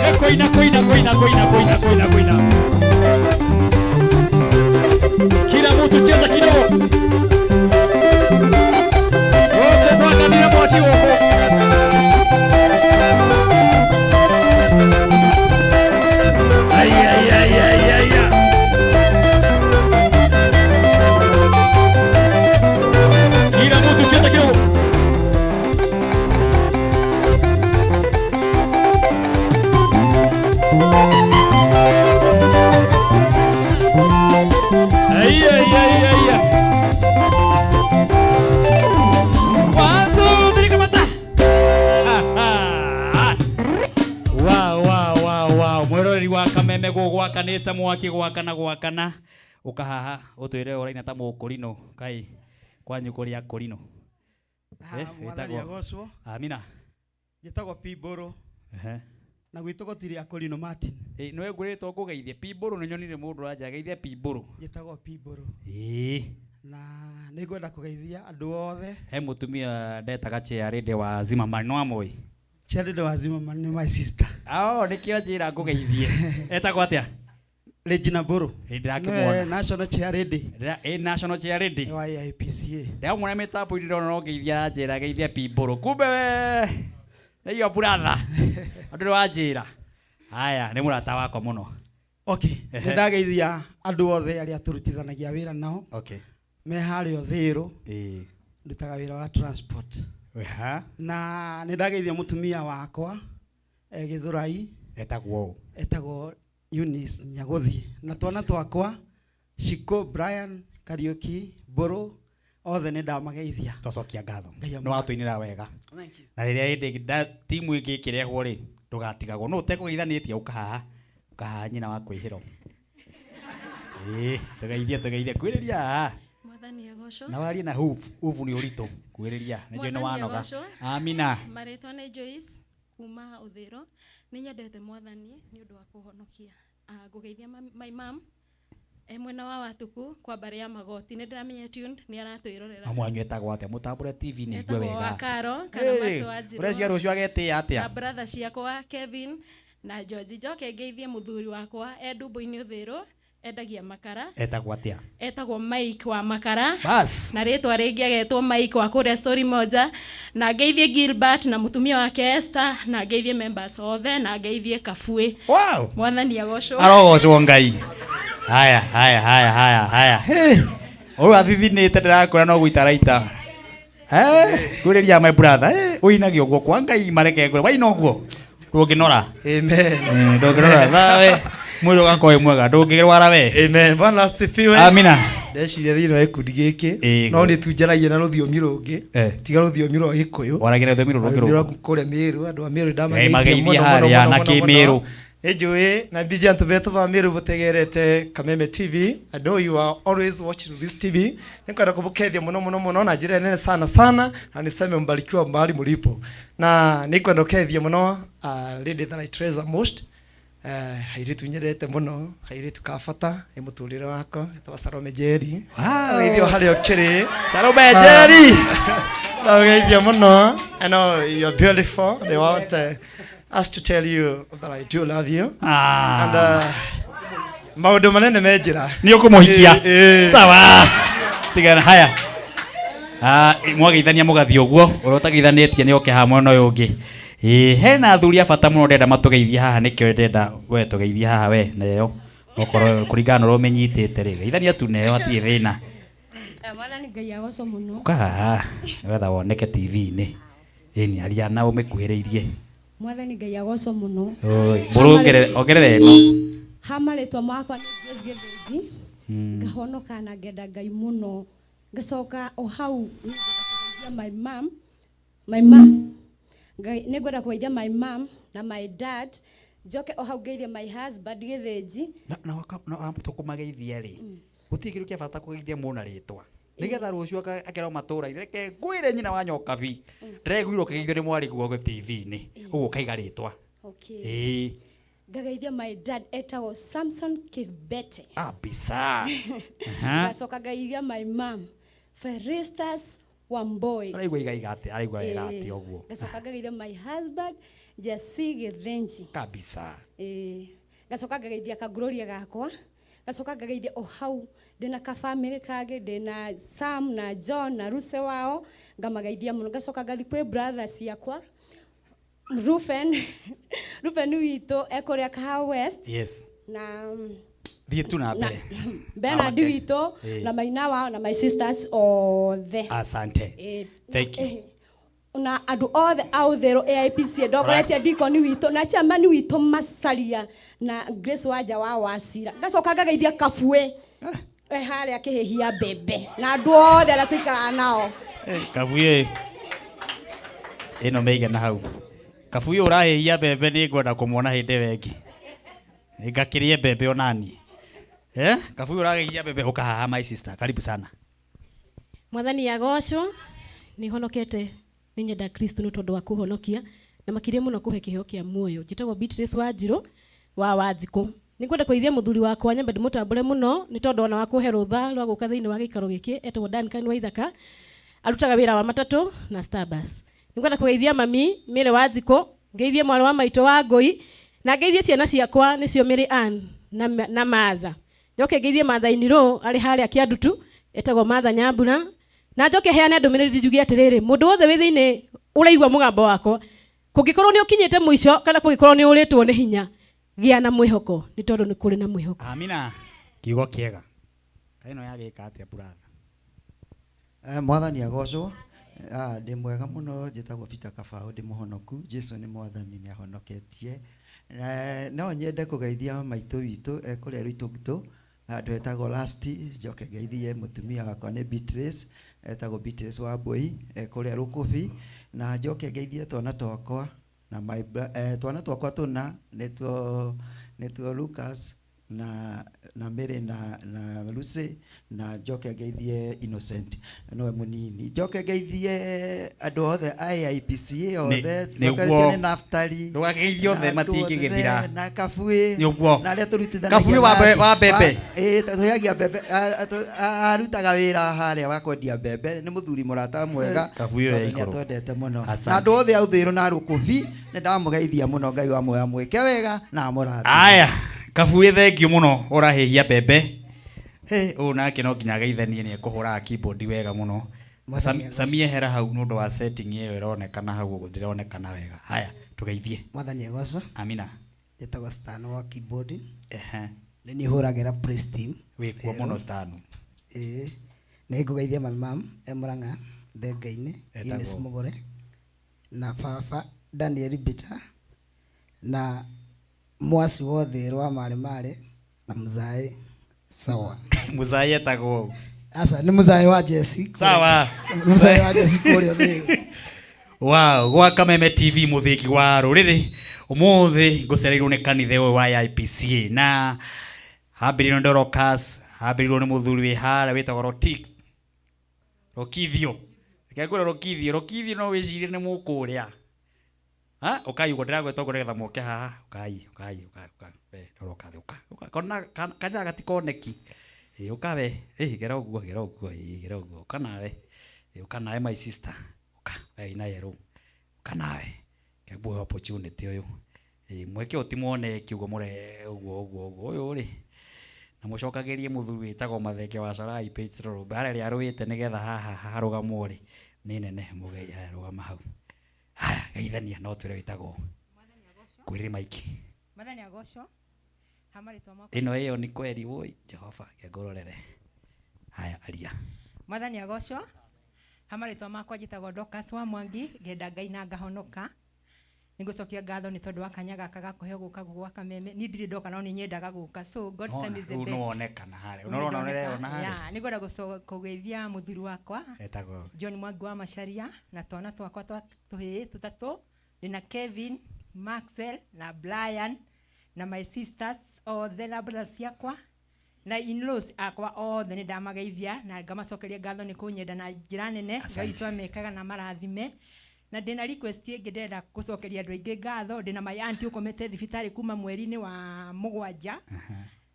Nĩ kũina kũina kũina kũina kũina kũina kũina. Kila mtu cheza kidogo. Wote mwakanire mwaki gũkũ. Ai, ai, ai, ai, ai, ai. Kila mtu cheza kidogo. Ai, ai, ai, ai, ai. One, two, three, kamata. Wow, wow, wow, wow. Mwiroreri wa kameme gũgwakanĩte mwaki gwakana gwakana ũka haha ũtwĩre ũraina ta mũkũrinũ kai kwanyu kũrĩ akũrinũ. Eh, Mwathani wĩtagwo- agocwo. Amina. Njĩtagwo P Mbũrũ Ehe. na gwitũ gũtirĩ akũrinũ Martin. Ĩ, nĩwe ngwĩrĩtwo ngũgeithie P Mbũrũ nĩ nyonire mũndũ ũranja geithia P Mbũrũ. Njĩtagwo P Mbũrũ Ĩĩ. na nĩngwenda kũgeithia andũ othe. He mũtumia ndetaga Chairlady wa Zimmerman nĩ wamũĩ? Chairlady wa Zimmerman nĩ my sister. Oh, nĩkĩo njĩra ngũgeithie. Etagwo atĩa? Regina Mbũrũ. Ĩ, ndĩrakĩmuona. Nĩwe National Chairlady. Ĩ, National Chairlady. Wa AIPCA. Ndĩramwona mĩtambo-inĩ ndĩrona no ngeithia aranjĩra geithia P Mbũrũ. Kumbe we nĩ your brother. Andũ nĩ wanjĩra. Haya, nĩ mũrata wakwa mũno. Okay, Ehe. nĩ ndageithia andũ othe arĩa tũrutithanagia wĩra nao. Okay. Me harĩa Ũthĩrũ. Ĩĩ. Ndutaga wĩra wa transport. Eha. Na nĩ ndageithia mũtumia wakwa e Gĩthũrai. Etagwo ũ? Etagwo Eunice Nyagũthiĩ na twana twakwa Shiko Brian Kariuki Mbũrũ othe nĩ ndamageithia. Twacokia ngatho. Ngai Nĩ watũinĩra wega. Thank you. Na rĩrĩa hĩndĩ ĩngĩ timu ĩngĩ ĩkĩrehwo rĩ, ndũgatigagwo. No ũtekũgeithanĩtie ũka haha. Ũka haha nyina wa kwĩhĩrwo. Ĩĩ, tũgeithie tũgeithie. Kwĩrĩria haha. Mwathani agocwo. Na warie na huvu. Huvu nĩ ũritũ. Kwĩrĩria. Nĩ njũĩ nĩ Mwathani wanoga. agocwo. Amina. Marĩtwa nĩ Joyce kuma Ũthĩro. Nĩ nyendete Mwathani nĩ ũndũ wa kũhonokia. Ah, ngũgeithia my mom e mwena wa Watuku kwa mbarĩ ya Magoti. Nĩ ndĩramenya tuned nĩ aratwĩrorera. Mamu wanyu etagwo atĩa? Mũtambũre TV nĩ igue Etagwo wega. Wakaro kana Ĩĩ, Macu wa Njirũ. Ũreciria rũciũ agetĩĩa Na atĩa? brother ciakwa Kevin na George. Njoke ngeithie mũthuri wakwa e Ndumbo-inĩ Ũthĩrũ endagia makara. Etagwo atĩa? Etagwo Mike wa Makara. Bas. Na rĩtwa rĩngĩ agetwo Mike wa kũrĩa story moja. Na ngeithie Gilbert na mũtumia wake Esther na ngeithie members othe na ngeithie Kabuĩ. Wow. Mwathani agocwo. Arogocwo Ngai. Haya, haya, haya, haya, haya. Hey. Ũyũ athithinĩte ndĩrakora no gũita araita. Eh, ngwĩrĩria my brother. Eh, ũinagia ũguo kwa Ngai mareke ngwĩre. Waina ũguo. Ndũngĩnora. Amen. Ndũngĩnora. Nawe mwĩrĩ ũgakorwo wĩ mwega. Ndũngĩrwara we. Amen. Bwana asifiwe. Amina. Ndeciria thĩinĩ wa gĩkundi gĩkĩ no nĩ tu njaragia na rũthiomi rũngĩ tiga rũthiomi rwa Gĩkũyũ. Waragia na rũthiomi rũngĩ Rũthiomi rwa rũrĩkũ? kũrĩa Mĩrũ, andũ a Mĩrũ Ngai ndamageithia mageithie mũno mũno harĩa mũno na mũno kĩmĩrũ. mũno. Nĩ njũĩ na mbiji antũ betũ ba Mĩrũ mũtegerete Kameme TV. I know you are always watching this TV. Nĩngwenda kũmũkethia mũno mũno mũno na njĩra nene sana sana na niseme mbarikiwa mahali mlipo. Na nĩngwenda gũkethia mũno lady that I treasure most. Airĩtu nyendete mũno, airĩtu ka bata nĩ mũtũrĩre wakwa, etagwo Salome Njeri. Wow. Ũgeithio harĩa ũkĩrĩ. Salome Njeri. Ndagũgeithia mũno. I know you're beautiful. They want us to tell you that I do love you. Ah. And maũndũ manene me njĩra. Nĩ ũkũmũhikia. Ĩ, ĩ. Sawa. Tigana haya. Ah, mwageithania mũgathiĩ ũguo ũrĩa ũtageithanĩtie nĩ oke haha mwena ũyũ ũngĩ. Ĩĩ, hena athuri a bata mũno ndĩrenda matũgeithie haha nĩkĩo ndĩrenda we tũgeithie haha we neyo okorwo kũringana na ũrĩa ũmĩnyitĩte rĩ geithania tu neyo hatirĩ thĩna. Mwathani Ngai agocwo mũno. Ũka haha nĩgetha woneke TV-inĩ. Ĩni aria na ũmĩkuhĩrĩirie. Mwathani Ngai agocwo mũno. Oi, mbũrũ ongerera ĩno. Ha marĩtwa makwa nĩ Grace Gĩthĩnji. Ngahonoka na ngenda Ngai mũno. Ngacoka o hau nĩngwenda kũgeithia my mom, my mom. Ngai nĩngwenda kũgeithia my mom na my dad. Njoke o hau ngeithie my husband Gĩthĩnji. Na na tũkũmageithia rĩ gũtirĩ kĩndũ kĩa bata kũgeithia mũndũ na rĩtwa nĩgetha rũciũ akerwo matũra-inĩ reke ngwĩre nyina wa nyokabi ndĩraiguirwo ũkĩgeithio nĩ mwarĩ guo TV-inĩ ũguo ũkaiga rĩtwa. Okay. Ĩĩ. Ngageithia my dad etagwo Samson Kibete. Abisa. Aha. Ngacoka ngageithia my mom Felistus Wamboi. Araigua igaiga atä araigua wega atä å guo. Ngacoka ngageithia my husband Jesse Githinji. Kabisa. Ĩĩ, ngacoka ngageithia kangũrũria gakwa, ngacoka ngageithia o hau ndĩna kabamĩrĩ kangĩ, ndĩna Sam na John na Ruse wao, ngamageithia mũno. Ngacoka ngathiĩ kwĩ brothers ciakwa, Ruben Ruben witũ ekũrĩa Kahawa West. Yes. Na thiä tu na mbere. Bernard Awake. witũ na maina wao na my sisters othe. Asante. Thank you. Na andũ othe a Ũtherũ AIPCA, ndongoretie dikoni witũ na chairman witũ Macaria na Grace Wanja wa Wacira. Ngacoka ngageithia Kabue harĩa akĩhĩhia mbembe na andũ othe arĩa tũikaraga nao. Kabuye ĩno mĩige na hau. Kabuye ũrahĩhia mbembe nĩ ngwenda kũmuona hĩndĩ ĩyo ĩngĩ, ngakĩrĩe mbembe onaniĩ. Kabuye ũrahĩhia mbembe ũka haha my sister, karibu sana. Mwathani agocwo, nĩ honokete, nĩ nyenda Kristo nĩ tondũ wa kũhonokia na makĩria mũno kũhe kĩheo kĩa muoyo. Njĩtagwo Beatrice Wanjirũ wa Wanjikũ. Nĩ ngwenda kũgeithia mũthuri wakwa, nyambe ndĩmũtambũre mũno nĩ tondũ ona wa kũhe rũtha rwa gũka thĩinĩ wa gĩikaro gĩkĩ, etagwo Duncan Waithaka, arutaga wĩra wa matatũ na Starbucks. Nĩ ngwenda kũgeithia mami Mary Wanjikũ, ngeithie mwarĩ wa maitũ wa Ngũi, na ngeithie ciana ciakwa nĩcio Mary Ann na Martha. Njoke ngeithie Martha Iniro arĩ harĩa Kĩandutu, etagwo Martha Nyambura. Na njoke heane ndũmĩrĩri njuge atĩrĩrĩ, mũndũ wothe wĩ thĩinĩ ũraigua mũgambo wakwa, kũngĩkorwo nĩ ũkinyĩte mũico kana kũngĩkorwo nĩ ũrĩtwo nĩ hinya, gĩa na mwĩhoko nĩ tondũ nĩ kũrĩ na mwĩhoko. Amina. Kiugo kĩega. Kaĩ ĩno yagĩka atĩa brother? Mwathani agocwo. Ndĩ mwega mũno, njĩtagwo Peter Kabaũ, ndĩ mũhonoku. Jesu nĩ mwathani, nĩ ahonoketie. No nyende kũgeithia maitũ witũ kũrĩa Rũitũngitũ, handũ hetagwo Lasti. Njoke ngeithie mũtumia wakwa nĩ Beatrice, etagwo Beatrice Wambui, kũrĩa Rũkũbi. Na njoke ngeithie twana twakwa na my twana twakwa tũna, nĩtuo Lucas na Mary na Lucy, na njoke ngeithie Innocent nĩwe mũnini. Njoke ngeithie andũ othe a AIPCA othe, njoke nĩ Naftali. Ndũgakeithie othe, Na andũ matingĩgĩthira. othe, na Kabui. Nĩ ũguo. Na arĩa tũrutithanagia Kabui na wa mbembe. Tũheagia mbembe, arutaga wĩra harĩa wa kwendia mbembe, nĩ mũthuri mũrata mwega. Kabui ũyũ Tondũ nĩ igũrũ. atwendete mũno. Asante. Na andũ othe a Ũthĩrũ na Rũkũbi, nĩ ndamũgeithia mũno, Ngai wa muoyo amwĩke wega na amũrathime. Aya, Kabui thengiũ mũno ũrahĩhia mbembe. He, ũyũ nake no nginya ageithanie, nĩ ekũhũraga keyboard wega mũno. Mwathani agocwo. Samie hera hau nĩ ũndũ wa setting ĩyo ĩronekana hau ũguo, ndĩronekana wega. Haya, tũgeithie. Mwathani agocwo. Amina. Njĩtagwo Stan wa keyboard. Ehe. Nĩ niĩ hũragĩra praise team. Wĩkuo mũno Stan. Ĩĩ. Nĩ ngũgeithia my mom e Mũrang'a Thenga-inĩ, Etagwo. Eunice Mũgũre, na baba Daniel Bita, na mwasi wothe rwa Mare Mare, na Mzae Sawa. Mzae etagwo. Aca, nĩ Mzae wa Jesse. Sawa. Nĩ Mzae wa Jesse kũrĩa Ũthĩũ. Wow, gwa Kameme TV mũthĩki wa rũrĩrĩ, ũmũthĩ ngũcereirwo nĩ kanitha ũyũ wa AIPCA, na hambĩrĩirio nĩ Dorcas, hambĩrĩirio nĩ mũthuri wĩ harĩa wĩtagwo Rotix. Rokithio. Reke ngwĩre Rokithio, Rokithio no wĩcirie nĩ mũkũrĩa. Ha? Ũkai ũguo ndĩragwĩta ũguo nĩgetha mũke haha. Ũkai, ũkai, ũkai, ũkai. We, rora ũka, ũka. Ũka, kona, kanya gatikoneki. Ĩ, ũka we. Ĩ, gera ũguo, gera ũguo, ĩ, gera ũguo. Ũka nawe. Ĩ, ũka nawe my sister. Ũka, we wĩna yerũ. Ũka nawe. Reke nguhe opportunity ũyũ. Ĩ, mweke ũyũ ti mwoneki ũguo mũre, ũguo, ũguo, ũguo. Ũyũ rĩ, na mũcokagĩrie mũthuri wĩtagwo Mathenge wa Sarai Petro. Mbara ĩrĩa arũĩte nĩgetha haha harũgamwo rĩ, nĩ nene. Mũgei, haya, rũgama hau. Haya, geithania, no twĩre wĩtagwo. Kwĩrĩ Mike. Mwathani agocwo. Ha marĩtwa makwa. Ĩno ĩyo nĩ kweri, woi, Jehova, reke ngũrorere. Haya, aria. Mwathani agocwo. Ha marĩtwa makwa njĩtagwo Dorcas wa Mwangi, ngenda Ngai na ngahonoka. Nĩngũcokia ngatho nĩ tondũ wa kanya gaka ga kũheo gũka gwa Kameme. Niĩ ndirĩ ndoka no nĩ nyendaga gũka. So God's time is the Rĩu best. nĩwonekana harĩa. Rĩu Nĩũrona nĩndoneka. ũreyona harĩa? Yeah, nĩngwenda kũgeithia mũthuri wakwa. Etagwo. John Mwangi wa Macharia, na twana twakwa twa tũhĩĩ tũtatũ. Ndĩna Kevin, Maxwell na Brian na my sisters othe na brothers ciakwa na in-laws akwa othe nĩ ndamageithia na ngamacokeria ngatho nĩ kũnyenda na njĩra nene. Ngai Asante. witũ amekaga na marathime. Na ndĩna request ĩngĩ ndĩrenda gũcokeria andũ aingĩ ngatho. Ndĩna my auntie ũkomete thibitarĩ kuma mweri-inĩ wa mũgwanja.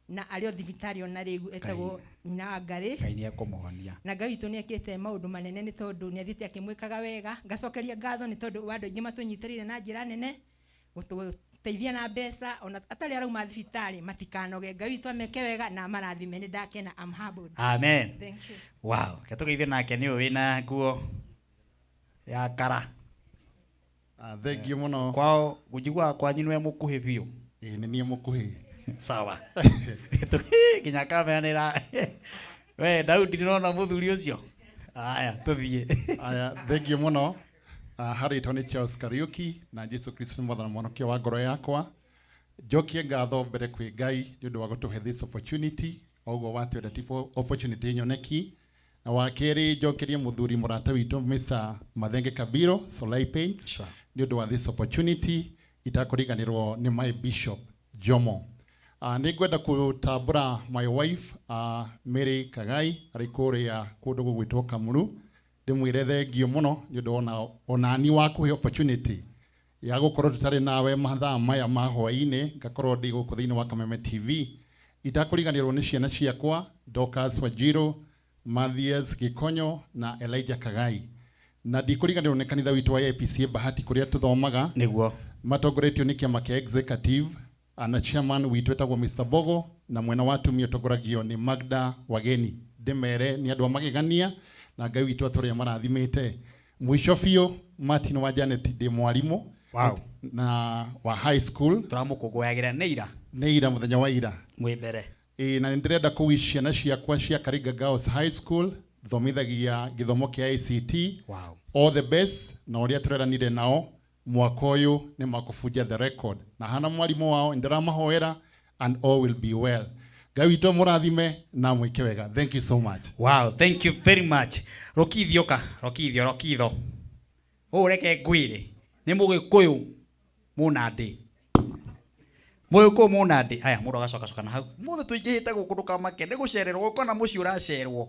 Na arĩ o thibitarĩ ona rĩu, etagwo nyina wa Ngarĩ. Ngai nĩ ekũmũhonia. Na Ngai witũ nĩ ekĩte maũndũ manene, nĩ tondũ nĩ athiĩte akĩmwĩkaga wega. Ngacokeria ngatho nĩ tondũ wa andũ aingĩ matũnyitĩrĩire na njĩra nene gũtũteithia na mbeca ona atarĩ arauma thibitarĩ. Matikanoge, Ngai witũ ameke wega na amarathime. Nĩ ndakena. I'm humbled. Amen. Thank you. Wow, ketũgeithie nake nĩ ũyũ wĩna nguo ya kara. Thank you mũno. Kwao ngũnjiguaga kwanyu nĩwe mũkuhĩ biũ. Ĩĩ, nĩ niĩ mũkuhĩ. Sawa, nginya kamera nĩ we Daudi ndĩrona mũthuri ũcio. Aya, tũthiĩ. Aya, thank you mũno. Harĩtwo nĩ Charles Kariuki na Jesu Kristo nĩ mwathani mwonokia wa ngoro yakwa. Njokie ngatho mbere kwĩ Ngai nĩ ũndũ wa gũtũhe this opportunity, o ũguo watwĩra ti opportunity nyoneki. Na wa kerĩ, njokerie mũthuri mũrata witũ Mr. Mathenge Kabiro Solai Paints nĩ ũndũ wa this opportunity. Itakũriganĩrwo nĩ my bishop Jomo. Nĩ ngwenda gũtambũra my wife, Mary Kagai, arĩ kũrĩa kũndũ gũgwĩtwo Kamuru, ndĩmwĩre thengio mũno nĩ ũndũ ona onani wa kũhe opportunity ya gũkorwo tũtarĩ nawe mathaa maya ma hwaĩ-inĩ, ngakorwo ndĩ gũkũ thĩinĩ wa Kameme TV. Itakũriganĩrwo nĩ ciana ciakwa Dorcas Wanjiru, Mathias Gikonyo na Elijah Kagai, na ndikũriganĩrwo nĩ kanitha witũ wa APCA Bahati kũrĩa tũthomaga, matongoretio nĩ kĩama kĩa executive na chairman witũ etagwo Mr. Bogo, na mwena wa atumia ũtongoragio nĩ Magda Wageni. Ndĩmere nĩ andũ a magegania na Ngai witũ atũrĩa marathimĩte. Mũico biũ, Martin wa Janet, ndĩ mwarimũ na wa high school. Tũramũkũngũyagĩra nĩ ira. Nĩ ira, mũthenya wa ira. Mwĩ mbere. Ĩĩ, na nĩ ndĩrenda kũwish ciana ciakwa cia Karinga Girls High School, thomithagia gĩthomo kĩa ICT, all the best, na ũrĩa tũreranire nao mwaka ũyũ nĩ makũbunja the record, na hana mwarimũ wao nĩndĩramahoera and all will be well. Ngai witũ mũrathime na mwĩke wega. Thank you so much. Wow, thank you very much. Rokithio ka, rokithio, rokitho. Ũũ reke ngwĩre, nĩ mũgĩkũyũ mũnandĩ. Mũgĩkũyũ mũnandĩ. Haya, mũndũ agacoka coka na hau. Mũthĩ tũingĩhĩte gũkũ, ndũkamake, nĩ gũcererwo, gũkona mũciĩ ũracerwo.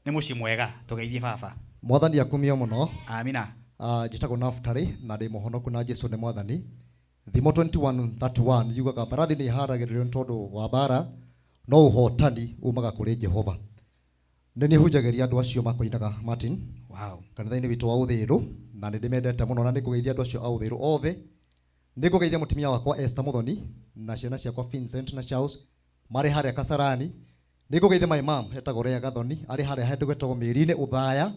Nĩ mũciĩ mwega, tũgeithie baba. Mwathani akumio mũno. Amina. Njĩtagwo Naftali na ndĩ mũhonoku na Jesu nĩ mwathani. Thimo 21:31 yugaga mbarathi nĩ iharagĩrĩrio nĩ tondũ wa mbara, no ũhotani umaga kũrĩ Jehova. Nĩ niĩ hunjagĩria andũ acio makoinaga Martin. Kanitha-inĩ witũ wa Ũthĩrũ, na nĩ ndĩmendete mũno na nĩ ngũgeithia andũ acio a Ũthĩrũ othe. Nĩ ngũgeithia mũtumia wakwa Esther Muthoni na ciana ciakwa Vincent na Charles marĩ harĩa Kasarani. Nĩ ngũgeithia my mom etagwo Rea Gathoni arĩ harĩa handũ getagwo Mĩri-inĩ Ũthaya,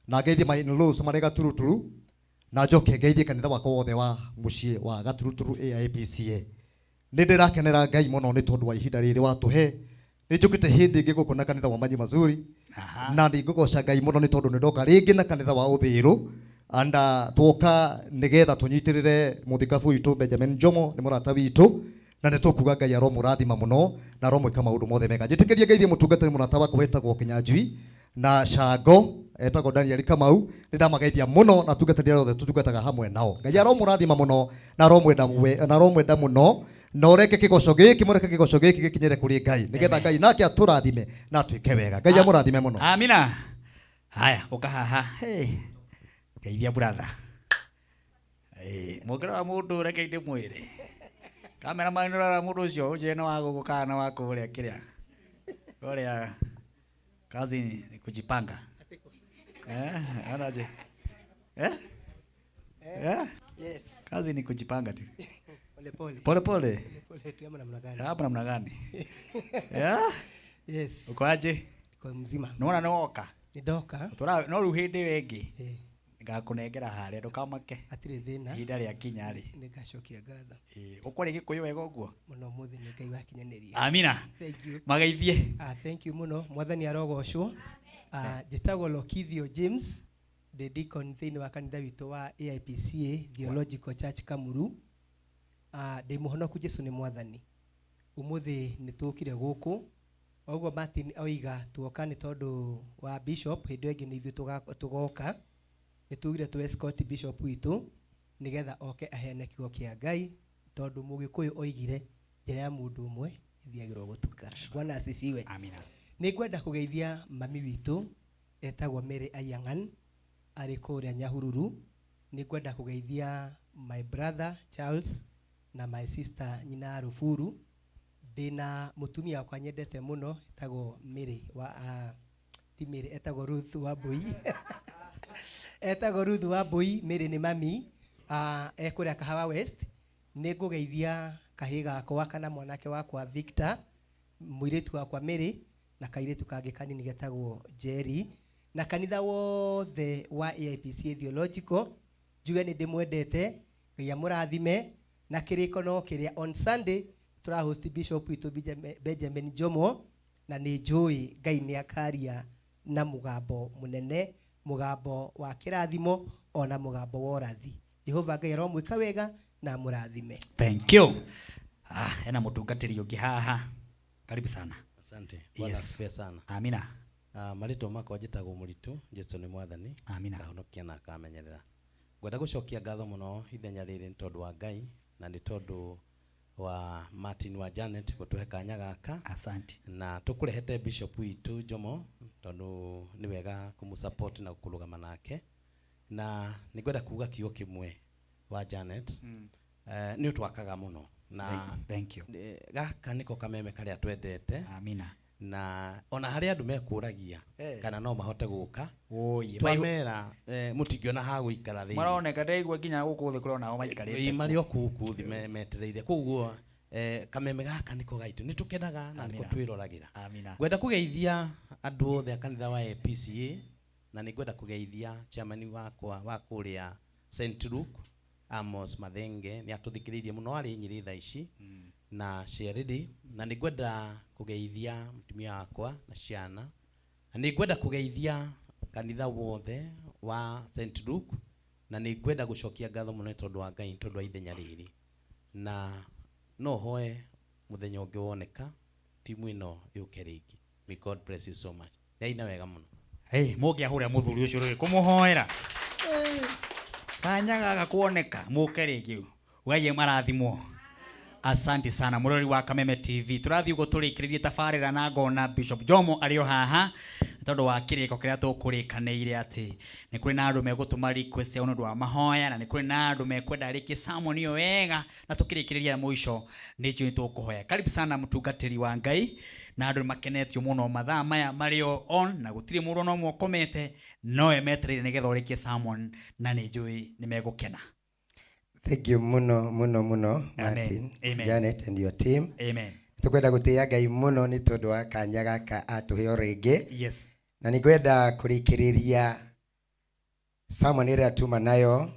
na ngeithie my in-laws marĩ Gaturuturu, na njoke ngeithie kanitha wakwa wothe wa mũciĩ wa Gaturuturu AIPCA. Nĩ ndĩrakenera Ngai mũno nĩ tondũ wa ihinda rĩrĩ watũhe. Nĩ njũkĩte hĩndĩ ĩngĩ gũkũ na kanitha wa Manyi Mazuri, na nĩ ngũgoca Ngai mũno nĩ tondũ nĩ ndoka rĩngĩ na kanitha wa Ũthĩrũ, and tuoka nĩgetha tũnyitĩrĩre mũthikabu witũ Benjamin Jomo, nĩ mũrata witũ, na nĩ tũkuga Ngai aromũrathima mũno na aromwĩka maũndũ mothe mega. Njĩtĩkĩrie ngeithie mũtungatĩri mũrata wakwa wĩtagwo Kinyanjui na Shango etagwo Daniel Kamau. Nĩ ndamageithia mũno na atungatĩri arĩa othe tũtungataga hamwe nao. Ngai aromũrathima mũno na aromwenda na aromwenda mũno, na ũreke kĩgoco gĩkĩ, mũreke kĩgoco gĩkĩ gĩkinyĩre kũrĩ Ngai nĩgetha Ngai nake atũrathime na atuĩke wega. Ngai amũrathime mũno. Amina. Haya, ũka haha. Hey. Geithia brother. Hey, mũngĩrora mũndũ reke ndĩmwĩre. Cameraman, ũrora mũndũ ũcio ũnjĩre nĩ wa gũkũ kana nĩ wa kũrĩa kĩrĩa. Kũrĩa kazi ni kujipanga. Eh, anaje? Eh? Eh? Yes. Kazi ni kujipanga tu. Pole pole. Pole pole. Pole pole tu, ama namna gani? Hapa namna gani? Yeah? Yes. Uko aje? Niko mzima. Nĩwona nĩ woka? Nĩ ndoka. Tũra no rĩu hĩndĩ ĩyo ĩngĩ ngakũnengera harĩa, ndũkamake. Hatirĩ thĩna. Ihinda rĩa kinya rĩ. Nĩ ngacokia ngatho. Ĩĩ, ũkwaria Gĩkũyũ wega ũguo? Mũno, mũthĩ nĩ Ngai wakinyanĩria. Amina. Thank you. Mageithie. Ah, thank you mũno. Mwathani arogocwo. Ah, njĩtagwo Lokithio James, ndĩ deacon thĩinĩ wa kanitha witũ wa AIPCA Theological Church Kamuru. Ah, ndĩ mũhonoku, Jesu nĩ mwathani. Ũmũthĩ nĩ tũkire gũkũ, o ũguo Martin oiga, tuoka nĩ tondũ wa bishop. Hĩndĩ ĩyo ĩngĩ nĩ ithuĩ tũgoka. Nĩ tugire tũ escort bishop witũ nĩgetha oke aheane kiugo kĩa Ngai, tondũ Mũgĩkũyũ oigire njĩra ya mũndũ ũmwe ĩthiagĩrwo gũtuka. Bwana asifiwe. Amina. Nĩ ngwenda kũgeithia mami witũ etagwo Mary Ayangan arĩ kũrĩa Nyahururu. Nĩ ngwenda kũgeithia my brother Charles na my sister nyina Rũburu. Ndĩna mũtumia wakwa nyendete mũno etagwo Mary wa ti Mary, etagwo Ruth Wambui. Etagwo Ruth Wambui, Mary nĩ mami, e kũrĩa Kahawa West. Nĩ ngũgeithia kahĩĩ gakwa kana mwanake wakwa Victor, mũirĩtu wakwa Mary na kairĩtu kangĩ kanini getagwo Jerry, na kanitha wothe wa AIPCA Theological. Njuge nĩ ndĩmwendete, Ngai amũrathime. Na kĩrĩko no kĩrĩa on Sunday tũra host Bishop witũ Benjamin Jomo, na nĩ njũĩ Ngai nĩ akaria na mũgambo mũnene, mũgambo wa kĩrathimo ona mũgambo wa ũrathi. Jehova Ngai aromwĩka wega na amũrathime. Thank you. Hena mũtungatĩri ũngĩ haha. Karibu sana. Asante. Bwana asifiwe sana. Amina. Marĩtwa makwa njĩtagwo Mũritũ, Jesu nĩ mwathani. Amina. Ngahonokia na akamenyerera. Ngwenda gũcokia ngatho mũno ithenya rĩrĩ nĩ tondũ wa Ngai na nĩ tondũ wa Martin wa Janet gũtũhe kanya gaka. Asante. Na tũkũrehete Bishop witũ Jomo tondũ nĩ wega kũmũ support na kũrũgama nake. Na nĩ ngwenda kuga kiugo kĩmwe wa Janet. Nĩ ũtwakaga mũno. Na Thank you. Gaka nĩko kameme karĩa twendete. Amina. Na ona harĩa andũ mekũragia kana no mahote gũka. Oye, Twamera, mũtingĩona ha gũikara thĩinĩ. Maroneka ndaigua nginya gũkũ thĩ kũrona o maikarĩte. Ĩĩ, marĩ o kũu kũu thĩ metereire. Koguo, kameme gaka nĩko gaitũ. Nĩ tũkenaga na nĩko Amina. twĩroragĩra. Amina. Ngwenda kũgeithia andũ othe a kanitha wa APCA na nĩ ngwenda kũgeithia chairman wakwa wa kũrĩa St Luke Amos Mathenge, nĩ atũthikĩrĩirie mũno arĩ Nyĩrĩ thaa ici. Na Sheridi, na nĩ ngwenda kũgeithia mũtumia wakwa na ciana. Na nĩ ngwenda kũgeithia kanitha wothe wa St Luke, na nĩ ngwenda gũcokia ngatho mũno nĩ tondũ wa Ngai, nĩ tondũ wa ithenya rĩrĩ. Na no hoe mũthenya ũngĩ woneka timu ĩno yũke rĩngĩ. May God bless you so much. Nĩ wega mũno. Hey, mũngĩahũra mũthuri ũcio rĩ, kũmũhoera. Kanya gaka kuoneka, mũke rĩngĩ. Weye marathimwo. Asante sana mũrori wa Kameme TV. Tũrathiĩ ũguo tũrĩkĩrĩrie tabarĩra na ngona Bishop Jomo arĩ o haha tondũ wa kĩrĩko kĩrĩa tũkũrĩkanĩire atĩ nĩ kũrĩ na andũ megũtũma request yao nĩ ũndũ wa mahoya, na nĩ kũrĩ na andũ mekwenda arĩkie sermon ĩyo wega, na tũkĩrĩkĩrĩria mũico nĩ njũĩ tũkũhoya. Karibu sana mũtungatĩri wa Ngai, na andũ nĩmakenetio mũno mathaa maya marĩ o on, na gũtirĩ mũndũ ona ũmwe ũkomete, no we metereire nĩgetha ũrĩkie sermon, na nĩ njũĩ nĩmegũkena. Thank you muno muno muno, Amen. Martin, Amen. Janet and your team. Amen. Tukwenda gutĩĩa Ngai mũno nĩ tondũ wa kanya gaka atũhe o rĩngĩ. Yes. Na nĩ ngwenda kũrĩkĩrĩria sermon ĩrĩa tuma nayo.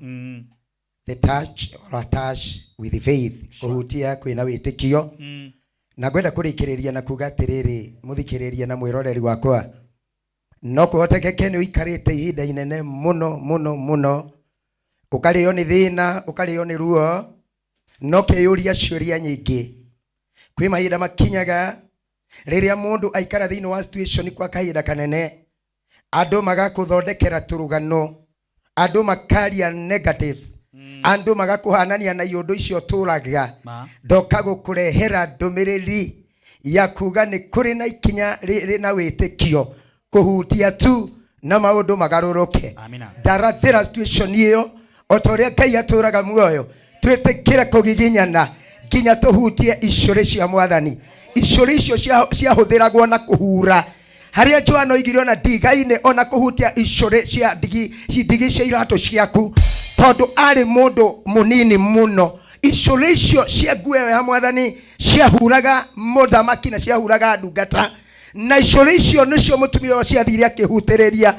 The touch or a touch with faith. Kũhutia kwĩna wĩtĩkio. Na ngwenda kũrĩkĩrĩria na kuga atĩrĩrĩ, mũthikĩrĩria na mwĩroreri wakwa. No kũhotekeke nĩ ũikarĩte ihinda inene mũno mũno mũno, ũkarĩo nĩ thĩna, ũkarĩo nĩ ruo, no kĩyũria ciũria nyingĩ. Kwĩ mahinda makinyaga rĩrĩa mũndũ aikara thĩinĩ wa situation kwa kahinda kanene, andũ magakũthondekera tũrũgano, andũ makaria negatives, andũ magakũhanania na iũndũ icio ũtũraga. Ndoka gũkũrehera ndũmĩrĩri ya kuga nĩ kũrĩ na ikinya rĩna wĩtĩkio kũhutia tu na maũndũ magarũrũke. Amina. Ndarathĩra situation ĩyo o ta ũrĩa Ngai atũraga muoyo, twĩtĩkĩre kũgiginyana nginya tũhutie icũrĩ cia mwathani. Icũrĩ icio ciahũthĩragwo na kũhura, harĩa Joana oigire ona ndigainĩ ona kũhutia icũrĩ cia ndigi, ndigi cia iratũ ciaku, tondũ arĩ mũndũ mũnini mũno. Icũrĩ icio cia nguo ĩyo ya mwathani ciahuraga mũthamaki na ciahuraga ndungata, na icũrĩ icio nĩcio mũtumia ũcio athire akĩhutĩrĩria.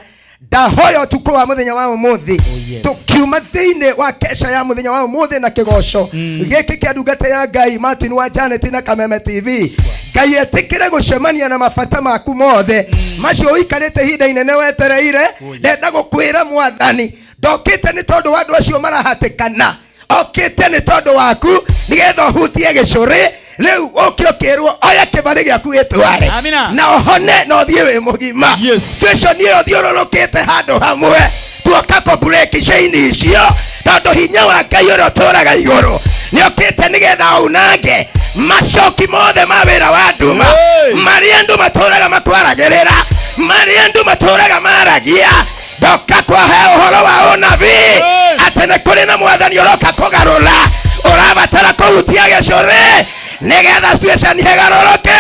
Ndahoya ũtukũ wa mũthenya wa ũmũthĩ, tũkiuma thĩinĩ wa kesha ya mũthenya wa ũmũthĩ na kĩgoco gĩkĩ kĩa ndungata ya Ngai Martin wa Janet na Kameme TV. Ngai etĩkĩre gũcemania na mabata maku mothe macio ũikarĩte ihinda inene wetereire. Ndenda gũkwĩra mwathani ndokĩte nĩ tondũ wa andũ acio marahatĩkana, okĩte nĩ tondũ waku nĩgetha ũhutie gĩcũrĩ. Rĩu ũke ũkĩrwo oya kĩbarĩ gĩaku gĩtware. Amina. Na ũhone na ũthiĩ wĩ mũgima. Situation ĩyo thiũrũrũkĩte handũ hamwe, tuoka kũ break chain icio, tondũ hinya wa Ngai ũrĩa ũtũraga igũrũ nĩokĩte nĩgetha unange macoki mothe ma wĩra wa nduma, marĩa andũ matũraga matwaragĩrĩra, marĩa andũ matũraga maragia. Ndoka kwahe ũhoro wa ũnabii atĩ nĩ kũrĩ na mwathani ũroka kũgarũra, ũrabatara kũhutia gĩcũrĩ. Nĩgetha situation ĩgarũrũke,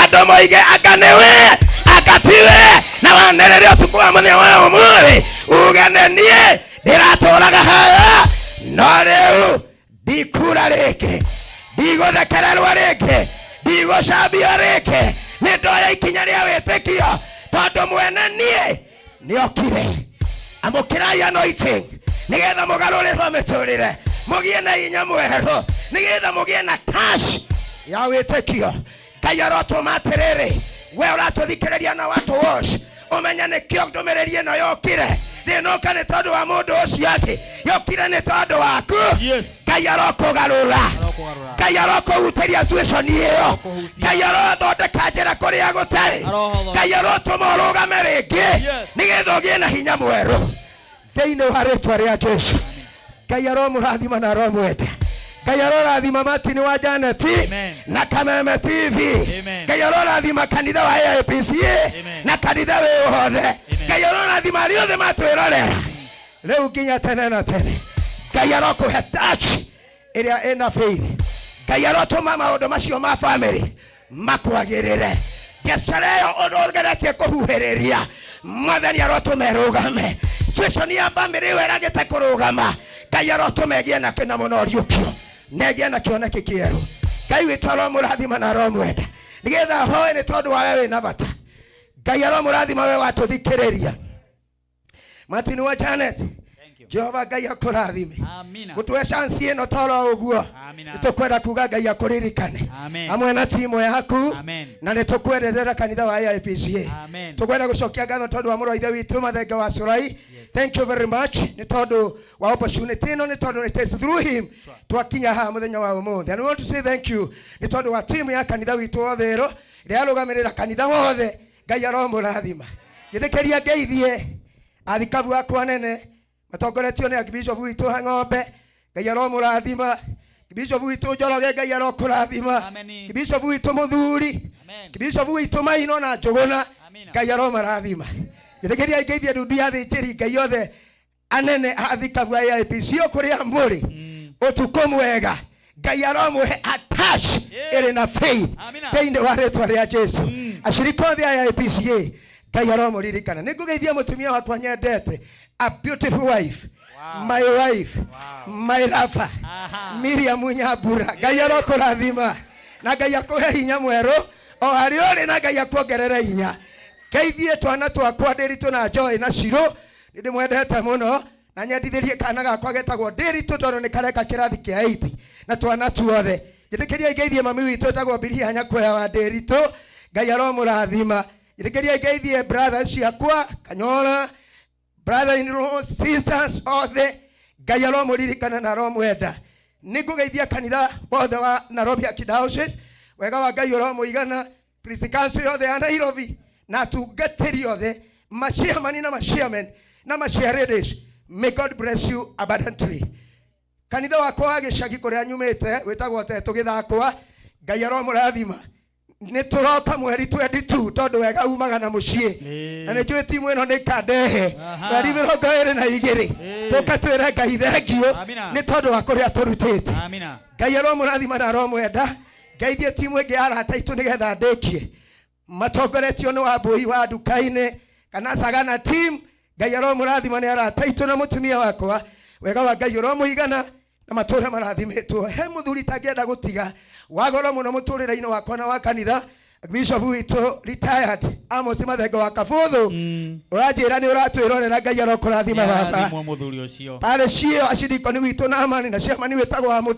andũ moige anga nĩwe, anga tiwe, na wanĩrĩre ũtukũ wa mũthenya wa ũmũthĩ, uge nĩ niĩ ndĩratũraga haha, no rĩu ndikura rĩngĩ, ndigũthekererwo rĩngĩ, ndigũcambio rĩngĩ, nĩ ndoya ikinya rĩa wĩtĩkio, tondũ mwene niĩ nĩokire. Amũkĩrai anointing nĩgetha mũgarũrĩrwo mĩtũrĩre, mũgĩe na hinya mwerũ, nĩgetha mũgĩe na cash ya wĩtĩkio. Ngai arotũma atĩrĩrĩ, we ũratũthikĩrĩria na watũ wash, ũmenye nĩkĩo ndũmĩrĩri ĩno yokire. Ndĩnoka nĩ tondũ wa mũndũ ũcio angĩ, yokire nĩ tondũ waku. Ngai arokũgarũra, Ngai arokũhutĩria situation ĩyo, Ngai arothondeka njĩra kũrĩa gũtarĩ, Ngai arotũma ũrũgame rĩngĩ nĩgetha ũgĩe na hinya mwerũ thĩinĩ wa rĩtwa rĩa Jesu. Ngai aromũrathima na aromwenda. Ngai arorathima Martin wa Janeti na Kameme TV. Ngai arorathima kanitha wa AIPCA na kanitha wĩ wothe. Ngai arorathima arĩa othe matwĩrorera rĩu nginya tene na tene. Ngai arokũhe touch ĩrĩa ĩna faith. Ngai arotũma maũndũ macio ma family makwagĩrĩre, biacara ĩyo ũndũ ũgeretie kũhuhĩrĩria, Mwathani arotũma ĩrũgame. Situation ya family ĩyo ĩragĩte kũrũgama, Ngai arotũma ĩgĩe na kĩna mũno ũriũkio na ĩgĩe na kĩoneki kĩerũ. Ngai witũ aromũrathima na aromwenda, nĩgetha hoe nĩ tondũ wa we wĩna bata. Ngai aromũrathima we watũthikĩrĩria. Martin wa Janet, Jehova Ngai akũrathime. Amina. Gũtũhe chance ĩno toro ũguo. Amina. Nĩtũkwenda kuga Ngai akũririkane Amen. hamwe na timu yaku. Amen. Na nĩtũkwenderera kanitha wa AIPCA. Amen. Tũkwenda gũcokia ngatho tondũ wa mũrũ wa ithe witũ Mathenge wa Curai. Thank you very much nĩ tondũ wa opportunity ĩno, nĩ tondũ it is through him twakinya haha mũthenya wa ũmũthĩ. And we want to say thank you nĩ tondũ wa timu ya kanitha witũ wothe ĩro ĩrĩa yarũgamĩrĩra kanitha wothe. Ngai aromũrathima. Njĩtĩkĩria ngeithie athikabu akwa nene matongoretio nĩ Archbishop witũ Hang'ombe. Ngai aromũrathima. Bishop witũ Njoroge, Ngai arokũrathima. Bishop witũ Mũthuri, Bishop witũ Maino na Njũgũna, Ngai aromarathima. Njĩtĩkĩria ngeithie ndundu ya athĩnjĩri Ngai othe anene a thikabu a AIPC o kũrĩa mũrĩ, ũtukũ mwega. Ngai aromũhe attach ĩrĩ na faith thĩinĩ wa rĩtwa rĩa Jesu. Acirika othe a AIPCA, Ngai aromũririkana. Nĩ ngũgeithia mũtumia wakwa nyendete, a beautiful wife, my wife, my lover, Miriam Nyambura. Ngai arokũrathima na Ngai akũhe hinya mwerũ o harĩa ũrĩ, na Ngai akuongerere hinya. Ngeithie twana twakwa Ndĩritũ na Joy na Shiro, nĩ ndĩmwendete mũno, na nyendithĩrie kana gakwa getagwo Ndĩritũ tondũ nĩ kareka kĩrathi kĩa 8 na twana tuothe. Njĩtĩkĩria ngeithie mami witũ etagwo Biria Nyakwea wa Ndĩritũ. Ngai aromũrathima. Njĩtĩkĩria ngeithie brothers ciakwa Kanyora, brother in law, sisters othe, Ngai aromũririkana na aromwenda. Nĩ ngũgeithia kanitha wothe wa Nairobi Archdiocese, wega wa Ngai ũromũigana, Priest Council yothe ya Nairobi na atungatĩri othe, maciamani na maciamen na maciarĩrĩs. May God bless you abundantly. Kanitha wakwa wa gĩcagi kũrĩa nyumĩte wĩtagwo Tetũ Gĩthakwa, Ngai aromũrathima. Nĩ tũroka mweri 22 tondũ wega umaga na mũciĩ, na nĩ njũĩ timu ĩno nĩ kandehe mweri 22 tũke twĩre Ngai thengiũ nĩ tondũ wa kũrĩa tũrutĩte. Amina. Ngai aromũrathima na aromwenda. Ngeithie timu ĩngĩ ya arata aitũ nĩgetha ndĩkie, matongoretio nĩ Wambũi wa nduka-inĩ kana Sagana team. Ngai aromũrathima, nĩ arata aitũ na mũtumia wakwa. Wega wa Ngai ũromũigana na matũra marathimĩtwo. He mũthuri tangĩenda gũtiga wa goro mũno mũtũrĩre-inĩ wakwa na wa kanitha, Bishop witũ retired Amos Mathenge wa Kabuthu. Ũranjĩra nĩ ũratwĩrorera, Ngai arokũrathima baba. Nĩarathimwo mũthuri ũcio. Parĩ cio acirikoni witũ na amani na ciamani wĩtagwo wa mũti.